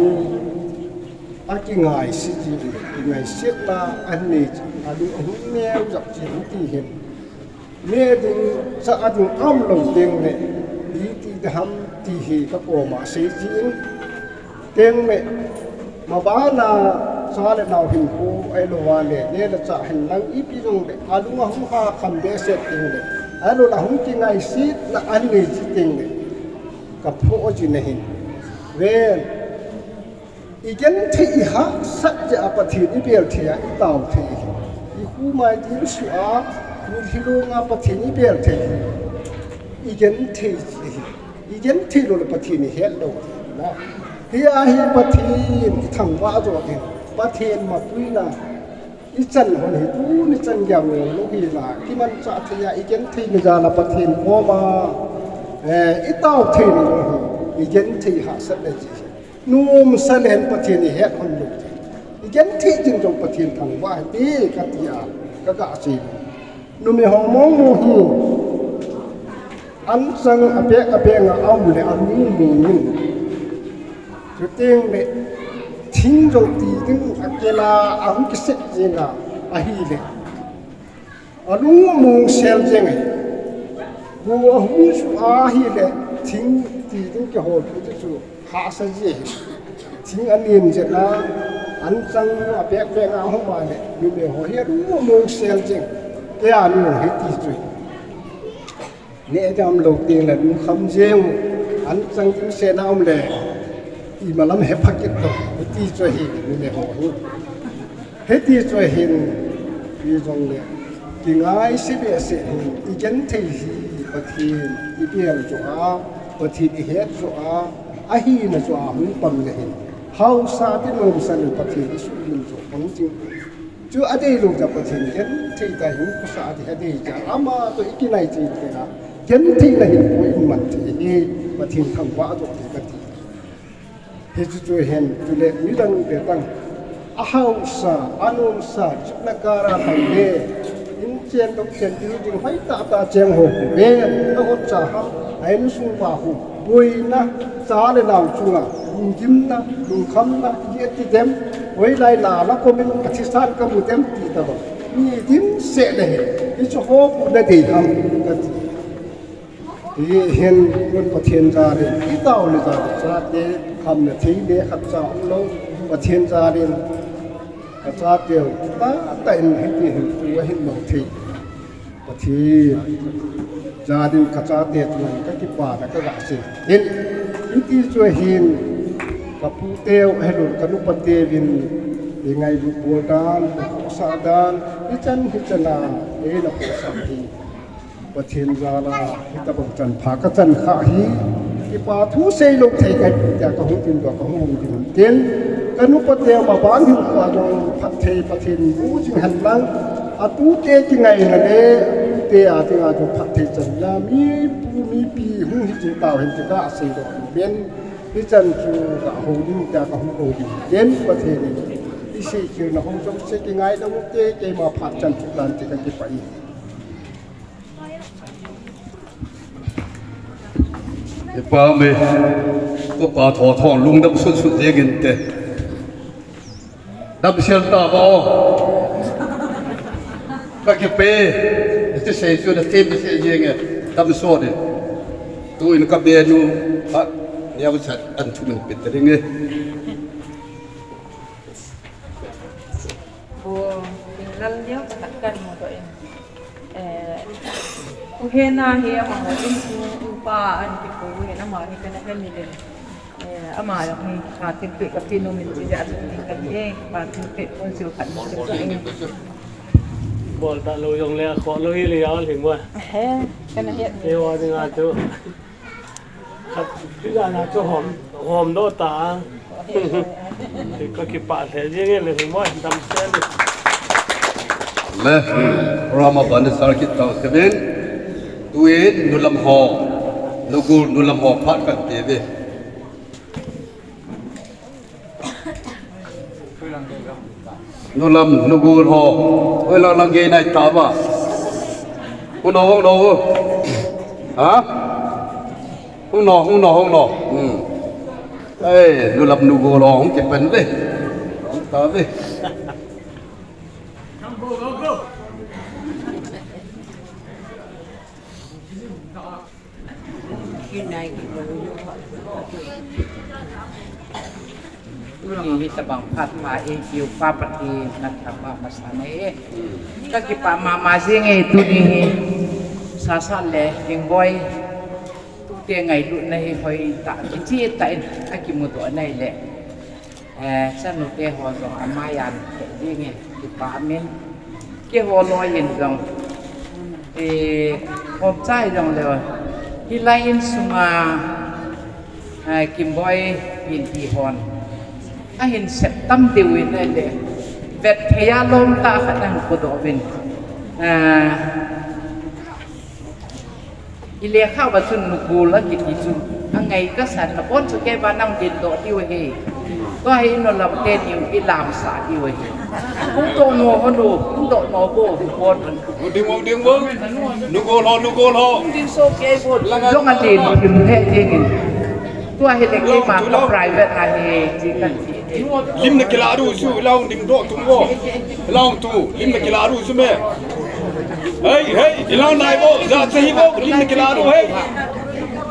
a kingaiset ji, kingaisetna a nei ji, a lung a hung neo jep ji ti hin. Neh ding, chah ding aum lou teng le, iti ding ham ti hi ka koma sei ji in. Teng le, mabana cha le nao hinkho ahilou a le, neh le chah hin lang ipi jong le, a lung a hung ha kham behseh teng le, ahilou le hung kingaisetna a nei ji teng le, ka phoh ji na hin. Ven, i genthei i hahsat jeh a Pathen i bel thei a, i tao thei hi. I khu mai dil suh a, mitlhi long a Pathen i bel thei hi. I genthei ji hi. I genthei lou le Pathen i het lou na. Hia hi Pathen i thangvah jo ding. Pathen mapuina i chan hon hi tuni chan geiya ngol lou hi la. Kimanchah thei a i genthei na jal a Pathen koma, eh, i tao thei na jong hi i genthei hahsat le ji hi. Nomsa le hin Pathen i het hon lou. I genthei jing jong Pathen thangvah hite ka ti a, ka ga sei. Numei ho mong mong hi anchang a bek a bek a um le a mong mong in. Chuteng le thing jong ti ding a kel a, a hung kisep jeng a, ahile a lung a mong sel jeng e. Gu a hung suh ahile thing ti ding kihol pi chu hahsa ji e. Thing a nin jeh a anchang a bek bek a hung ma le numei ho hi a lung a mong sel jeng. Kei a nu hiti chu. Neh ding aum lou teng le lungkham jeng u, anchang dimset na um le, imalam hepha kit lou, hiti chu ahi, numei ho hi. Hiti chu ahin, i jong le, kingaiset behseh hin, i genthei hi, Pathen, i bel jo a, Pathen i het jo a, ahina jo a, hung pang le hin. Haosa ti nomsa le Pathen i sumil jo, pang jing. Chu adei lou jeh a Pathen genthei ta hinkho sah a ding adei jeh a ama toh i kinai cheh teng a gentheina hinkho i man thei hi Pathen thangvah a toh thei kati. Hichu chu hin chule midang te tang a haosa, a nomsa, chutna kara thang le, inchen louchen building hoi tah tah cheng ho khu ve, na hot cha ham, a insung pa khu. Boina, cha le nao chunga, lunggimna, lungkhamna, i ti dem, hoilai la la komin, a thisan ka mu dem ti ta ba. Mi dimset le hi, hichu ho khu na dei ham, ka ti. Hi hin, kun Pathen jal in, i tao le jal, chate, khamna thei le khat cha um lou, Pathen jal in, ka chate u, ta, ta in, hiti hin, khu ahin mang thei. Pathen jal in ka chate chunga ka kipana ka ga sei. Hin, hiti chu hin ka pu teu, ahilou le ka nupa teuvin, i ngailut bol dan, i khohsah dan, hichan, hichan a, eina khohsah hi. Pathen jal a, hitabang chan pha ka chan kha hi. Kipa thu sei lou thei ka hi tia ka hung tin tua ka hung hung tin. Tin, ka nupa teu ma ban hin tua jong phatthei Pathen bu jing hen lang. A tute kingaina le, tute a dinga jong phatthei chan la, mipu, mipi hung hi jing tau hen ti ka sei lou pen. Hichan chu ka hou ding tia ka hung hou ding. Ken Pathen in i sei kir na hung jong sei kingai na mu te, keima phat chan chu dan ti ka kipah e. I pa me, ko pa tho tho lungdam sut sut jeng inte. Damsel ta ba o. Ka kipe, ti sei chu na tem sei jeng e, damsel de. Tuin ka be nu, a, neo chat an thu min pit ring e. Bo, in lal neo chat kan mo to in. Eh, u hena hi ama ho in ku upa an ki ko u hena ma hi kana hen ni den. Eh, ama jong hi, pa thilpeh ka pe nom in ti jeh a chu ding ka ti e, pa thilpeh pon sil khat ni chu e. Bol ta lou jong le, kho lou hi le ya ling wa. He, kana het ni. Te wa ding a chu. Khat, ti ja na chu hom, hom do ta. Ka kipah lheh jeng e le, hung mo, damsel e. Le, program a ban start kit tau seven. Tuin, nu lam ho, nu gul, nu lam ho, phat kan pe ve. Nulam, nugol ho. Oi, lang lang gei nai ta ba. Hung no, hung no. Ha? Hung no, hung no, hung no. Hmm. Ei, nulam nugol ho, hung kipan ve. Hung ta ve. Tuni hitabang phat pha eipiu pa Pathen nathangvah masa nahi. Kakipah mama jing e tuni hi. Sasa le Dingboi. Tute ngailutna hi hoitah kicheh tah in akimudoh nahi le. Eh, chanute ho jong amai a khe ding e, kipah min. Keiho loi in jong, eh, hom chai jong le, hilai insunga, eh, Kimboi in ti hon. Ahin sep tam deu in le, vet thei a lom tah khat ahin pudoh uvin. Eh, I lekha uva chun nugol akiti chu angai kasan, nabon chu kei vang nang dindoh diu ahi. Tua hi nulam teni u ilamsah diu ahi. Hung doh no hon u, hung doh no bou, hung bon hon. Ding o, ding o. Nugol ho, nugol ho. Hung ding soh kei bou, jong a din thim he ding in. Tua hi le keima ka private ahi, chi kan ti. Lim na kilah diu chu, ilah hung ding doh tum o. Ilah hung tu, lim na kilah diu chu me. Hei, hei, ilang nai vo, ja se hi vo, lim na kilah diu, hei.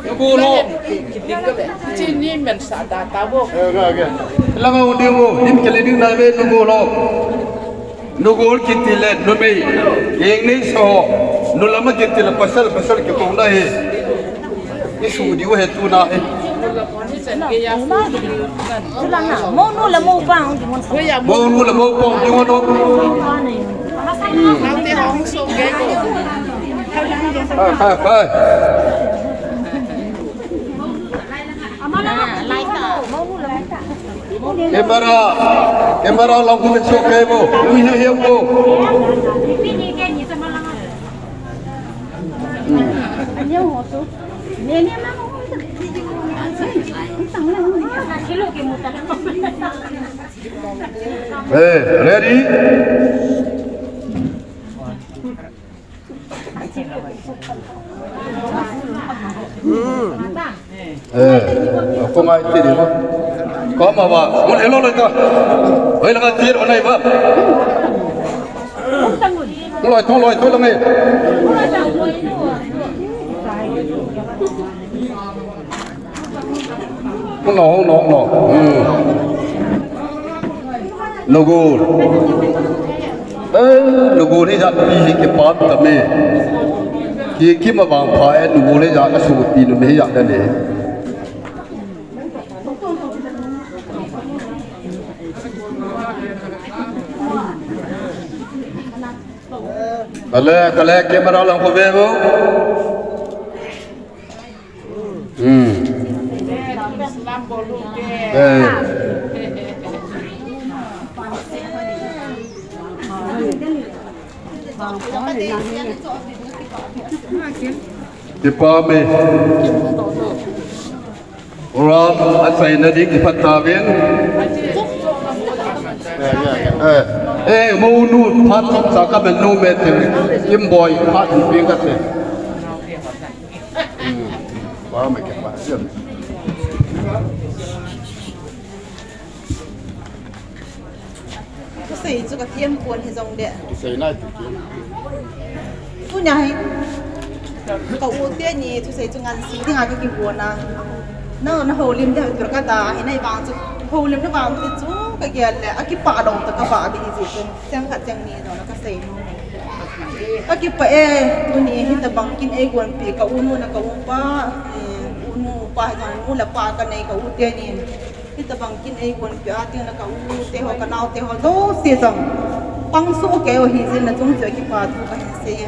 Nugol ho. Chini men sa da ta vo. Ilang hung ding vo, lim kilah ding nai ve, nugol ho. Nugol kiti le, numei. Eng nei so, nulam kiti le, pasal, pasal kikou na hi. Isu diu he tuna hi. Mounu le moupa hung ding hon. Mounu le moupa hung ding hon. Hai, hai, hai. Camera, camera lang ko so ke bo. Ui, ui, ui, bo. Eh, ready? Eh, ko ngai ti ni ko. Ko ma ba, mo le lo le ka. Oi la ka ti ro nai ba. Loi, thong loi, thong loi. No, no, no. Hmm. Nugol. Eh, nugol hi jat pi hi kipah tah me. Ki, ki ma vang pha e, nugol hi jat ka su ti nu me hi jat da le. Kale, kale, camera lang ko ve vo. Hmm. Eh. Kipah me. Ora, achaina ding kipat tauvin. Eh, eh, mounu phat sa ka men nu me te. Kimboi phat pi ka te. Hmm. Ba me ke pa. Thusei chu ka thiam pon hi jong le. Thusei nai tu thiam. Tunia hi ka u teni thusei chu ngansi dinga ka kibon a. Na, na houlim ding tur ka da hi nai vang chu. Houlim na vang chu chu ka gel le. A kipah dong ta ka ba ding hi chu. Chang khat chang ni dong ka sei nu. Ka kipah e, tuni hitabang kin eigon pi ka u nu na ka u pa. Eh, u nu pa hi jong nu le pa ka nei ka u teni. Hitabang kin eigon pi a teng le ka u te ho, ka nao te ho, jouse jong pang soh kei u hi jeh in na chung chu kipa thu ka hin sei e.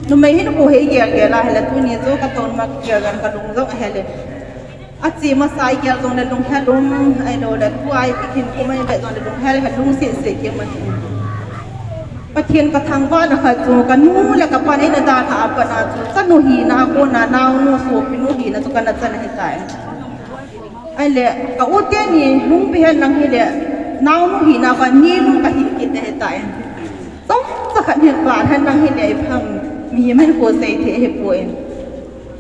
Numei hin ko hei gel gel a hile tuni chu ka ton ma gel gel ka lung jong a hele. Ache masa i gel jong le lung hel um, ahilou le tua i kikhin kum a i vet jong le lung hel, hel lungset set kei man. Pathen ka thangvahna khat chu ka nu le ka pan eina dalha a pat a chu chanu hina a kona naonu sopinu hina chu kana chan ahitai. Ahile, ka u teni hung bih hen lang hile, Naonu hina a kon ninu kahi kit ahitai. Chomcha khat hin pa hen lang hi le ipha mi min ko sei thei ahipoi.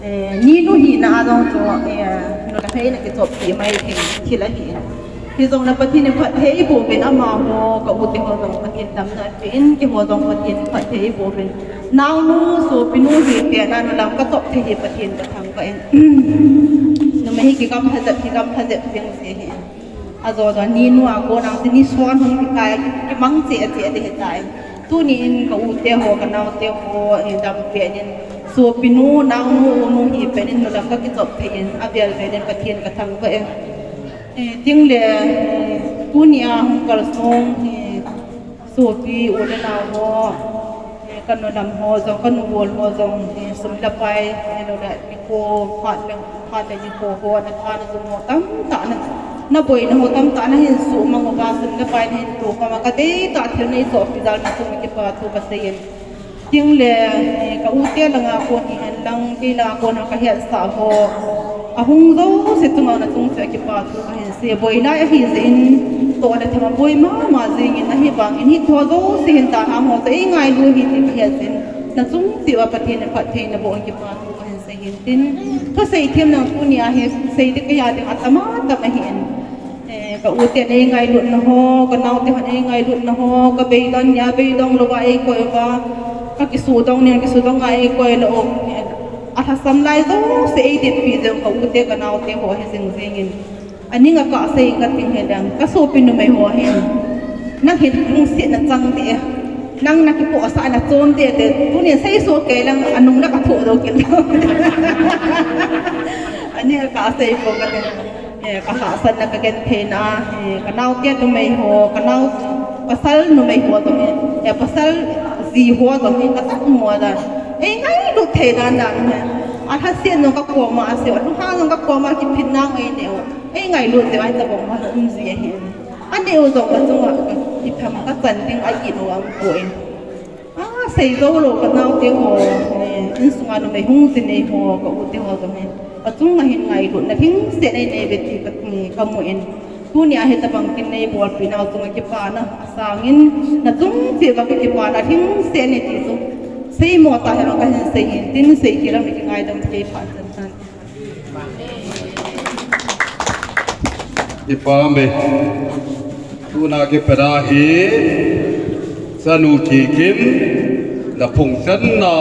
Eh, ninu hina a jong chu, eh, nula hei na kichop pi mai thei thil ahi. Hijong le Pathen in phatthei bouvin amaho ka u te ho jong Pathen damna pen, keiho jong Pathen phatthei bouvin. Naonu sopinu hi te na nulam kachop thei hi Pathen kathangvah in. Numei hi kigam lhajep, kigam lhajep jeng se hi. Ajo jo ninu a kon a chu ni son hung kikai kimang cheh cheh ding ahitai. Tuni in ka u te ho, ka nao te ho, eh, dam pen in sopinu, naonu, unu hi pen in nulam kakichop thei in, avel vel in Pathen kathangvah e. Eh, tin le, eh, tuni a hung kalsong, eh, sopi u le nao ho, eh, ka nu lam ho jong, ka nu gol ho jong, eh, sum le pai, eh, lo le nikho, phat le, phat le nikho ho, na phat na jum ho tamtah na, na boina ho tamtah na hin sumang uva, sum le pai na hin to kham a, ka deitah thil nei sopi jal na chung kipa thu kasei in. Tin le, eh, ka u te langa kon hihen lang, kei langa kon a kahet sah ho. Ahung jouse chunga nachung cheh a kipa thu kahin sei. Boi lai ahi jeh in, toh le tham a boi mama jeng in, ahivang in hiche ho jouse hin dalham ho chu eingailu ahi ti kahet jeh in, nachung cheh uva Pathen in phatthei naboh in kipa thu kahin sei hin tin. Thusei them lang tuni a hi sei ding kahi ding atam atam ahi in. Eh, ka u te eingailutna ho, ka nao te hon eingailutna ho, ka beidong nia beidong louva eikoi uva, ka kisudong nia kisudong a eikoi lou u. Alhasam lai jouse eidinpi jeng ka u te ka nao te ho hi jing jing in. Aning a kasei kating hi dang, ka sopi numei ho hin. Nang hin lungsetna chang deh e. Nang nakipohsah na chom deh e, tuni sei soh kei lang anung na kathoh doh kit lou. Aning a kasei po kating. Eh, ka hahsatna ka gentheina, eh, ka nao te numei ho, ka nao pasal numei ho jong hi, eh, pasal ji ho jong hi, ka sum mo dan. Eingailut thei dan dan hi. Alhasen jong ka koma asei u, alunghang jong ka koma kiphinna ngai neh u. Eingailut jeh u ahi tabang ho um ji ahi. Aneh u jong ka chunga, itham ka chan ding a it u aum poi. Ah, sei jou lou ka nao te ho, eh, insunga numei hung ji nei ho, ka u te ho jong hi. Ka chunga hin ngailutna lhingset nei nei uve ti ka, eh, ka mu in. Tuni a hitabang kin nei bolpi nau chunga kipana asang in, nachung cheh uva ka kipana lhingset nei ti chu. Seimo tah hi ka hin sei hin, tin sei kit lam kingaidam kei phat chan chan. Ipa me. Tuna kipana hi, chanu Kikim, na phung channa,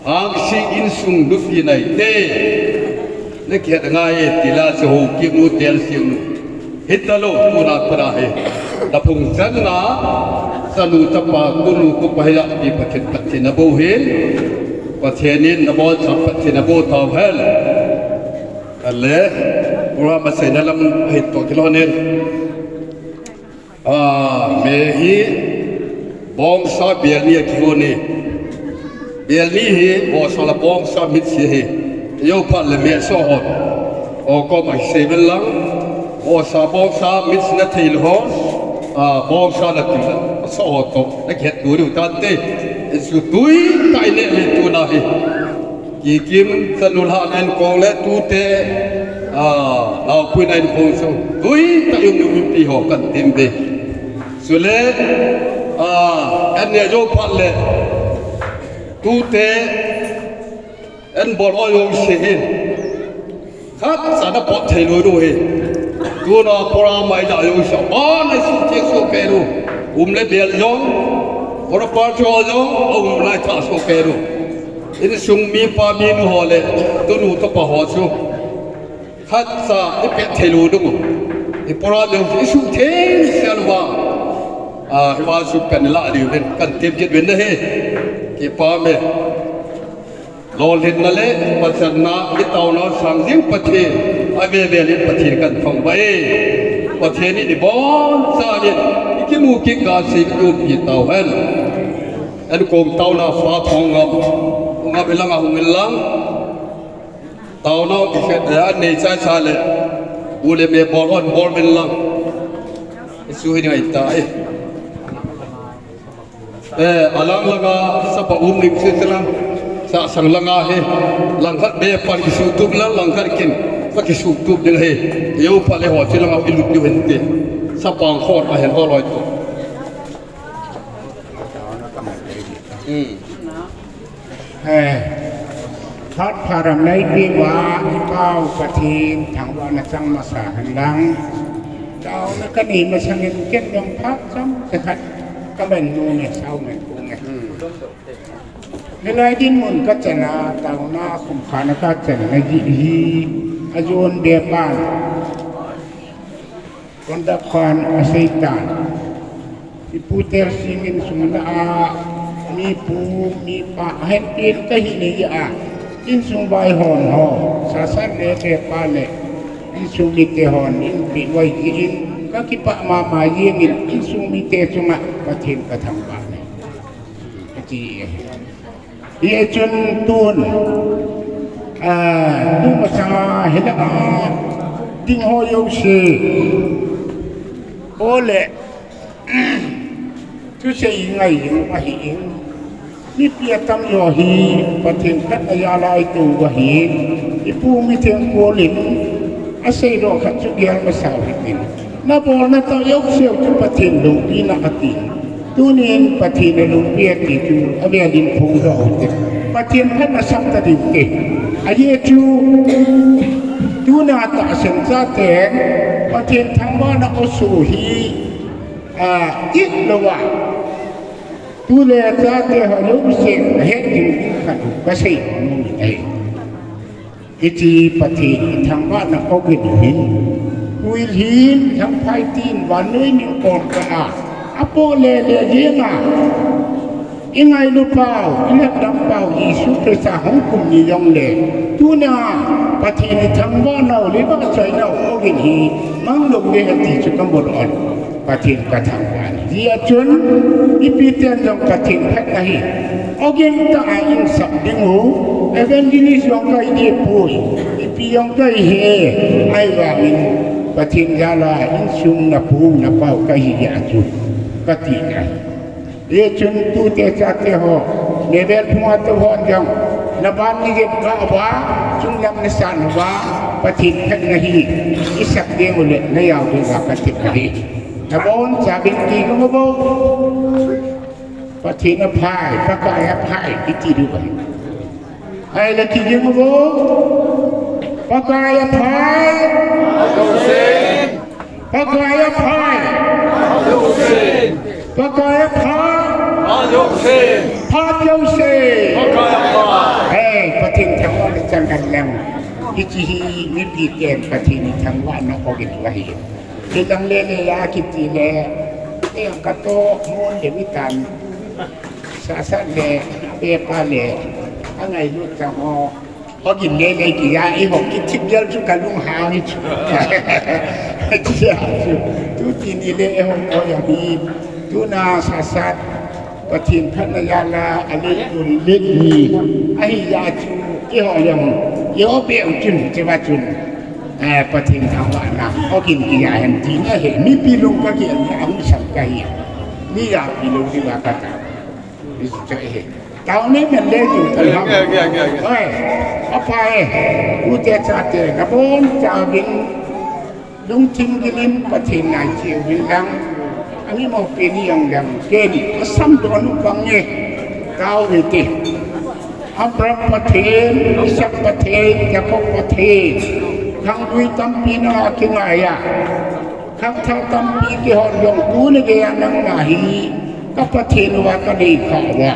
Hangsing insung nupi naite, na kihet ngai e ti la chu Haokip nu tel sing nu. Hita lou, tuna kipana hi. Na phung channa, chanu chapa, tunu tupa hi a ti Pathen, Pathen aboh hin. Pathen in na bolcham Pathen aboh tau hen. Ale, program a seina lam hin toh kilhon in. Ah, me hi, bongsa bel ni a kihon e. Bel ni hi, bongsa le bongsa mix hi. Jou phat le me so hon. O koma hi sei vel lang. Bongsa, bongsa mix na thei lou hon. Ah, bongsa na ti la. So hon toh, na kihet tu diu tante. Insung tui tah in ne le tuna hi. Kikim, chanu lhahna inkong le tute, ah, naopuina inkong chu, tui tah in um in pi ho kan tem ve. Chule, ah, an ne jou phat le, tute, an bol o jouse hin. Khat cha na pot thei lou lou hi. Tuna program a ija jouse. Ban ai su thei su pe lou. Um le bel jong. Property ho jong. Um lai tha su pe lou. Insung mipa minu ho le, tunu tupa ho chu. Khat cha i pet thei lou dung. I program i suhtheng sel uva. Ah, hiva chu pen la diu ven, kan tem kit ven na hi. Kipa me. Lolhinna le, pachanna, i taona sang jing Pathen. Ave vel in Pathen kan thangvah e. Pathen in i bon sa in, i kimu kikah sei i um kit tau hen. An kong taona fa thong ngam. Ngam in lang a hung in lang. Taona u kikhet, eh, an nei chai cha le. U le me bol on bol min lang. Isu hi ngai ta e. Eh, alang langa sapa um ning se lang. Sa sang langa he. Lang khat be pan kisutup lang, lang khat kin. Pa kisutup ding he. Jou phat le ho che langa i lut diu hen te. Chapang khot ahin ho loi tu. Hmm. Eh, phat pha ram nei pi va, i pau Pathen thangvahna chang masa hen lang. Taona ka nei masangin ken jong phat chomkhat ka men nu ne, sau men pu ne. Hmm. Hilai dinmun ka chan a, taona khumkhana ka chan na ji hi, a jon be pan. Conduct khan a seitan. I Pu Tersing insung lah a, mi pu, mi pa, a hetpin ka hi nei a. Insung vaihom ho, sasat le tepa le, insung mite hon, in pi vai ji in, ka kipah mama jing in, insung mite chunga, Pathen ka thangvah e. Ka ti e. Hichun tun, ah, tu masanga hilang a ding ho jouse. Ole, thusei ngai jing ahi in. Mipi atam jo hi, Pathen phatna jal a i tou ahi. I pu mi theng kolin, asei doh khat chu gel masa u hitin. Na bolna tah jouse u chu Pathen loupina ati. Tunin Pathen a loupi ati chu, a vel in phongdoh u te. Pathen phatna sap ta diu te. Ajeh chu, tuna tahsan chate, Pathen thangvahna aso hi, a, it lou a. Tu le chate ho jouse, a het ding ding khat u, ka sei nom e. Hiche Pathen i thangvahna ogin u hin, huil hin, thangphai tin, vannoi ning kom ka a, apoh le le jeng a, i ngailu pau, i lhatdam pau, Jesu Christa hung kum ni jong le, tuna Pathen i thangvahna u le vahchoina u ogin hi, mang lou ding ahi ti chu ka mu doh e. Pathen ka thangvah e. Hijeh chun, ipi ten jong Pathen phatna hi. Ogin tah a in sap ding u, evangelist jong ka hi ding poi. Ipi jong ka hi e, ahivangin Pathen jal a insung na pu na pau ka hi jeh a chu. Ka ti ahi. Hichun tute chate ho, Nevel phunga tou hon jong, na ban ni jep ga uva, chunglam na san uva, Pathen phatna hi, i sap ding u le, na jao ding uva ka ti ahi. Nabonchauvin kijing uvo. Pathen aphai, Pakai aphai, kiti diu ahi. Ahile kijing uvo. Pakai aphai. Pakai aphai. Pakai aphai. Phat jouse. He, Pathen thangvahna chang hen lang. Hiche hi mipi ten Pathen thangvahna ogin u ahi. Hilang le le a kiti le, eh, ka toh mun le mi tan. Sasa le, eh, pa le, a ngailut chang ho. Ogin le le kija, eiho kithip jel chu ka lunghang e chu. Kija chu. Tu ti ni le, eh, ho, ho, ya mi. Tuna sasa. Pathen phatna jal a, a le tun le ni. Ahi jeh chu, eiho jong, eiho beh u chun, hiche va chun. Eh, Pathen thangvahna, ogin kija hen tina ahi, mipi lung ka kija, ahung sam ka hi. Mi japi lou diu va ka ta. Hiche ahi. Taona men le diu ta ham. Oi, apa e, tute chate, nabonchauvin. Lungthim gilin Pathen nai cheh uvin lang, a mi mo pen ni jong lang, kei ni, asam doh nu bang e, tao ve te. Abraham Pathen, Isaac Pathen, Jacob Pathen, khanggui tampi na kingai a, khangthah tampi kihon jong tu na gei a nangma hi, ka Pathen uva ka dei kha uva.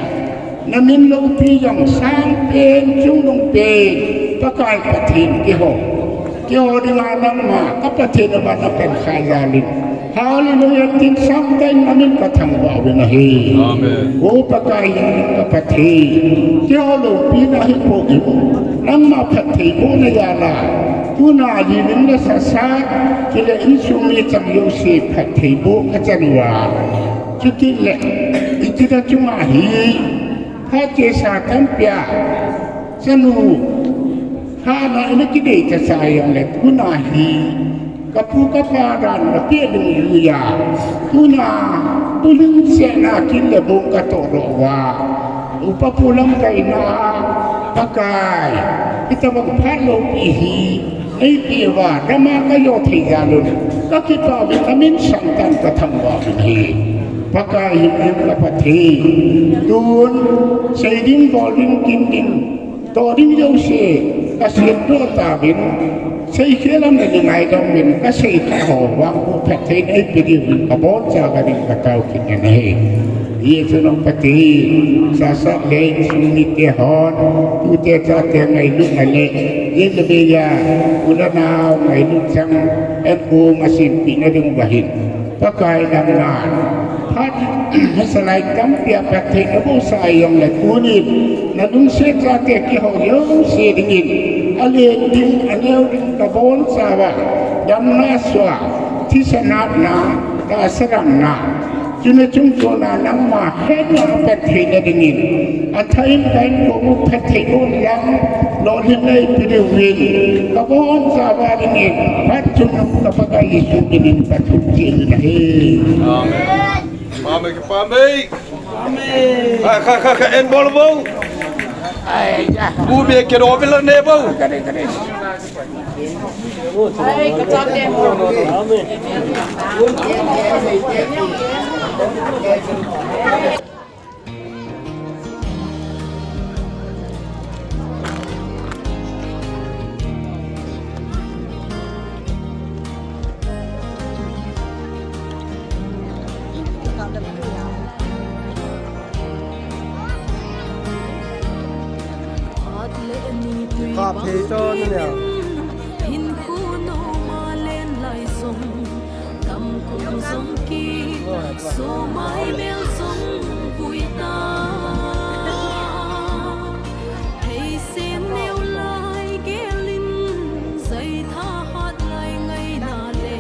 Na min loupi jong sang pen, chungnung pen, Pakai Pathen keiho. Keiho dinga nangma, ka Pathen uva na pan kha jal in. Hallelujah, tin sang tah in na min ka thangvah uvin ahi. Amen. O Pakai hin ka Pathen. Keiho loupina hi po in. Nangma phattheibohna jal a. Tuna jingin na sasa, chule insung mi chang jouse phattheiboh ka chan uva. Chuti le, iti da chunga hi, phat chesa tampi a, chanu, hana ina kidei ta sa jong le, tuna hi, ka pu ka pa dan na pe ding u ya, tuna, tu ling se na kin le bong ka toh doh uva, upa pu lamkai na, Pakai, itobang phat loupi hi, Eipeh uva, dama kajo thei jal un, kakipah uvin amin sangtah in kathangvah uvin ahi. Pakai himhim ka Pathen. Tun, sei ding, bol ding, kin ding, toh ding jouse, kasemdoh tauvin, seikhel lam le ngaidam uvin, kasei kha ho, vangboh phatthei in eipeh diuvin, kaboncha kah ding katao kit in ahi. Hijeh chun Pathen, sasa le insung mite hon, tute chate ngailutna le, jeh le beiya, u le nao ngailut chang, enkong asempeh na diuva hin, Pakai nangman phat, salai tampi a phatthei nabohsah jongle tunin, nalungset chate kihou jouse dingin, alen ding, aneo ding kabonchauva, damna soh a, thisan hatna, tahsa damna, chule chungchona nangma hetna phatthei na dingin, athah in kahinkho u phatthei u lang, lolhinna eipeh diuvin, kabonchauva dingin, phat chun ka Pakai Jesu minin kathum cheh in ahi. Amen. Amen. Amen. Amen. Kha, kha, kha, kha, en bol bou. Ai, ya. Bu be ke ro be la ne bou. Kare, kare. Ka phei to na nia. Hinkho noma len lai jong, tam kum jong ki, so mai mel jong vui ta. Thei sen neo lai gel in, jai thahat lai ngaina le,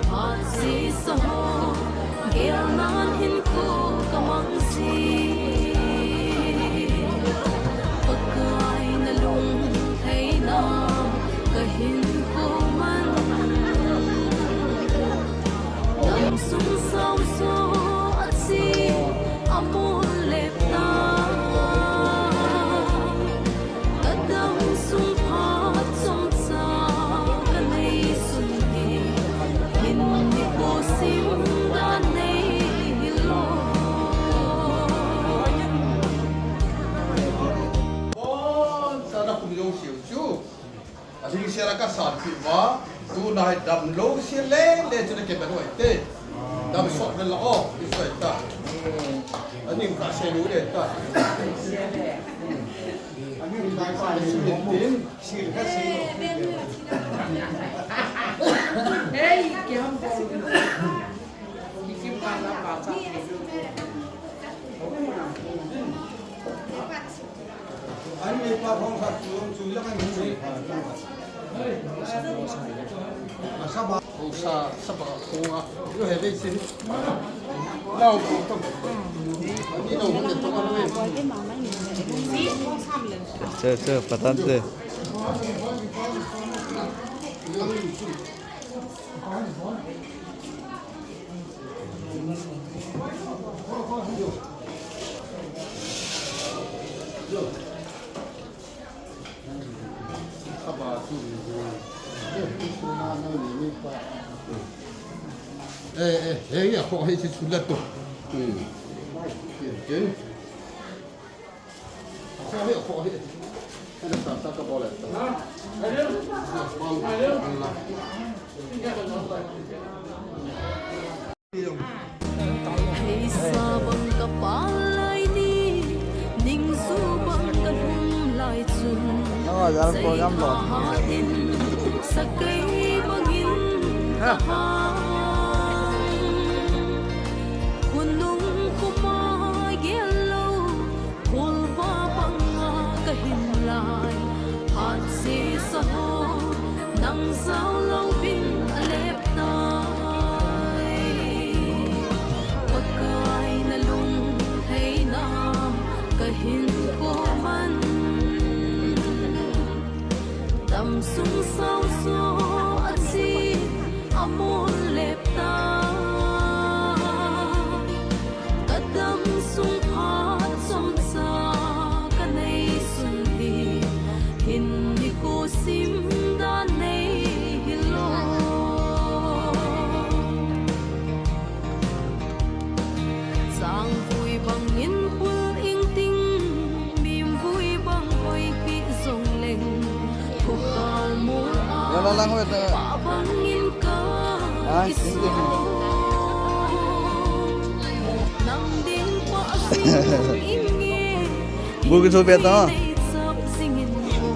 phat sisa ho, gel nan hinkho ka mang ji. Pakai na lungtheina ka hinkho man. Dam sung sao so a si a mol le ta. Ka dam sung phat chomcha ka nei sun hi, hin ni ko sim dan nei hi lo. Bon, sa na kum jong siu chu. A ding sia la ka sanpeh uva, tuna hi damlou sia le, le chu le ke ba roi te. Dam sot le la o, i soi ta. Ani ka se lu le ta. Ani ka se lu le tin, sil ka sil. Ei, ke ham ko. Ki kim pa la pa cha. Sir, sir, patante. Eh, eh, eh, eh, ya, kho hi si sulat to. Hmm. Ken, ken. Kho hi, kho hi. Ana sa sa ka bola. Theisa bang ka pal lai ni, ningsu bang ka lhum lai chun, sei thahat in, sakei bangin ka hang. Khonung khoma gel lou, kholva banga ka hin lai, phat sisa ho, nang jao louvin a lep tai. Pakai na lungtheina ka hinkho man. Dam sung sao so a si a mol Lang ho ta. Pabangin ka. Ai, sing ding. Nang ding pa sing inge. Bu kichu be ta. Nei chap singin ko.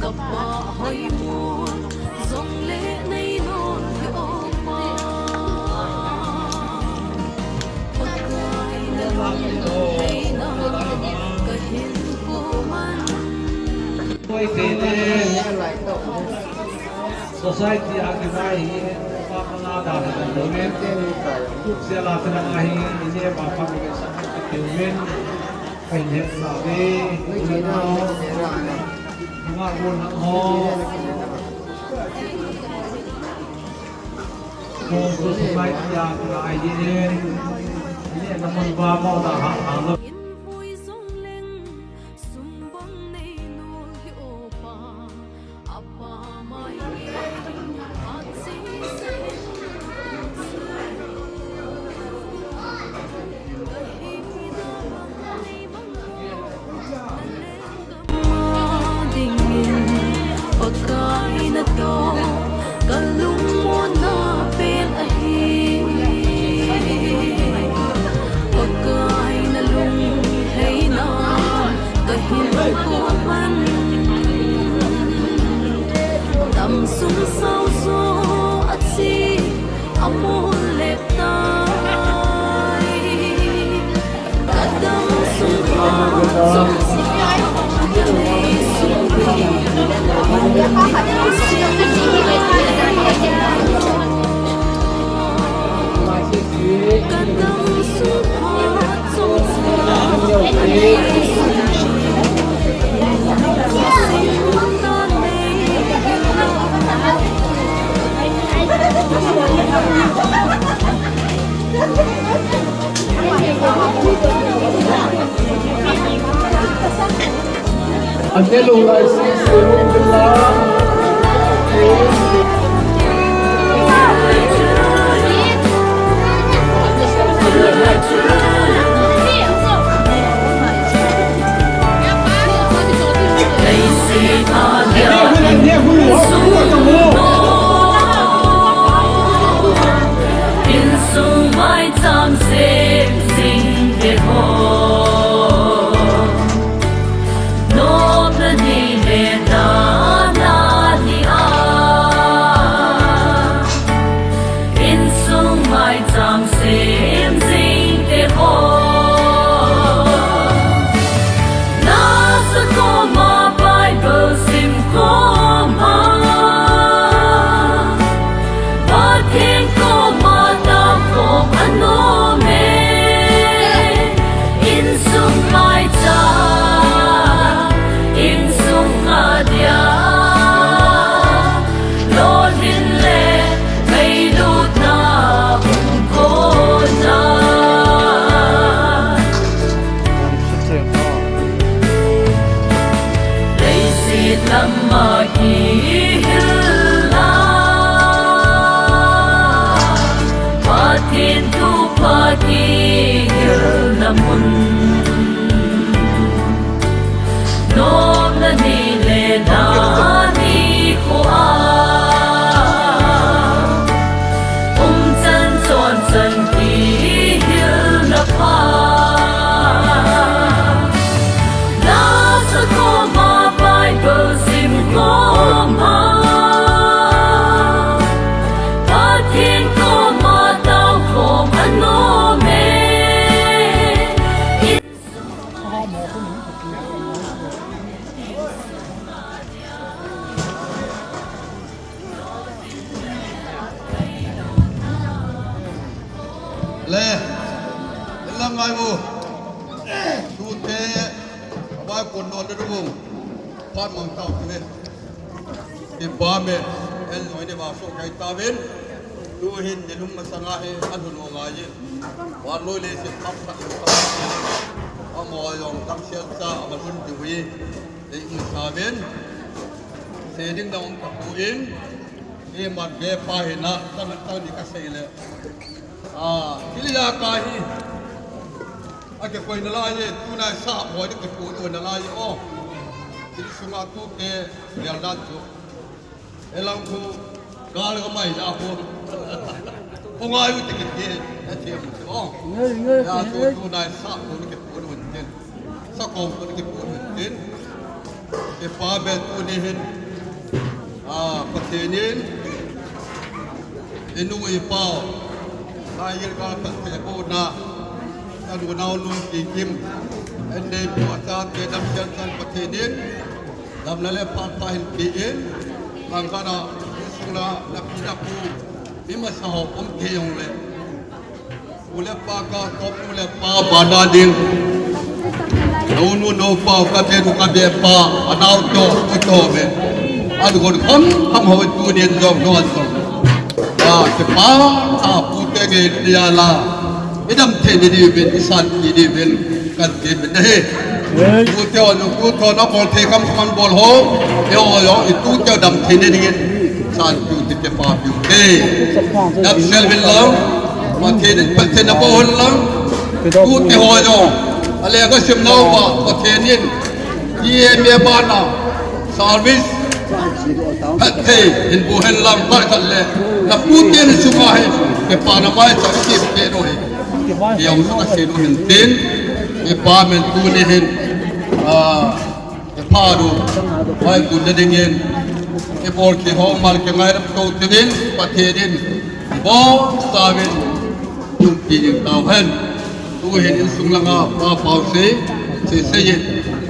Ka pa hoi mo. Jong le nei non ki o pa. Pakai na lung hei na ka hin ko man. Koi te te. Society a kivai hi, pa pa la da da lo men. Kut se la te na hi, ni pa pa ni sa te men. Kai ne sa ve, ni na. Nga ko na ho. Ko ko society a kivai hi, ni na man ba mo da ha ha lo. Invoi jong leng, sum bang nei nol hi o pa. Dingin Pakai natoh kalungmonna pen ahi. Pakai nalung heina kahin ko man. Damsung saojo achi amol le tai. Kadamsung saojo achi. Ante lung lai si se lung la. Insung mai cham sem sing te ho. Nopna ni le dana ni a. Insung mai cham sem sing te ho. Nasa koma Bible sim koma. Pathen koma tao khom anom e. Insung maicha, insung a dia, lolhin le ngailutna um kona. Leiset lam a kihil a, Pathen thupha kihilna mun. Nopna ni le dana ni kho a, umchan chonchan kihilna pha. Nasa koma Bible sim koma. Pathen koma tao khom anom e. Le, ilang ngai bu. Tute, abai kon don de bu. Pan mang tao tu ve. Ipa me, el noi ne ba so kai ta ven. Tu hin ne lung masanga he, an hu lo ngai ye. Wan loi le se tap tap tap. Amo yong tam sian sa, ama lun ti hui. Ei, um sa ven. Se ding dang um ka pu in. Ei, mat ve pa hi na, tang, tang ni ka sei le. A, kili ya ka hi. A ke koi na lai ye, tu na sa, boi ni ke pu ni na lai ye, o. Kili sunga tu ke, ya dan tu. Elang khu, gal ka mai la khu. Ko ngai u ti kiti, e ti mu se ong. Ngai, ngai, ya tu ngai. Tu nai sa ko ni ke ko ni tin. Sa ko ko ni ke ko ni tin. Ke pa be tu ni hin. A, Pathen in. Inu i pau. Nai yel ka ta te ko na. Anu nau nu ki kim. En nei pu a ta te dam sian san Pathen in. Damna le phat pha hin pe in, bang kana, insung la, na pi na pu, mi masa ho um thei jong le. U le pa ka, ko u le pa, bana ding. No nu no pa, ka be nu ka be pa, anau to, u to me. Adu kon kham, kham ho tu nin jong, no an jong. Ya, ke pa, ta pu te nge, ya la. I dam thei ni diuvin, i san ni diuvin, kan ti uvin ahi. Tu te ho, tu te ho, na bol thei kam man bol ho. Yo, yo, i tu te ho dam thei ni dingin. San tu te te pa piu te. Dam sel uvin lang. Pathen in, Pathen in na bol lang. Tu te ho yo. Ale ka sim nau ba, Pathen in. Ti e me ba na. Service. Phatthei, in bu hen lang, pai khat le. Na pu te ni sunga hi, ke pa na mai sa ki te no hi. Ke au sa ka se no hin tin, ke pa men tu ni hin. A, ke pa do, pai kun de ding in. Ke bol ke ho mal ke ngai rap to te din, Pathen in. Bo sa vin, tum ti ding tau hen. Tu hin insung langa pa pau se, se se yin.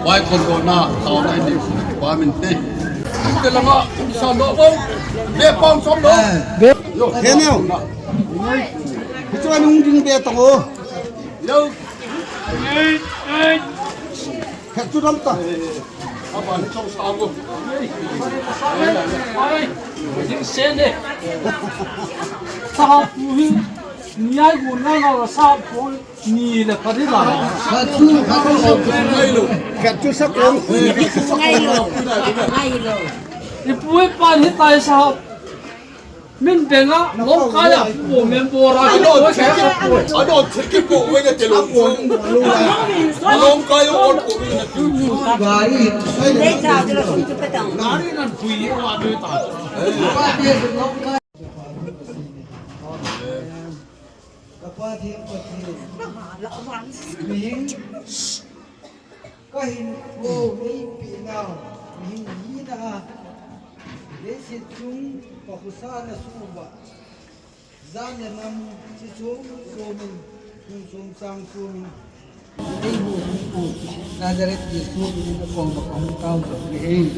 Vai kon do na, tau na ni, pa min te. Te langa, sa lo bo, be pong som lo. Be, he neo. Kitu ani hung ding be tong o. Yo. He tu dam ta. Apa ni chong sa bo. Ai, ding sen de. Sa pu hi. Ni ai gu na na sa pu. Ni le pha di la. Khat chu, khat chu, khat chu sa kong. Ngai lo. Ngai lo. I pu i pa ni tai sa. Min benga, longkai a pu member a. Alo, alo, thiki pu we ke lo. Longkai o pu we ke. Gari. Dei ta de lo sum tu pe tang. Gari nan pui wa de ta. Ka Pathen, Pathen. Mihing ka hinkho neipe nau, mihing hina a, leiset chung ka khosa na suh uva, jan le nam chi chom chom in, hung chom chang chom in, Nazareth Jesu min in kong ba kong tao ba ni.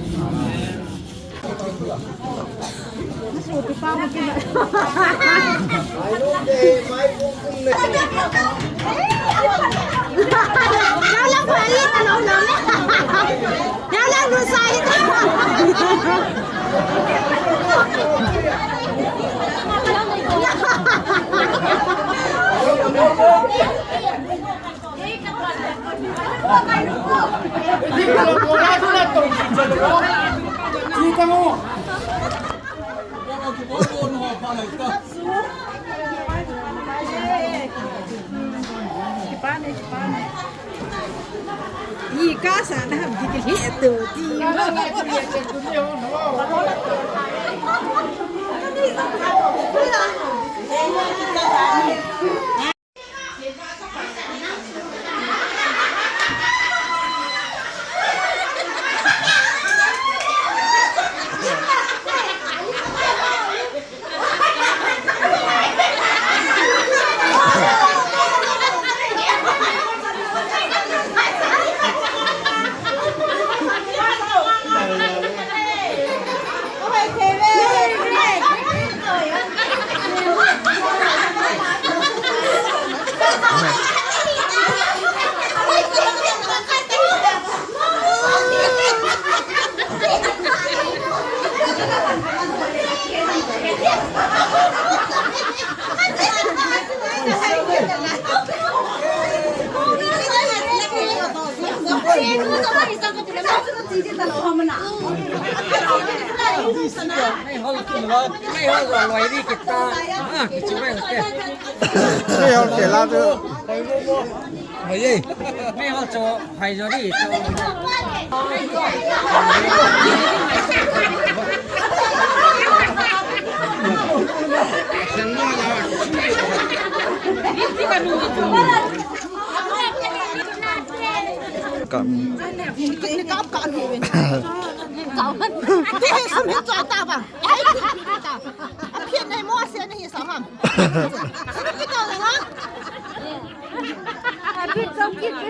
Ika sa na ham di kili tu ti. Mei hol kin lo, mei hol lo, loi di kita. Ah, kichu mei hol te. Mei hol te la tu. Hoi ye. Mei hol cho, hai jo di cho. Kam. Kam ka lu. Ti he sum he cha ta ba. Ai, ta. A phian nei mo se nei sa ham. Sum ki ta ha. A phian sum ki ta.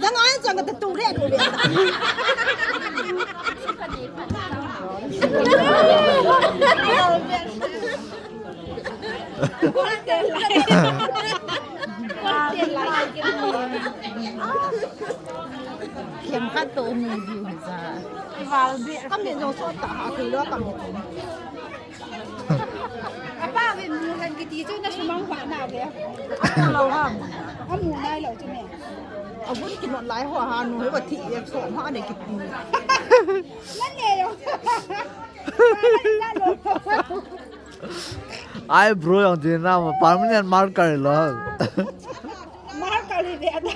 Dang ai chang ka tu re tu re. Kem khat to mu diu hi sa. Val be. Kam ne jong so ta ha ki lo kam ne. Apa ve mu han kiti chu na sumang pa na ve. Apa lo ha. Amu nai lo chu me. Abun ki non lai ho ha nu he ba thi e so ma ne kiti. Nan ne yo. Eyebrow jong ti na ma permanent marker lo. Marker hi ve da.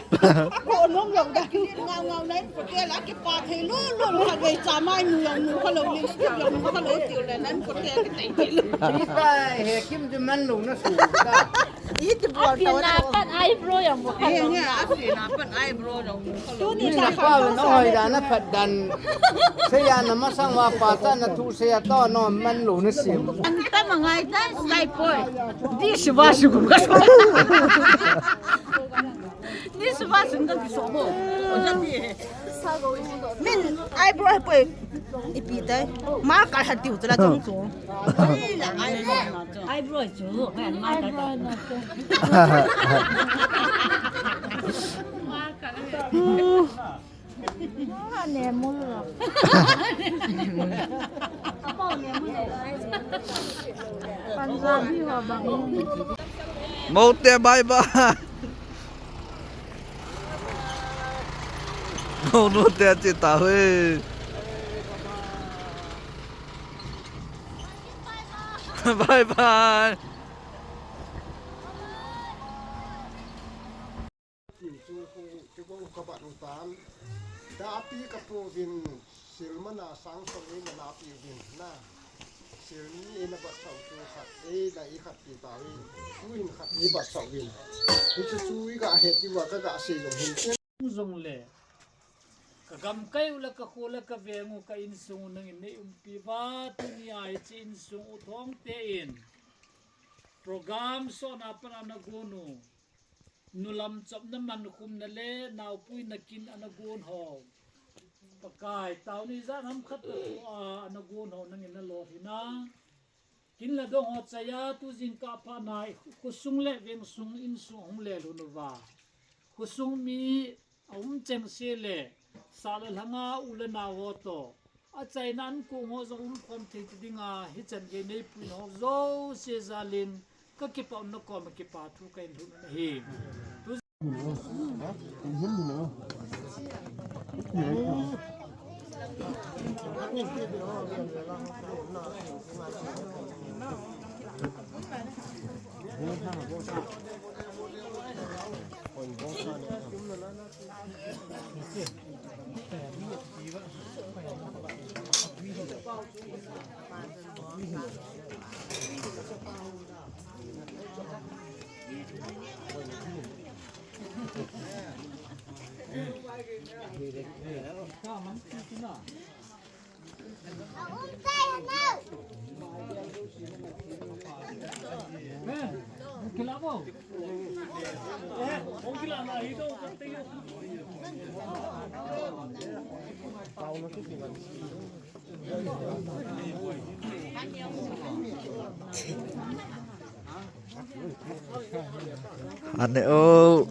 Ko nom lo da. Ngau ngau nai ko te la ki pa thei lo lo lo ha ve cha mai nu yang nu kha lo ni ki yang nu kha lo ti le nan ko te ki tai ti lo. Ni pa he kim ju man lo na su da. I ti bol ta na. Pan eyebrow jong bu kha lo. He ne a ti na pan eyebrow jong. Tuni na pa na hoi da na phat dan. Seia na masang wa pa ta na thu seia to no man lo na sim. An ta ma ngai ta sai poi. Di si wa si kum ka so. Di si wa si kum ka so mo. Min eyebrow poi. Ipi tai. Ma ka ha tiu cha la jong chu. Eyebrow chu. Eyebrow na chu. Moute bye bye. Moute chi ta hui. Bye bye. Tin chu khu chu bong ka bat u tan. Da pi ka pu vin sil mana sang som ni mana pi vin na. Sil ni e na bat sau chu khat e na i khat pi ta vin. Chu in khat i bat sau vin. Ni chu chu i ga he ti wa ka ga se jong hin. Jong le. Ka gam kai u le ka khu le ka veng u ka insung u nangin nei umpi va tuni a hi chi insung u thong te in. Program so na pa na na gun u. Nulam chopna mankhumna le naopuina kin ana gon ho. Pakai, taoni jan ham khat a ana gon ho nangin na lo hina. Kin la dong ho chaya tu jingkah pha nai khosung le vengsung insung hung le lhun uva. Khosung mi a um cheng se le sa le lhanga u le nao ho to. Achaina an kong ho jong um khom thei ti dinga, hichan gei neipuina ho jouse jalin, ka kipah un na koma kipa thu ka hin lhun u ahi. Ane o.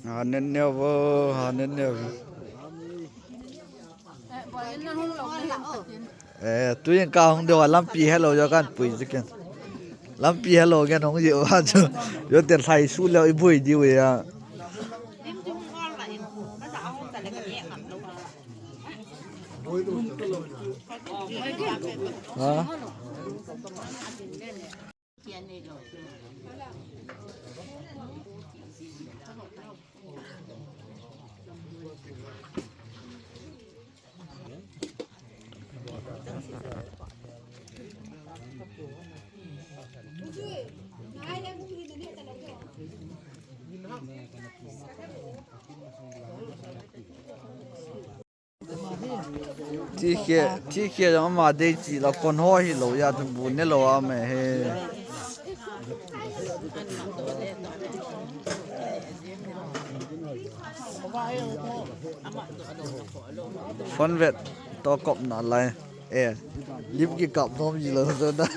Ha nen neo vo, ha nen neo vo. Eh, tuin ka hung deu a lampi hello jo kan pui jikin. Lampi hello gen hung ji wa chu. Jo te lhai su leo i bui diu ya. Ha? Thikhe, thikhe jong ama dei chi la kon ho hi lo ya tu bu ne lo a me he. Phone vet to kop na lai. Eh, lim kikap nom ji lo zo da.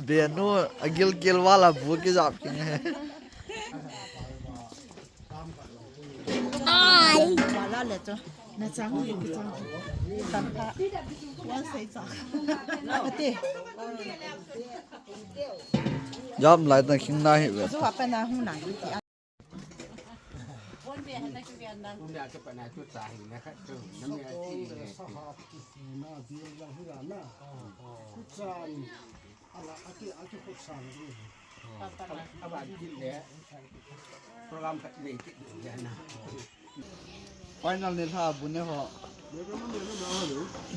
Benu, agil gil wala bu kijap ki. Ai. Wala le cho. Na chang ni ki chang. Tam pha. Wan sei cha. Ate. Jam lai ta khing na hi ve. Zo pa na hu na. Final ni lha bu ne ho.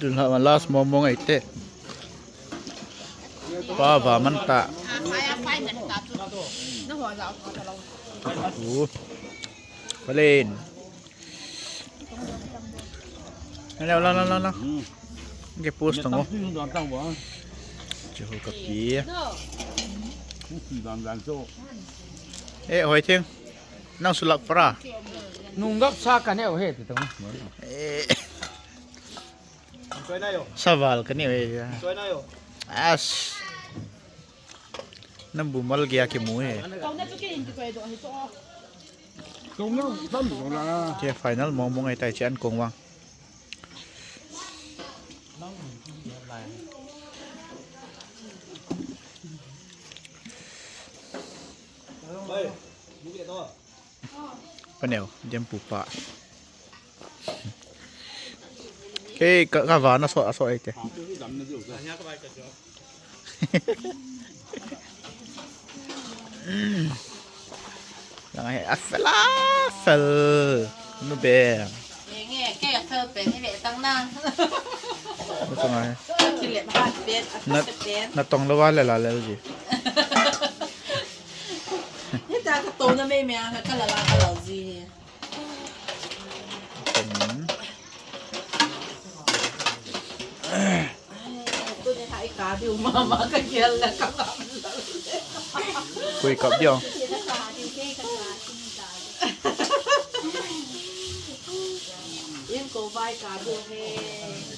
Dun lha last mo mo ngai te. Pa va man ta. Uh. Palen. Nang, nang, nang, nang, nang. Ke post tang o. Chihu kapi. Eh, Hoi Thing. Nang sulak para. Nunggap sa ka neo he ti tang. Eh. Saval ka neo he. As. Nang bumal gya kimu he. Kei final mong mong ai tai chi an kong vang. Paneo, diam pupa. Kei ka, ka vana so, so ai te. Lang he, a fel, a fel. Nu be. Nge, ke a fel pen ni ve tang na. Nu tong ai. Ki le ha pen, a fel pen. Na tong lo wa le la le ji. Ni ta ka to na me me a ka la la ka la ji. Koi kap dia.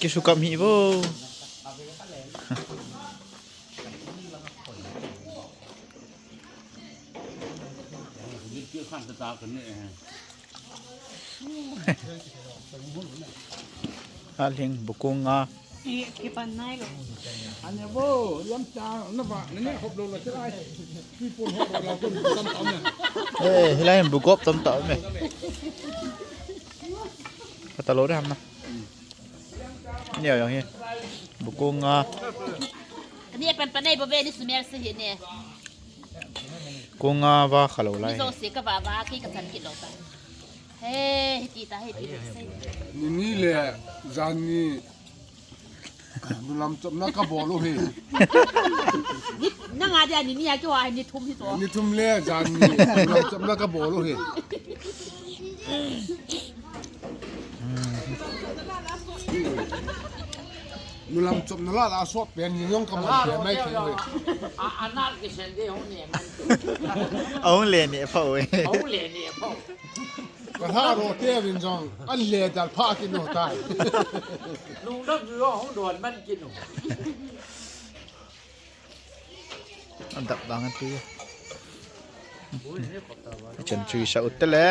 Kisu kap hi bo. Aling bukung nga. Ki pan nai lo. Ane bo, lam ta na ba, na ne hop lo la chai. Ki pon hop lo la kon tam tam na. Eh, hilai bukop tam tam me. Kata lo de ham na. Ni yang hi. Bukung nga. Ni pan pan nei bo ve ni sumel se hi ne. Kung nga va kha lo lai. Ni zo se ka va va ki ka chan ki lo ta. He, he ti ta, he ti ta. Ni ni le jan ni. Nulam chopna ka bol u he. Ni, nang a dia ni ni a ki wa ni thum hi to. Ni thum le jan ni. Nulam chopna ka bol u he. Nulam chopna la la sot pen ni yong ka man pe mai ki. A, a nal ki sen de hong ne man. A hong le ne pha we. Hong le ne pha. Ka ha ro te vin jong, an le dal pha ki no tai. Nung dam ju hong don man ki no. An dap bang an tu. Chan chui sa ut te le.